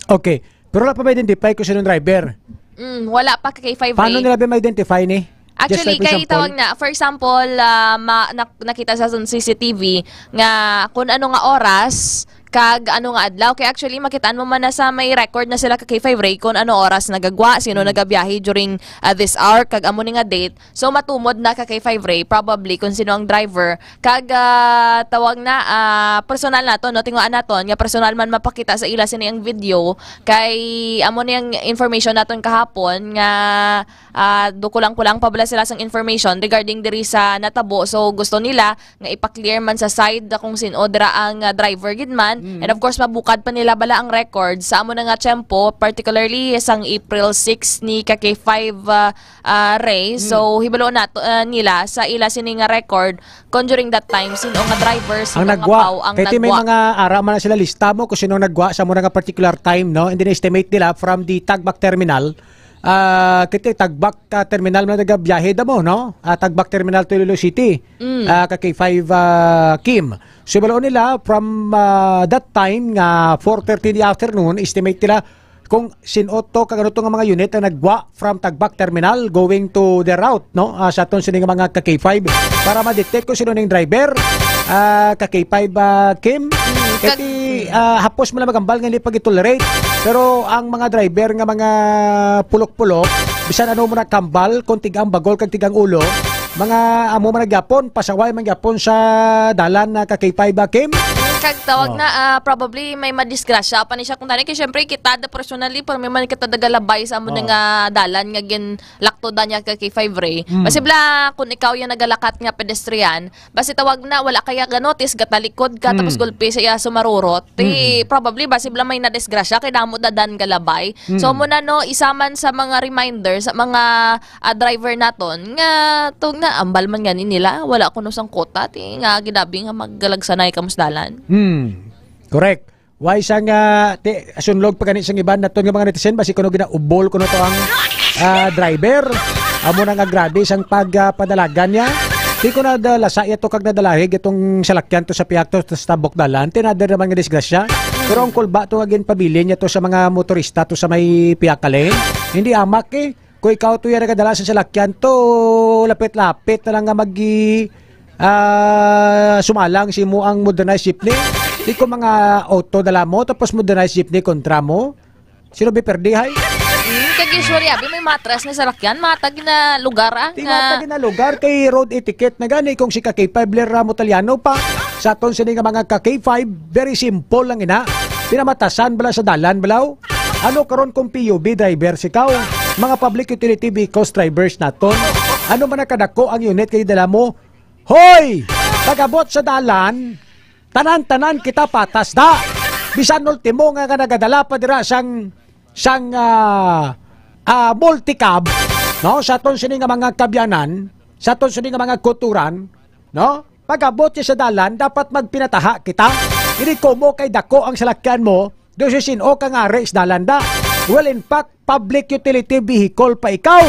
Okay. Pero wala pa ma-identify kung sino ang driver. Mm, wala pa ka K five Paano Ray. nila ba ma-identify ni? Just Actually, like, for kay example, tawag na, for example, ah, ma, nak- nakita sa sun- C C T V nga kung ano nga oras kag ano nga adlaw. Kay actually, makitaan mo man na sa may record na sila ka K five Ray kung ano oras nagagwa, sino nagabiyahe during ah, this hour, kag amo ni nga date. So, matumod na ka K five Ray, probably, kung sino ang driver. Kag ah, tawag na, ah, personal nato, no? Tinguhaan naton nga personal man mapakita sa ila sini ang video. Kay amo ni ang information naton kahapon nga ah, do kulang-kulang pa bala sila sang information regarding diri sa natabo. So, gusto nila nga ipa-clear man sa side kung sin-o dira ang ah, driver gid man. And of course, mabukad pa nila bala ang record sa amo na nga tiyempo, particularly sang April six ni ka K five ah, ah, Ray. So, hibalo nato ah, nila sa ila sini nga record kung during that time sin-o nga driver, sin-o Ang nga nagwa. pao ang Kay ti may nagwa. Mga ara man na sila lista mo kung sino nagwa sa muna nga particular time, no? And then estimate nila from the Tagbak Terminal. Ah, kay ti Tagbak ah, Terminal man nagabiyahe da mo, no? Ah, Tagbak Terminal to Iloilo City. Ah, ka K five ah, Kim. So, baloon nila from ah, that time nga four thirty in the afternoon, estimate nila kung sin-o to kag ano to nga mga unit ang nagwa from Tagbak Terminal going to the route, no? Ah, sa aton sini nga mga ka K five para ma-detect kung sino ning driver. Ah, ka K five ah, Kim. kag- Kati ah, hapos mo lang magambal nga hindi pag-tolerate. Pero ang mga driver nga mga pulok-pulok, bisan ano mo na kambal, kung tigang bagol kag tigang ulo, mga amo man gyapon, pasaway man gyapon sa dalan na ka K five ah, Kim. Kag tawag Oh. na, ah, probably may madisgrasya pa ni siya kung tani. Kay syempre, kita da personally, pero may man kita dagalabay sa amo Oh. nga dalan nga ginlaktodan niya ka K five Ray. Mm. Basi bala, kung ikaw yung nagalakat nga pedestrian, basi tawag na, wala kaya ganotis, gatalikod ka, Mm. tapos gulpi sa iya sumarurot. Ti, Mm. probably, basi bala may nadisgrasya, kay damo dadan galabay. So, Mm. muna, no, isa man sa mga reminder sa mga ah, driver naton, nga tawag na, ambal man gani nila, wala kuno sang kota, ti nga ginabi nga maggalagsanay kamo sa dalan. Hmm. Correct. Why sang ah, ti, asunlog pa gani sang iban naton nga mga netizen, basi kuno ginaubol kuno to ang ah, driver. Amo na nga grabe sang pag ah, padalagan niya. Di ko nadalasa ito kag nadalahig itong salakyan to sa pihak to sa tabok dalan. Tinader naman nga disgrasya. Pero ang kulba to nga ginpabilin niya to sa mga motorista to sa may pihak ka lane. Hindi amak eh. Kung ikaw to yan nagadala sa salakyan to, lapit-lapit na lang nga mag ah, sumalang si mo ang modernized jeepney. Di ko mga auto dala mo, tapos modernized jeepney kontra mo. Sino bi perdi, hay? Mm, kag usually, abi, may matras na salakyan, matag na lugar, ah, Di nga, matag na lugar kay road etiquette na gani kung si ka K five Ler Ramo Taliano pa. Sa aton sini nga mga ka K five, very simple lang ina. Pinamatasan bala sa dalan, balaw? Ano karon kung P U V driver si kaw? Mga public utility vehicles drivers naton. Ano man ang kadako ang unit kay dala mo? Hoy! Pag-abot sa dalan, tanan-tanan kita patas da. Bisan ultimo nga, nga nagadala pa dira sang sang ah, ah, multicab, no, sa aton sini nga mga kabyanan, sa aton sini nga mga kuturan, no? Pag-abot siya sa dalan, dapat magpinataha kita. Dili komo kay dako ang salakyan mo, do si sin-o ka nga ari sa dalan da. Well, in fact, public utility vehicle pa ikaw.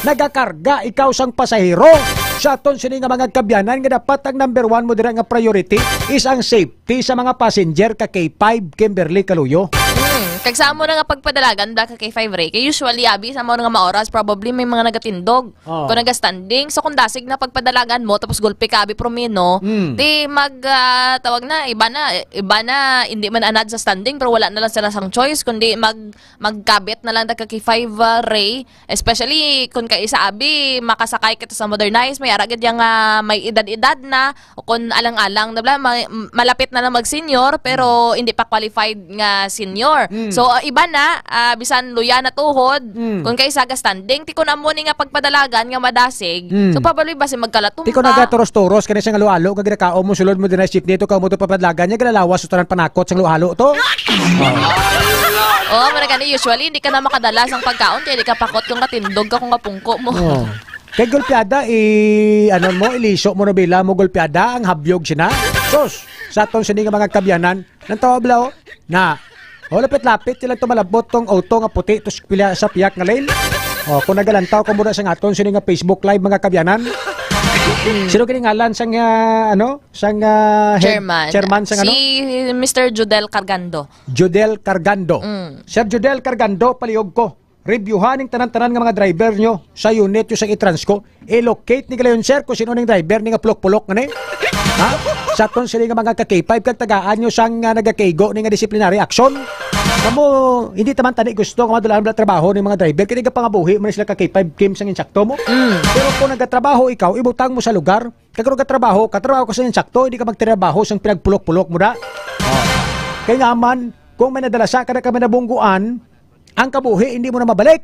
Nagakarga ikaw sang pasahero. Sa aton sini nga mga kabyanan nga dapat ang number one mo dira nga priority is ang safety sa mga passenger ka K five Kimberly Kaluyo. Hmm. Kag sa amo na nga pagpadalagan da ka K five Ray, kay usually abi sa amo na nga maoras probably may mga nagatindog. Oh. Kung naga-standing, so kung dasig na pagpadalagan mo, tapos gulpi ka abi promino, Mm. di mag, ah, tawag na, iba na, iba na, hindi man anad sa standing, pero wala na lang sila sang choice, kundi mag, magkabit na lang da ka K five, ah, Ray. Especially kung kaisa abi, makasakay kita sa modernized, may ara gid yang, ah, may edad-edad na, o kung alang-alang na bala, ma-, malapit na lang mag-senior, pero hindi pa qualified nga senior. Mm. So, ah, iba na, ah, bisan luya na tuhod, Mm. kung kaisa ga-standing, ti kun amo ni nga pagpadalagan nga madasig, Mm. so, probably basi magkalatumba. Ti kun nagaturos-turos, kani sa nga luhalo, nga ginakaon mo, sulod mo din ang jeepney, to ka mo to papadalagan, niya ginalawas sa tanan panakot sa luhalo to. Oh, mara gani, usually, hindi ka na makadala sang pagkaon, kaya di ka pakot kung katindog ka kung kapungko mo. Oh. Kay gulpiada, i-, ano mo, iliso mo na bila mo gulpiada, ang habyog sina. Sus, sa aton sini nga mga kabyanan, nang tawa bala, oh, na, oh, lapit-lapit, ilang tumalabot tong auto nga puti, tus pila sa piyak nga lane. Oh, kung nagalantaw ka muna sa aton sini nga Facebook Live, mga kabyanan. Sino kiningalan sang, ah, ano, sang, ah, head Chairman. chairman sang ano? Si Mister Judel Cargando. Judel Cargando. Mm. Sir Judel Cargando, palihog ko. Reviewhan ning tanan-tanan nga mga driver nyo sa unit nyo sa e-Transco. I-locate ni galayon, sir, kung sino ning driver ni nga pulok-pulok nga ni. Ha? Sa aton sila nga mga ka-K five, kag tagaan nyo sang, ah, nagakaigo ni nga disciplinary action. Kamo, hindi taman tani gusto nga madulaan bala trabaho ni mga driver. Kini gapangabuhi man sila ka-K five, Kim, sang insakto mo. Mm. Pero kung nagatrabaho ikaw, ibutang mo sa lugar. Kag kung nagatrabaho ka, trabaho ka sa insakto, hindi ka magtrabaho sang pinagpulok-pulok mo da. Oh. Kay nga man, kung may nadalasa ka na ka may nabungguan, ang kabuhi hindi mo na mabalik.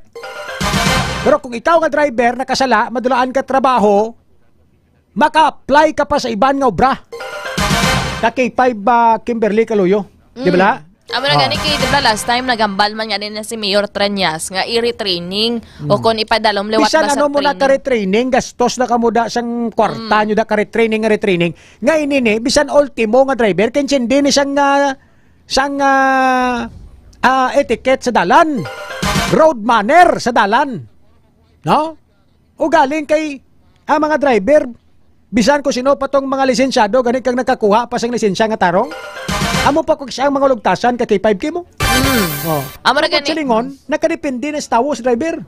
Pero kung ikaw nga driver, nakasala, madulaan ka trabaho, maka-apply ka pa sa iban nga obra. Ka K five ba, Kimberly Kaluyo? Di ba Mm. la? Amo na Ah. gani kay, di ba, last time nagambal man gani na si Mayor Treñas nga i-retraining o Mm. kung ipadalom liwat Bisan ba sa ano mo na training? Ka-retraining, gastos na kamo da sang kwarta Mm. nyo da ka-retraining, retraining. Nga ini ni, bisan ultimo nga driver, kay sindi ni sang, ah, sang, ah, ah, etiquette sa dalan. Road manner sa dalan. No? Ugaling kay ang mga driver, bisan ko sino pa tong mga lisensyado, gani kag nakakuha pa sing lisensya nga tarong, amo pa kung siya ang mga lugtasan ka K five K mo. Mm. Oh. Amo na Kung gani. Silingon, nakadepende na sa tawo sa driver.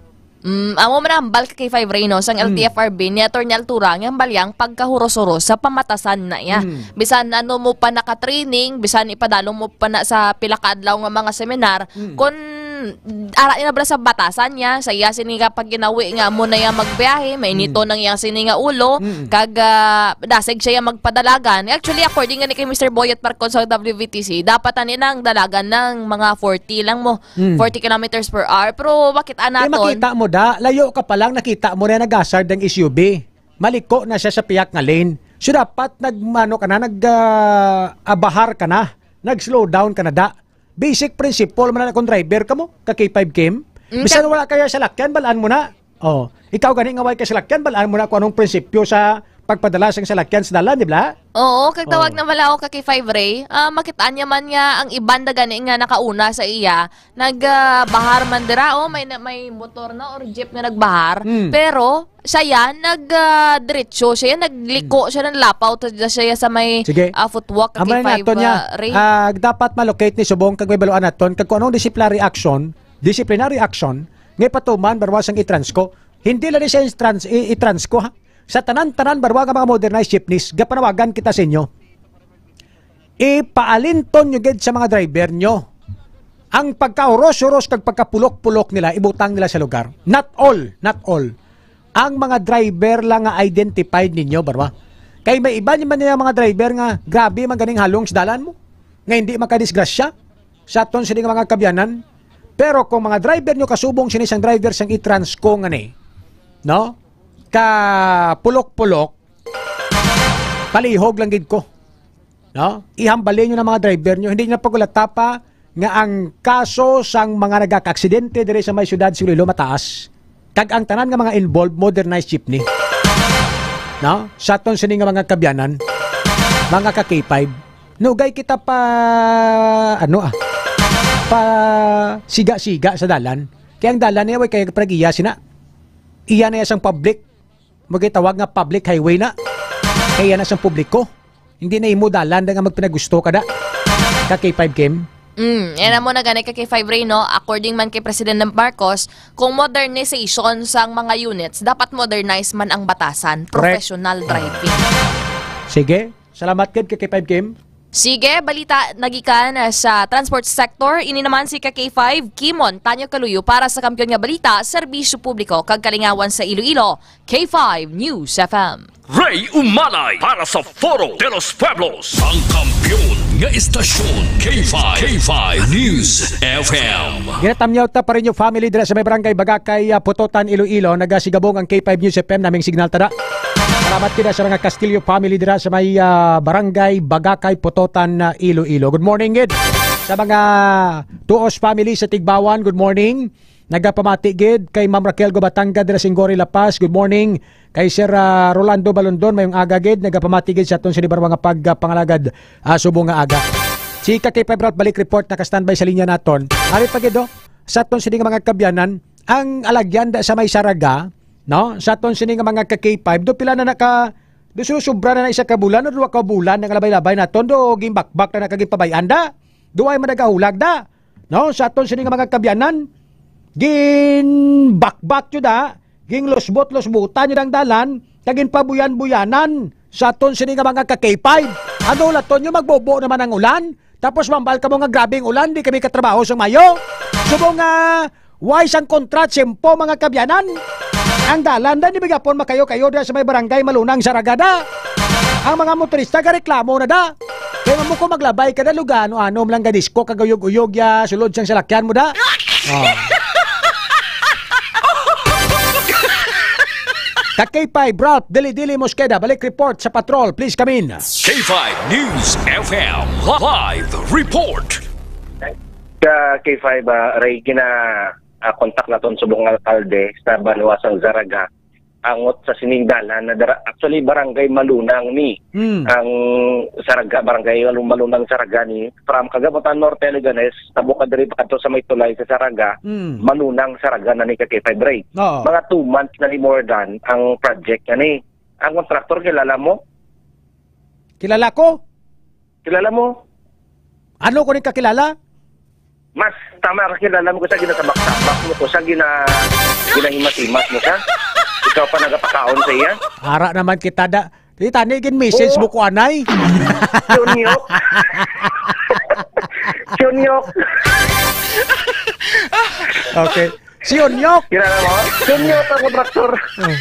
Mm, amo man ang hambal ka K five Ray, no, sang Mm. L T F R B ni Attorney Altura nga hambal yang pagkahuros-huros sa pamatasan na iya. Mm. Bisan ano mo pa naka-training, bisan ipadalo mo pa na sa pila ka adlaw nga mga seminar, Mm. kung ara niya bala sa batasan niya, sa iya sini nga pagginawi nga amo na iya magbiyahe, mainito Mm. nang iya sini nga ulo, Mm. kag, ah, dasig siya magpadalagan. Actually, according nga ni kay Mister Boyet Marcon sa W V T C, dapat ani nang dalagan ng mga forty lang mo, Mm. forty kilometers per hour. Pero bakit Eh, anaton? Makita mo da, layo ka pa lang, nakita mo na nagasard ang S U V. Maliko na siya sa piyak nga lane. So, dapat nagmano ka na, nag, ah, abahar ka na, nag-slow down ka na da. Basic principle man na kung driver ka mo, ka K five Kim. Mm, Bisan ka- wala kaya salakyan, balaan mo na. Oh, ikaw gani nga way ka salakyan, balaan mo na kung anong prinsipyo sa pagpadala sang salakyan sa dalan, di ba? Oo, kag tawag Oh. na bala ako ka K five Ray. Ah, makitaan niya man nga ang iban na gani nga nakauna sa iya, nag, ah, bahar man dira, oh, may na, may motor na or jeep nga nagbahar. Mm. Pero siya yan, nag, ah, diretso siya, nagliko siya, naglapaw to siya sa may, Sige. ah, footwalk, Amo na K five, naton niya. ah, Ray. Ah, dapat malocate ni subong kag may baluan naton kag kung anong disciplinary action, disciplinary action nga ipatuman barwa sang e-Transco. Hindi lang ni sa trans, i, e-Transco, ha. Sa tanan-tanan barwa nga mga modernized jeepneys, gapanawagan kita sa inyo. Ipaalinton nyo gid sa mga driver nyo ang pagkahuros-huros kag pagkapulok-pulok nila, ibutang nila sa lugar. Not all, not all. Ang mga driver lang nga identified ninyo, barwa. Kay may iba man niya mga driver nga grabe man ganing halong sa dalan mo, nga hindi makadisgrasya sa aton sini nga mga kabyanan. Pero kung mga driver nyo kasubong sini sang driver sang e-Transco nga ni, no? Ka pulok-pulok, palihog lang gid ko. No? Ihambali nyo na mga driver nyo. Hindi nyo na pagulata pa nga ang kaso sang mga nagakaaksidente diri sa may siyudad sa Iloilo mataas. kag ang tanan nga mga involved, modernized jeepney. No? Sa aton sini nga mga kabyanan, mga ka K five, nugay kita pa, ano, ah, pa siga-siga sa dalan. Kaya ang dalan niya, way kaya pragiya sina. Iya na iya sang public. Magitawag nga public highway na. Kaya na sang publiko. Hindi na imo dalan da nga magpinagusto ka da. Ka K five Kim. Mm, yan mo na gani ka K five Ray, no? According man kay President Marcos, kung modernization sang mga units, dapat modernize man ang batasan, Correct. Professional driving. Sige, salamat gid ka K five Kim. Sige, balita nagikan, ah, sa transport sector. Ini naman si ka K five, Kimon Tanyo Kaluyo para sa Kampiyon nga Balita, Serbisyo Publiko kag Kalingawan sa Iloilo, K five News F M. Ray Umalay para sa Foro de los Pueblos, ang kampiyon nga istasyon, K five, K five News F M. Ginatamyaw ta pa rin yung family dira sa may barangay Bagakay, ah, Pototan, Iloilo. Nagasigabong ang K five News F M, naming signal tada. Salamat kita sa mga Castillo family dira sa may, ah, barangay Bagakay, Pototan, ah, Iloilo. Good morning gid sa mga Tuos family sa Tigbawan. Good morning. Nagapamati gid kay Ma'am Raquel Gubatanga dira sa Ingoray, La Paz. Good morning. Kay Sir, ah, Rolando Balondon, mayong aga gid. Nagapamati gid sa aton sini barwa nga pagpangalagad, ah, subong nga aga. Si ka K five Ralph, balik report, naka-standby sa linya naton. Ari pa gid, oh, sa aton sini nga mga kabyanan, ang alagyan da sa may Saraga, no? Sa aton sini nga mga ka K five, do pila na naka, do su-, sobra na na isa ka bulan o duha ka bulan nga labay-labay naton, do gimbakbak na nakagipabayanda. Do ay man nagahulag da. No, sa aton sini nga mga kabyanan, ginbakbak yun da, ginlusbot-lusbutan yun ang dalan, kag ginpabuyan-buyanan sa aton sini nga mga ka K five. Ano laton nyo, magbobo naman ang ulan? Tapos mambal ka mo nga grabing ulan, di kami katrabaho sa mayo. Subong nga, why sang kontra, tiyempo, mga kabyanan? Ang dalan da, di ba gyapon makayo-kayo da sa may barangay Malunang, Saraga da? Ang mga motorista gareklamo na da. Kaya mo ko maglabay ka na lugar, ano-ano lang gadisko, kaguyog-uyog ya, sulod sang salakyan mo da. Oh. Ka K five, Ralph, Dili-Dili Mosqueda, balik report sa patrol, please come in. K five News F M live report. Sa K five, ah, Ray, gina, ah, contact naton subong nga alkalde sa banwa sang Zaraga. Angot sa sining dalan na dara-, actually, Barangay Malunang ni. Hmm. Ang Saraga, Barangay Malunang, Saraga ni. From Kagamutan Norte, Leganes, tabok ka diri pa kadto sa may tulay sa Saraga, Hmm. Malunang, Saraga na ni ka K five Ray. Oo. Mga two months na ni more than ang project na ni. Ang contractor, kilala mo? Kilala ko? Kilala mo? Ano ko ni kakilala? Mas tama ka, kilala mo ko sa ginasabak-sabak mo ko sa gina-, ginahimas-himas mo sa. Ikaw pa nagapakaon sa iya? Ara naman kita da. Kita ni gin message Oo. mo ko anay. Chunyok. Chunyok. Okay. Si Onyok. Kilala mo? Onyok ang kontraktor. Oh.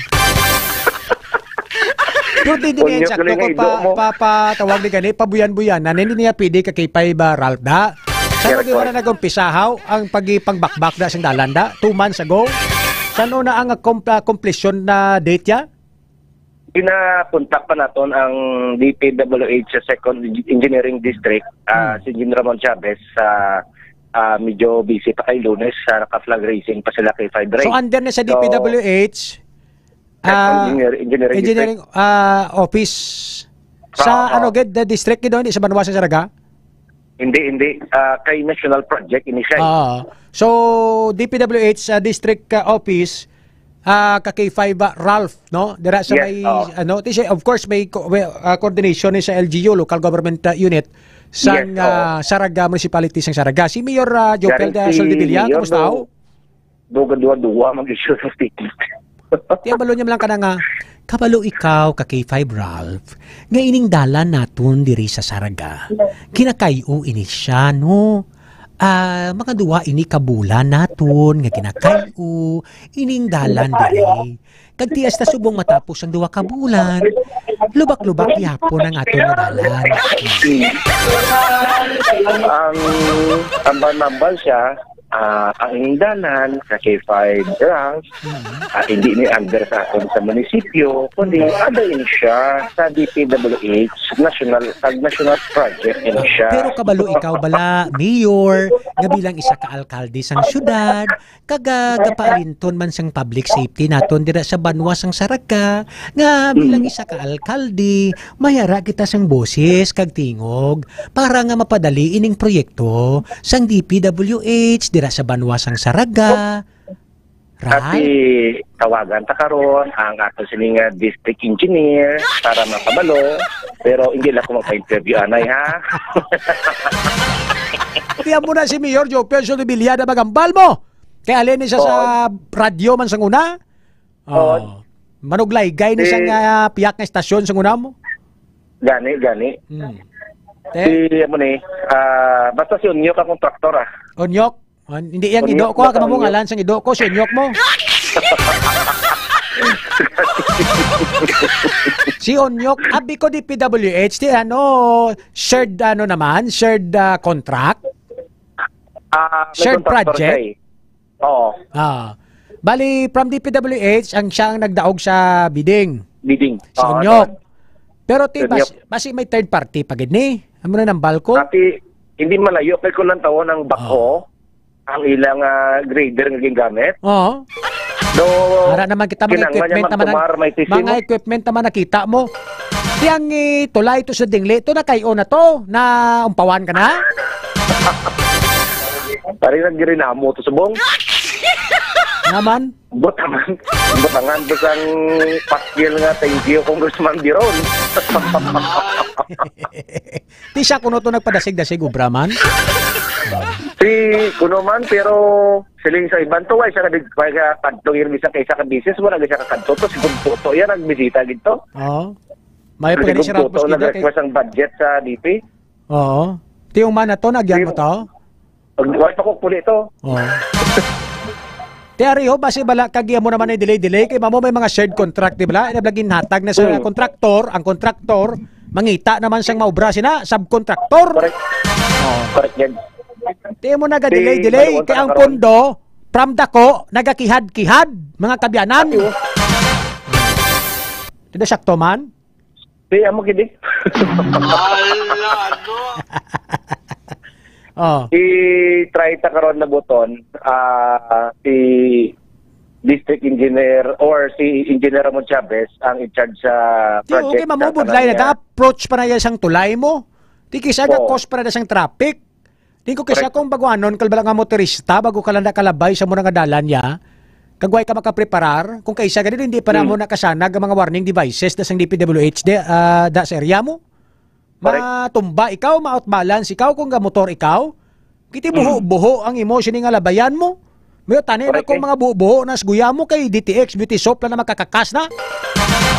Pero di, di Onyok eksakto galing ko ang pa, ido mo. pa, pa, tawag ni gani, pabuyan-buyan na, hindi niya pwede ka K five ba, Ralph, da? Sa Yes, di ba sir. na nag-umpisa, how? Ang pagipangbakbak da sing dalan da? Two months ago? Saan na ang accom-, ah, completion na date ya? Ginakontak pa naton ang D P W H sa Second Engineering District, ah, Hmm. si Jim Ramon Chavez sa, ah, medyo busy pa kay Lunes sa naka-flag raising pa sila kay Five Ray. So, under na sa So, D P W H, Second ah, Engineer-, Engineering engineering, District. ah, office. Sa Oo. ano, gid, the district, gid, hindi sa banwa sa Saraga? Hindi, hindi. Ah, kay National Project ini siya, eh. Ah, so, D P W H, ah, District, ah, Office, ah, ka K five, ah, Ralph, no? Dira sa Yes, may, oo. ano, ti siya, of course, may co-, may, ah, coordination ni sa L G U, Local Government, ah, Unit, sang, Yes, oo. ah, Saraga Municipality, sang Saraga. Si Mayor, ah, Jopel Garing de si Soldevilla, Mayor, kamusta, no? ho? Duga duwa-duwa mag-issue sa statement. Ti, kabalo niya man lang ka na nga, kabalo ikaw ka K five Ralph, nga ining dalan naton diri sa Saraga. Ginakay-o ini siya, no? Ah, mga duwa ini ka bulan naton nga ginakay-o ining dalan diri. Kag ti hasta subong matapos ang duwa ka bulan, lubak-lubak gihapon ang aton nga dalan. Ang, ang tambal-tambal siya, Ah, ang ining dalan sa K five ranks, ah, hindi ni under sa aton sa munisipyo, kundi ada ini siya sa D P W H, national, tag national project ini siya. Pero kabalo ikaw bala, Mayor, nga bilang isa ka alkalde sang syudad, kag, ah, gapaalinton man sang public safety naton dira sa banwa sang Saraga, nga bilang isa ka alkalde, mayara kita sang boses kag tingog para nga mapadali ining proyekto sang D P W H dira sa banwa sang Saraga. Right? Tawagan ta karon ang ato sini nga district engineer para makabalo, pero hindi lang ko magpa-interview anay, ha? Tiyan mo na si Mayor Joe Percio de Villada, magambal mo. Kay alin ni siya sa radyo man sang una? Oo. Oh. Manuglaygay ni sang, ah, piyak nga estasyon sang una mo? Gani, gani. Hmm. Si, amo ni, ah, basta si Onyok ang kontraktor, ah. Onyok? Ah, hindi yang ido ko, ah, kamo ngalan sang ido ko, si Onyok mo. Si Onyok, abi ko D P W H, di ano, shared, ano naman, shared, ah, contract? Ah, may Shared contractor project? siya eh. Oo. Ah. Bali, from D P W H, ang siya ang nagdaog sa bidding. Bidding. Si Oo, Onyok. Pero ti, Si Onyok. bas-, basi may third party pa gid ni? Amo na nambal ko? Dati, hindi malayo kay kung lang tawon ang backhoe, Oo. ang ilang, ah, grader nga gingamit. Oo. Do, Ara naman kita, mga kinanglan niya equipment naman, magtumar, may sisim. mga equipment naman nakita mo. Di ang, eh, tulay to sa dingli, to na kayo na to, na umpawan ka na? Pare, naggirinamo to subong. Naman? Butangan. Butangan to sang paskil nga, "Thank you, Congressman Diron." Ti siya kuno to nagpadasig-dasig obra man? Si kuno man, pero siling sa iban to, ay siya kadig-, kaya kadto yun, bisan kay isa ka bisis, wala siya kakadto to, si Gugto to, yan, nagbisita gid to. Oo. May Si pa gani siya Gugto to, ratos gid, nag-request ang budget sa D P. Oo. Ti yung man na to, nagyan mo Yung to? Pag, wala pa ko puli to. Oo. Ti ari ho, basi bala kag amo naman ay delay-delay, kay mamo may mga shared contract, di bala? Ina, lagi hatag na sa Hmm. kontraktor, ang kontraktor, mangita naman sang maobra sina, subcontractor. Correct. Oo. Correct yan. Ti mo naga-delay, Si delay, Manuel kay ang Pacaron. pondo, from dako, nagakihad-kihad, mga kabyanan. Ati, oh. Ti sakto man? Ti, amo gid eh. Hala, ano? Oh. I-try ta karon na buton, ah, si District Engineer or si Engineer Ramon Chavez ang in charge sa Ti, project okay, sa mamubudlay na tanan niya. Ga-approach pa na iya sang tulay mo. Ti kisa Oo. ga-cause pa na sang traffic. Di ko kisa Correct. kung baguanon, kalbala nga motorista, bago ka lang nakalabay sa muna nga dalan niya, kag way ka makapreparar, kung kaisa gani, hindi pa na Hmm. mo nakasanag ang mga warning devices da sang D P W H de, ah, da sa area mo. Correct. Matumba ikaw, ma-out balance ikaw, kung ga-motor ikaw, kiti Hmm. buho-buho ang imo sini nga labayan mo. Mayo tani na Correct, kung eh. mga buho-buho na sa guya mo kay D T X, Beauty Soap lang na makakakas na.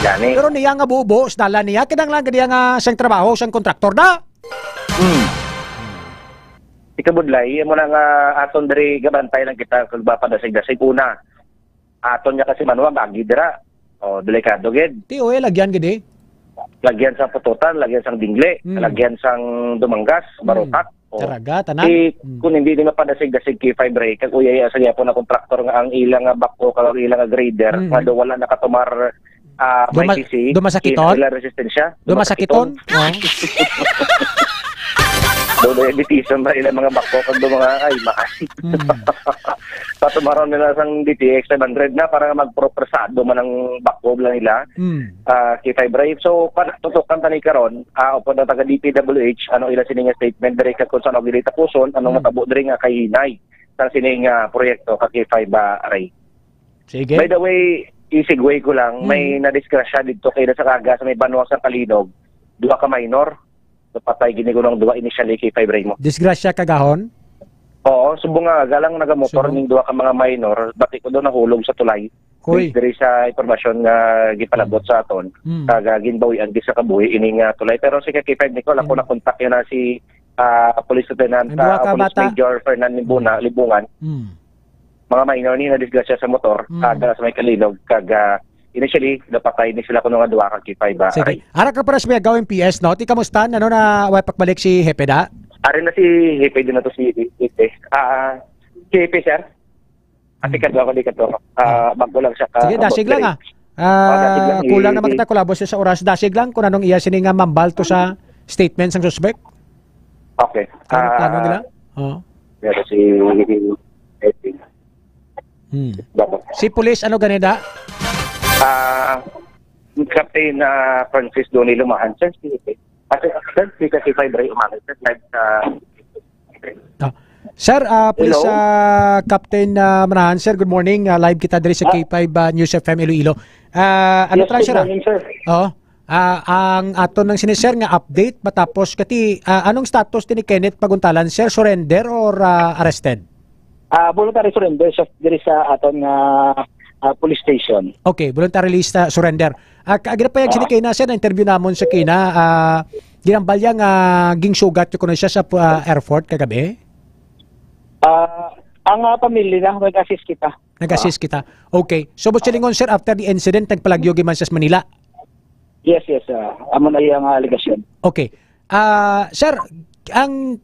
Gani. Pero niya nga buho-buho sa dalan niya, kinahanglan gani nga siyang trabaho, siyang kontraktor na. Hmm. Ikabudlay, amo na nga aton diri gabantay lang kita kag mapadasig-dasig. Una, aton niya kasi manuwag, agi dira. O, delikado gid. Ti, oy, lagyan gid eh. Lagyan sang pututan, lagyan sang dingli, Hmm. lagyan sang dumanggas, Hmm. barutak. O, Karaga, tanan. ti, Hmm. kung hindi ni mapadasig-dasig K five Ray, kag uyaya sa gyapon na kontraktor nga ang ila nga backhoe kag ang ila nga grader, Hmm. nga daw wala nakatumar ah, may Duma-, P C, dumasakiton? Ila resistensya. Dumasakiton? Dumasakiton. Oh. Doon ay bitisan ba ila mga backhoe kag mga ay, maas. Hmm. Patumaron nila sang D T X five hundred na para magpropresado man ang backhoe lang nila. Hmm. Ah, K five Ray. So, pa-, tutukan tani karon, ah, upod ang taga D P W H, ano ila sini nga statement diri kag kung saan ang gili tapuson, anong Hmm. matabo diri nga kahinay sa sini nga proyekto ka K five, ah, Ray. Sige. By the way, i-segue ko lang, may Mm. nadisgrasya dito kay sa Kaga, sa may banwa sa Kalinog. Duha ka minor. Napatay gini ko ng duha initially kay five Raymo. Disgrasya kagahon? Oo, subong nga galang nagamotor Subong? ning duha ka mga minor, bati ko daw nahulog sa tulay. Hoy. Based diri sa impormasyon nga gipalabot Mm. sa aton, Mm. kag, ah, ginbawian gid sa kabuhi ining, ah, tulay. Pero sige, K five Nicole, ako Mm. nakontak yun na si, ah, Police Lieutenant, Ang duha ah, ka Police bata? Major Fernan Libuna, Mm. Libungan. Mm. Mga minor ni nadisgrasya sa motor, Mm. ah, dala sa may Kalinog, kag, ah, initially, napatay ni sila kuno nga duha ka K five, ah, Sige. aray. Ara ka para sa Miagaw M P S, no? Ti, kamusta? Ano na, way pakbalik si Hepe da? Ari na si Hepe din na to si Hepe. Ah, C P, sir. Kasi Hmm. kadto ako, di kadto ako. Ah, Ah. bago lang siya ka Sige, dasig lang, ah. Ah, dasig lang, Ah, kulang eh, naman eh. kita, kulabo siya sa oras. Dasig lang kung anong iya sini nga mambal to sa statement sang suspect. Okay. Ano plano Ah, nila? Oh. Pero si, Hmm. Dapat. Si Police, ano ganida? Ah, Captain, ah, Francis Donny Lumahan, sir, si, ah, sir, sir, si Kasi Five Ray Umangit, sir, live sa Ah. Sir, ah, Police, Hello? ah, Captain, ah, Manahan, sir, good morning. Ah, live kita diri sa Ah. K five, ah, News F M Iloilo. Ah, ano Yes, try, good sir, ah? morning, sir. Oo. Ah, ang aton nang sini, sir, nga update matapos kati, ah, anong status ni Kenneth Paguntalan, sir? Surrender or, ah, arrested? Ah, voluntary surrender siya diri sa aton nga, ah, police station. Okay, voluntarily sa surrender. Ah, ka-, ginapayag sini Ah. kay na, sir, na-interview namon sa kina, ah, ginambal niya nga ginsugat ko kuno siya sa, ah, airport kagabi? Ah, ang, ah, pamilya na, nag-assist kita. Nag-assist Ah. kita. Okay. So, buot silingon, sir, after the incident, nagpalagyo gyud man siya sa Manila? Yes, yes, ah, amo na iyang, ah, alegasyon. Okay. Ah, sir, ang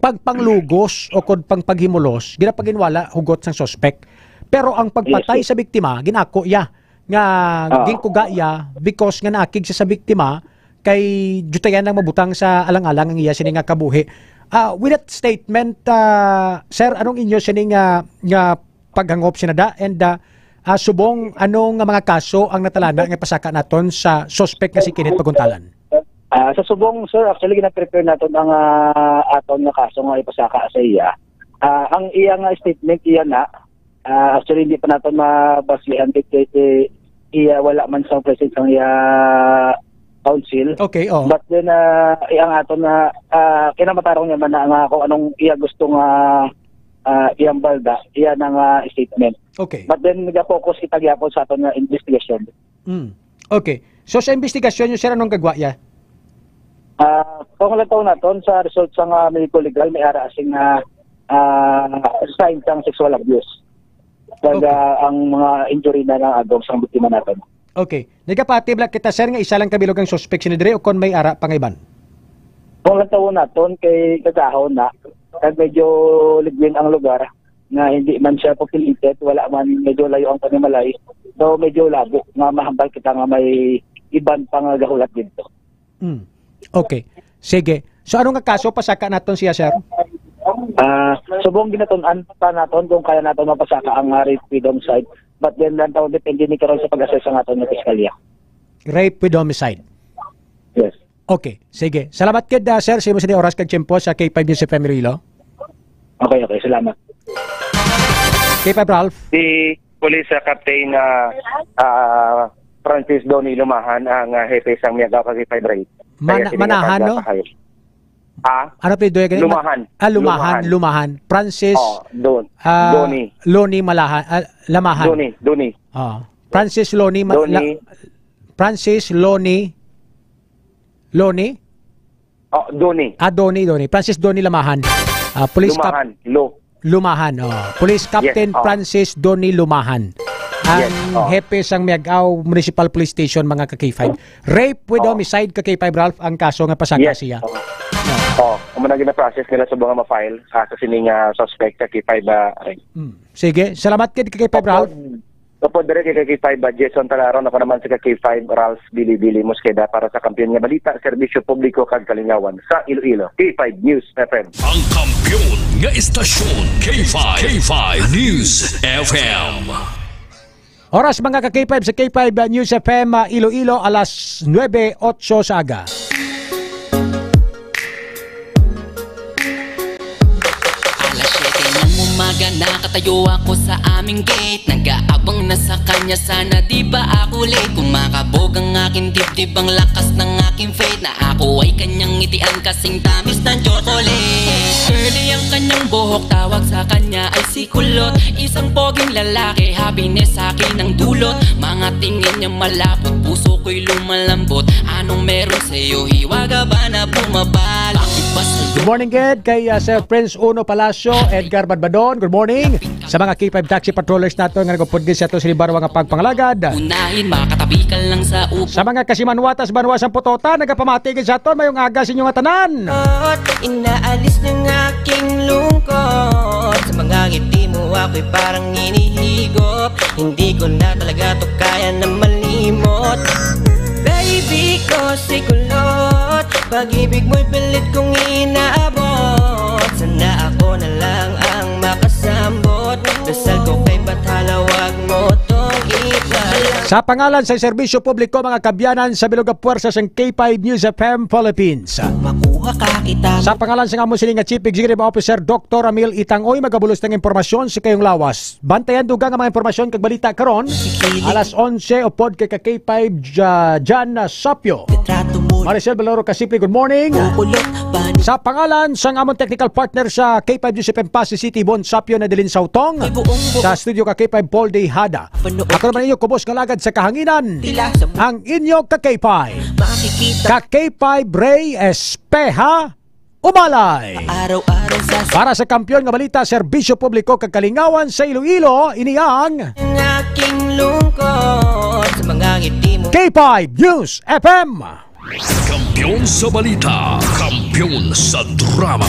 pagpanglugos o kung pagpanghimulos, ginapaginwala hugot sang suspek. Pero ang pagpatay Yes, sir. sa biktima, ginako iya nga Ah. ginkuga iya because nga naakig siya sa biktima kay diyutayan lang mabutang sa alang-alang ang iya sini nga kabuhi. Ah, with that statement, ah, sir, anong inyo sini nga, nga paghangop sinada? And, ah, ah, subong, ano nga mga kaso ang natalana nga ipasaka naton sa suspek nga si Kenneth Paguntalan? Ah, sa subong, sir, actually, gina-prepare naton ang, ah, aton nga kaso nga ipasaka sa iya. Ah, ang iya nga statement, iya na, ah, actually, hindi pa naton mabasihan kay, kay, kay iya, wala man sa presence ang iya counsel. Okay, oh. But then, ah, iya ang aton na, ah, kinamatarong niya man na nga kung anong iya gusto nga, ah, iyang balda, iya na nga statement. Okay. But then, nag-focus kita gyapon sa aton nga investigation. Mm. Okay. So, sa investigasyon niyo, sir, anong gagwa iya? Ah, kung lang taon naton, sa result sa nga medical legal, may ara sing, ah, ah, sign sang sexual abuse. Kag, Okay. ah, ang mga injury na naagom sa biktima naton. Okay. Nagapatibla kita, sir, nga isa lang kabilog ang suspek sini diri o kon may ara pa nga iban? Kung lang taon naton, kay kagahon na, kag medyo ligwin ang lugar, nga hindi man siya populated, wala man, medyo layo ang panimalay. So, medyo labo nga mahambal kita nga may iban pa nga gahulat dito. Mm. Okay. Sige. So, ano nga kaso pasaka naton siya, sir? Ah, subong ginatun-an pa naton kung kaya naton mapasaka ang, ah, rape with homicide. But then, lang taon, depende ni karon sa pag-assess sa aton nga piskalya. Rape with homicide. Yes. Okay. Sige. Salamat gid, ah, sir, sa imo sini oras kag tiyempo sa K five News F M Iloilo. Okay, okay. Salamat. K five Ralph. Si Police, ah, Captain, ah, ah, Francis Donny Lumahan ang, ah, hepe sang Miagao kag K five Ray. Mana-, Kaya sini nga Manahan, no? pagpapahayag. Ha? Ano pa yung doy ganun? Lumahan. Ah, Lumahan, Lumahan. Lumahan. Francis, Oh, Don-, ah, Donny. Loni Malahan, ah, Lamahan. Donny, Donny. Ah, Francis Loni Ma-, Donny. La-, Francis Loni, Loni? Oh, Donny. Ah, Donny, Donny. Francis Donny Lamahan. Ah, Police Cap-, Lumahan. Lo. Lumahan, oh. Police Yes, Captain oh. Francis Donny Lumahan. Ang Yes, oh. hepe sang Miagao Municipal Police Station, mga ka K five. Rape with Oh. homicide, ka K five Ralph, ang kaso nga pasaka Yes, siya. oh. Oh, amo na gina-process nila sa mga ma-file, ah, sa sining, ah, suspect sa K five, ah, ay. Hmm. Sige, salamat gid, ka K five Ralph. Opo. Opo, dire kay K five, ah, Jason Talaron, ako naman si ka K five, Ralph Bilibili Mosqueda para sa Kampiyon nga Balita, Serbisyo Publiko kag Kalingawan sa Iloilo. K five News F M. Ang kampiyon nga istasyon, K five, K five News F M. Oras, mga ka K five, sa K five News F M, ah, Iloilo, alas nuebe otso sa aga. Alas siyete ng umaga, nakatayo ako sa aming gate. Nag-aabang na sa kanya, sana di ba ako late. Kumakabog ang aking dibdib, ang lakas ng aking faith, na ako ay kanyang ngitian kasing tamis ng chocolate. Curly ang kanyang buhok, tawag sa kanya ay si Kulot. Isang poging lalaki, happiness sa akin ang dulot. Mga tingin niya malapot, puso ko'y lumalambot. Anong meron Sa'yo hiwaga ba na bumabalik? Bakit ba sa'yo? Good morning, Ged, kay, ah, Sir Prince Uno Palacio, Edgar Badbadon. Good morning. Sa mga K five taxi patrollers nato nga nagapudgis sa ato sa Libarwa nga pagpangalagad. Unahin, makatabi ka lang sa upo. Sa mga kasimanwatas banwa sang putotan, nagapamati gid sa aton, mayong aga sa inyo nga tanan. Inaalis ng aking lungkot. Sa mga ngiti mo ako'y parang inihigop. Hindi ko na talaga to kaya na malimot. Baby ko si kulot. Pag-ibig mo'y pilit kong inaabot. Sana ako na lang ang makasambot. Dasal ko kay bathala, wag mo tong ipala. Sa pangalan sa serbisyo publiko, mga kabyanan, sa bilog nga puwersa sang K five News F M Philippines. Makuha ka kita. Sa pangalan sa amon sini nga Chief Executive Officer, Doctor Ramil Itangoy, magabulos ng impormasyon sa kayong lawas. Bantayan dugang ang mga impormasyon kag balita karon. Alas onse, upod kay ka K five Ja-, Jan Sapio. Maricel Valero Kasipi, good morning. Sa pangalan sang amon technical partner sa K five News F M Passi City, Bon Sapio, Nadalin Sautong. Sa studio ka K five, Paul Dejada. Ako naman inyo, kubos nga lagad sa kahanginan. Ang inyo ka K five. Ka K five, Ray Espeha Umalay. Araw-araw sa Para sa kampiyon nga balita, serbisyo publiko kag kalingawan sa Iloilo, ini ang aking lungkot sa mga ngiti mo. K five News F M. Kampiyon sa balita, kampiyon sa drama.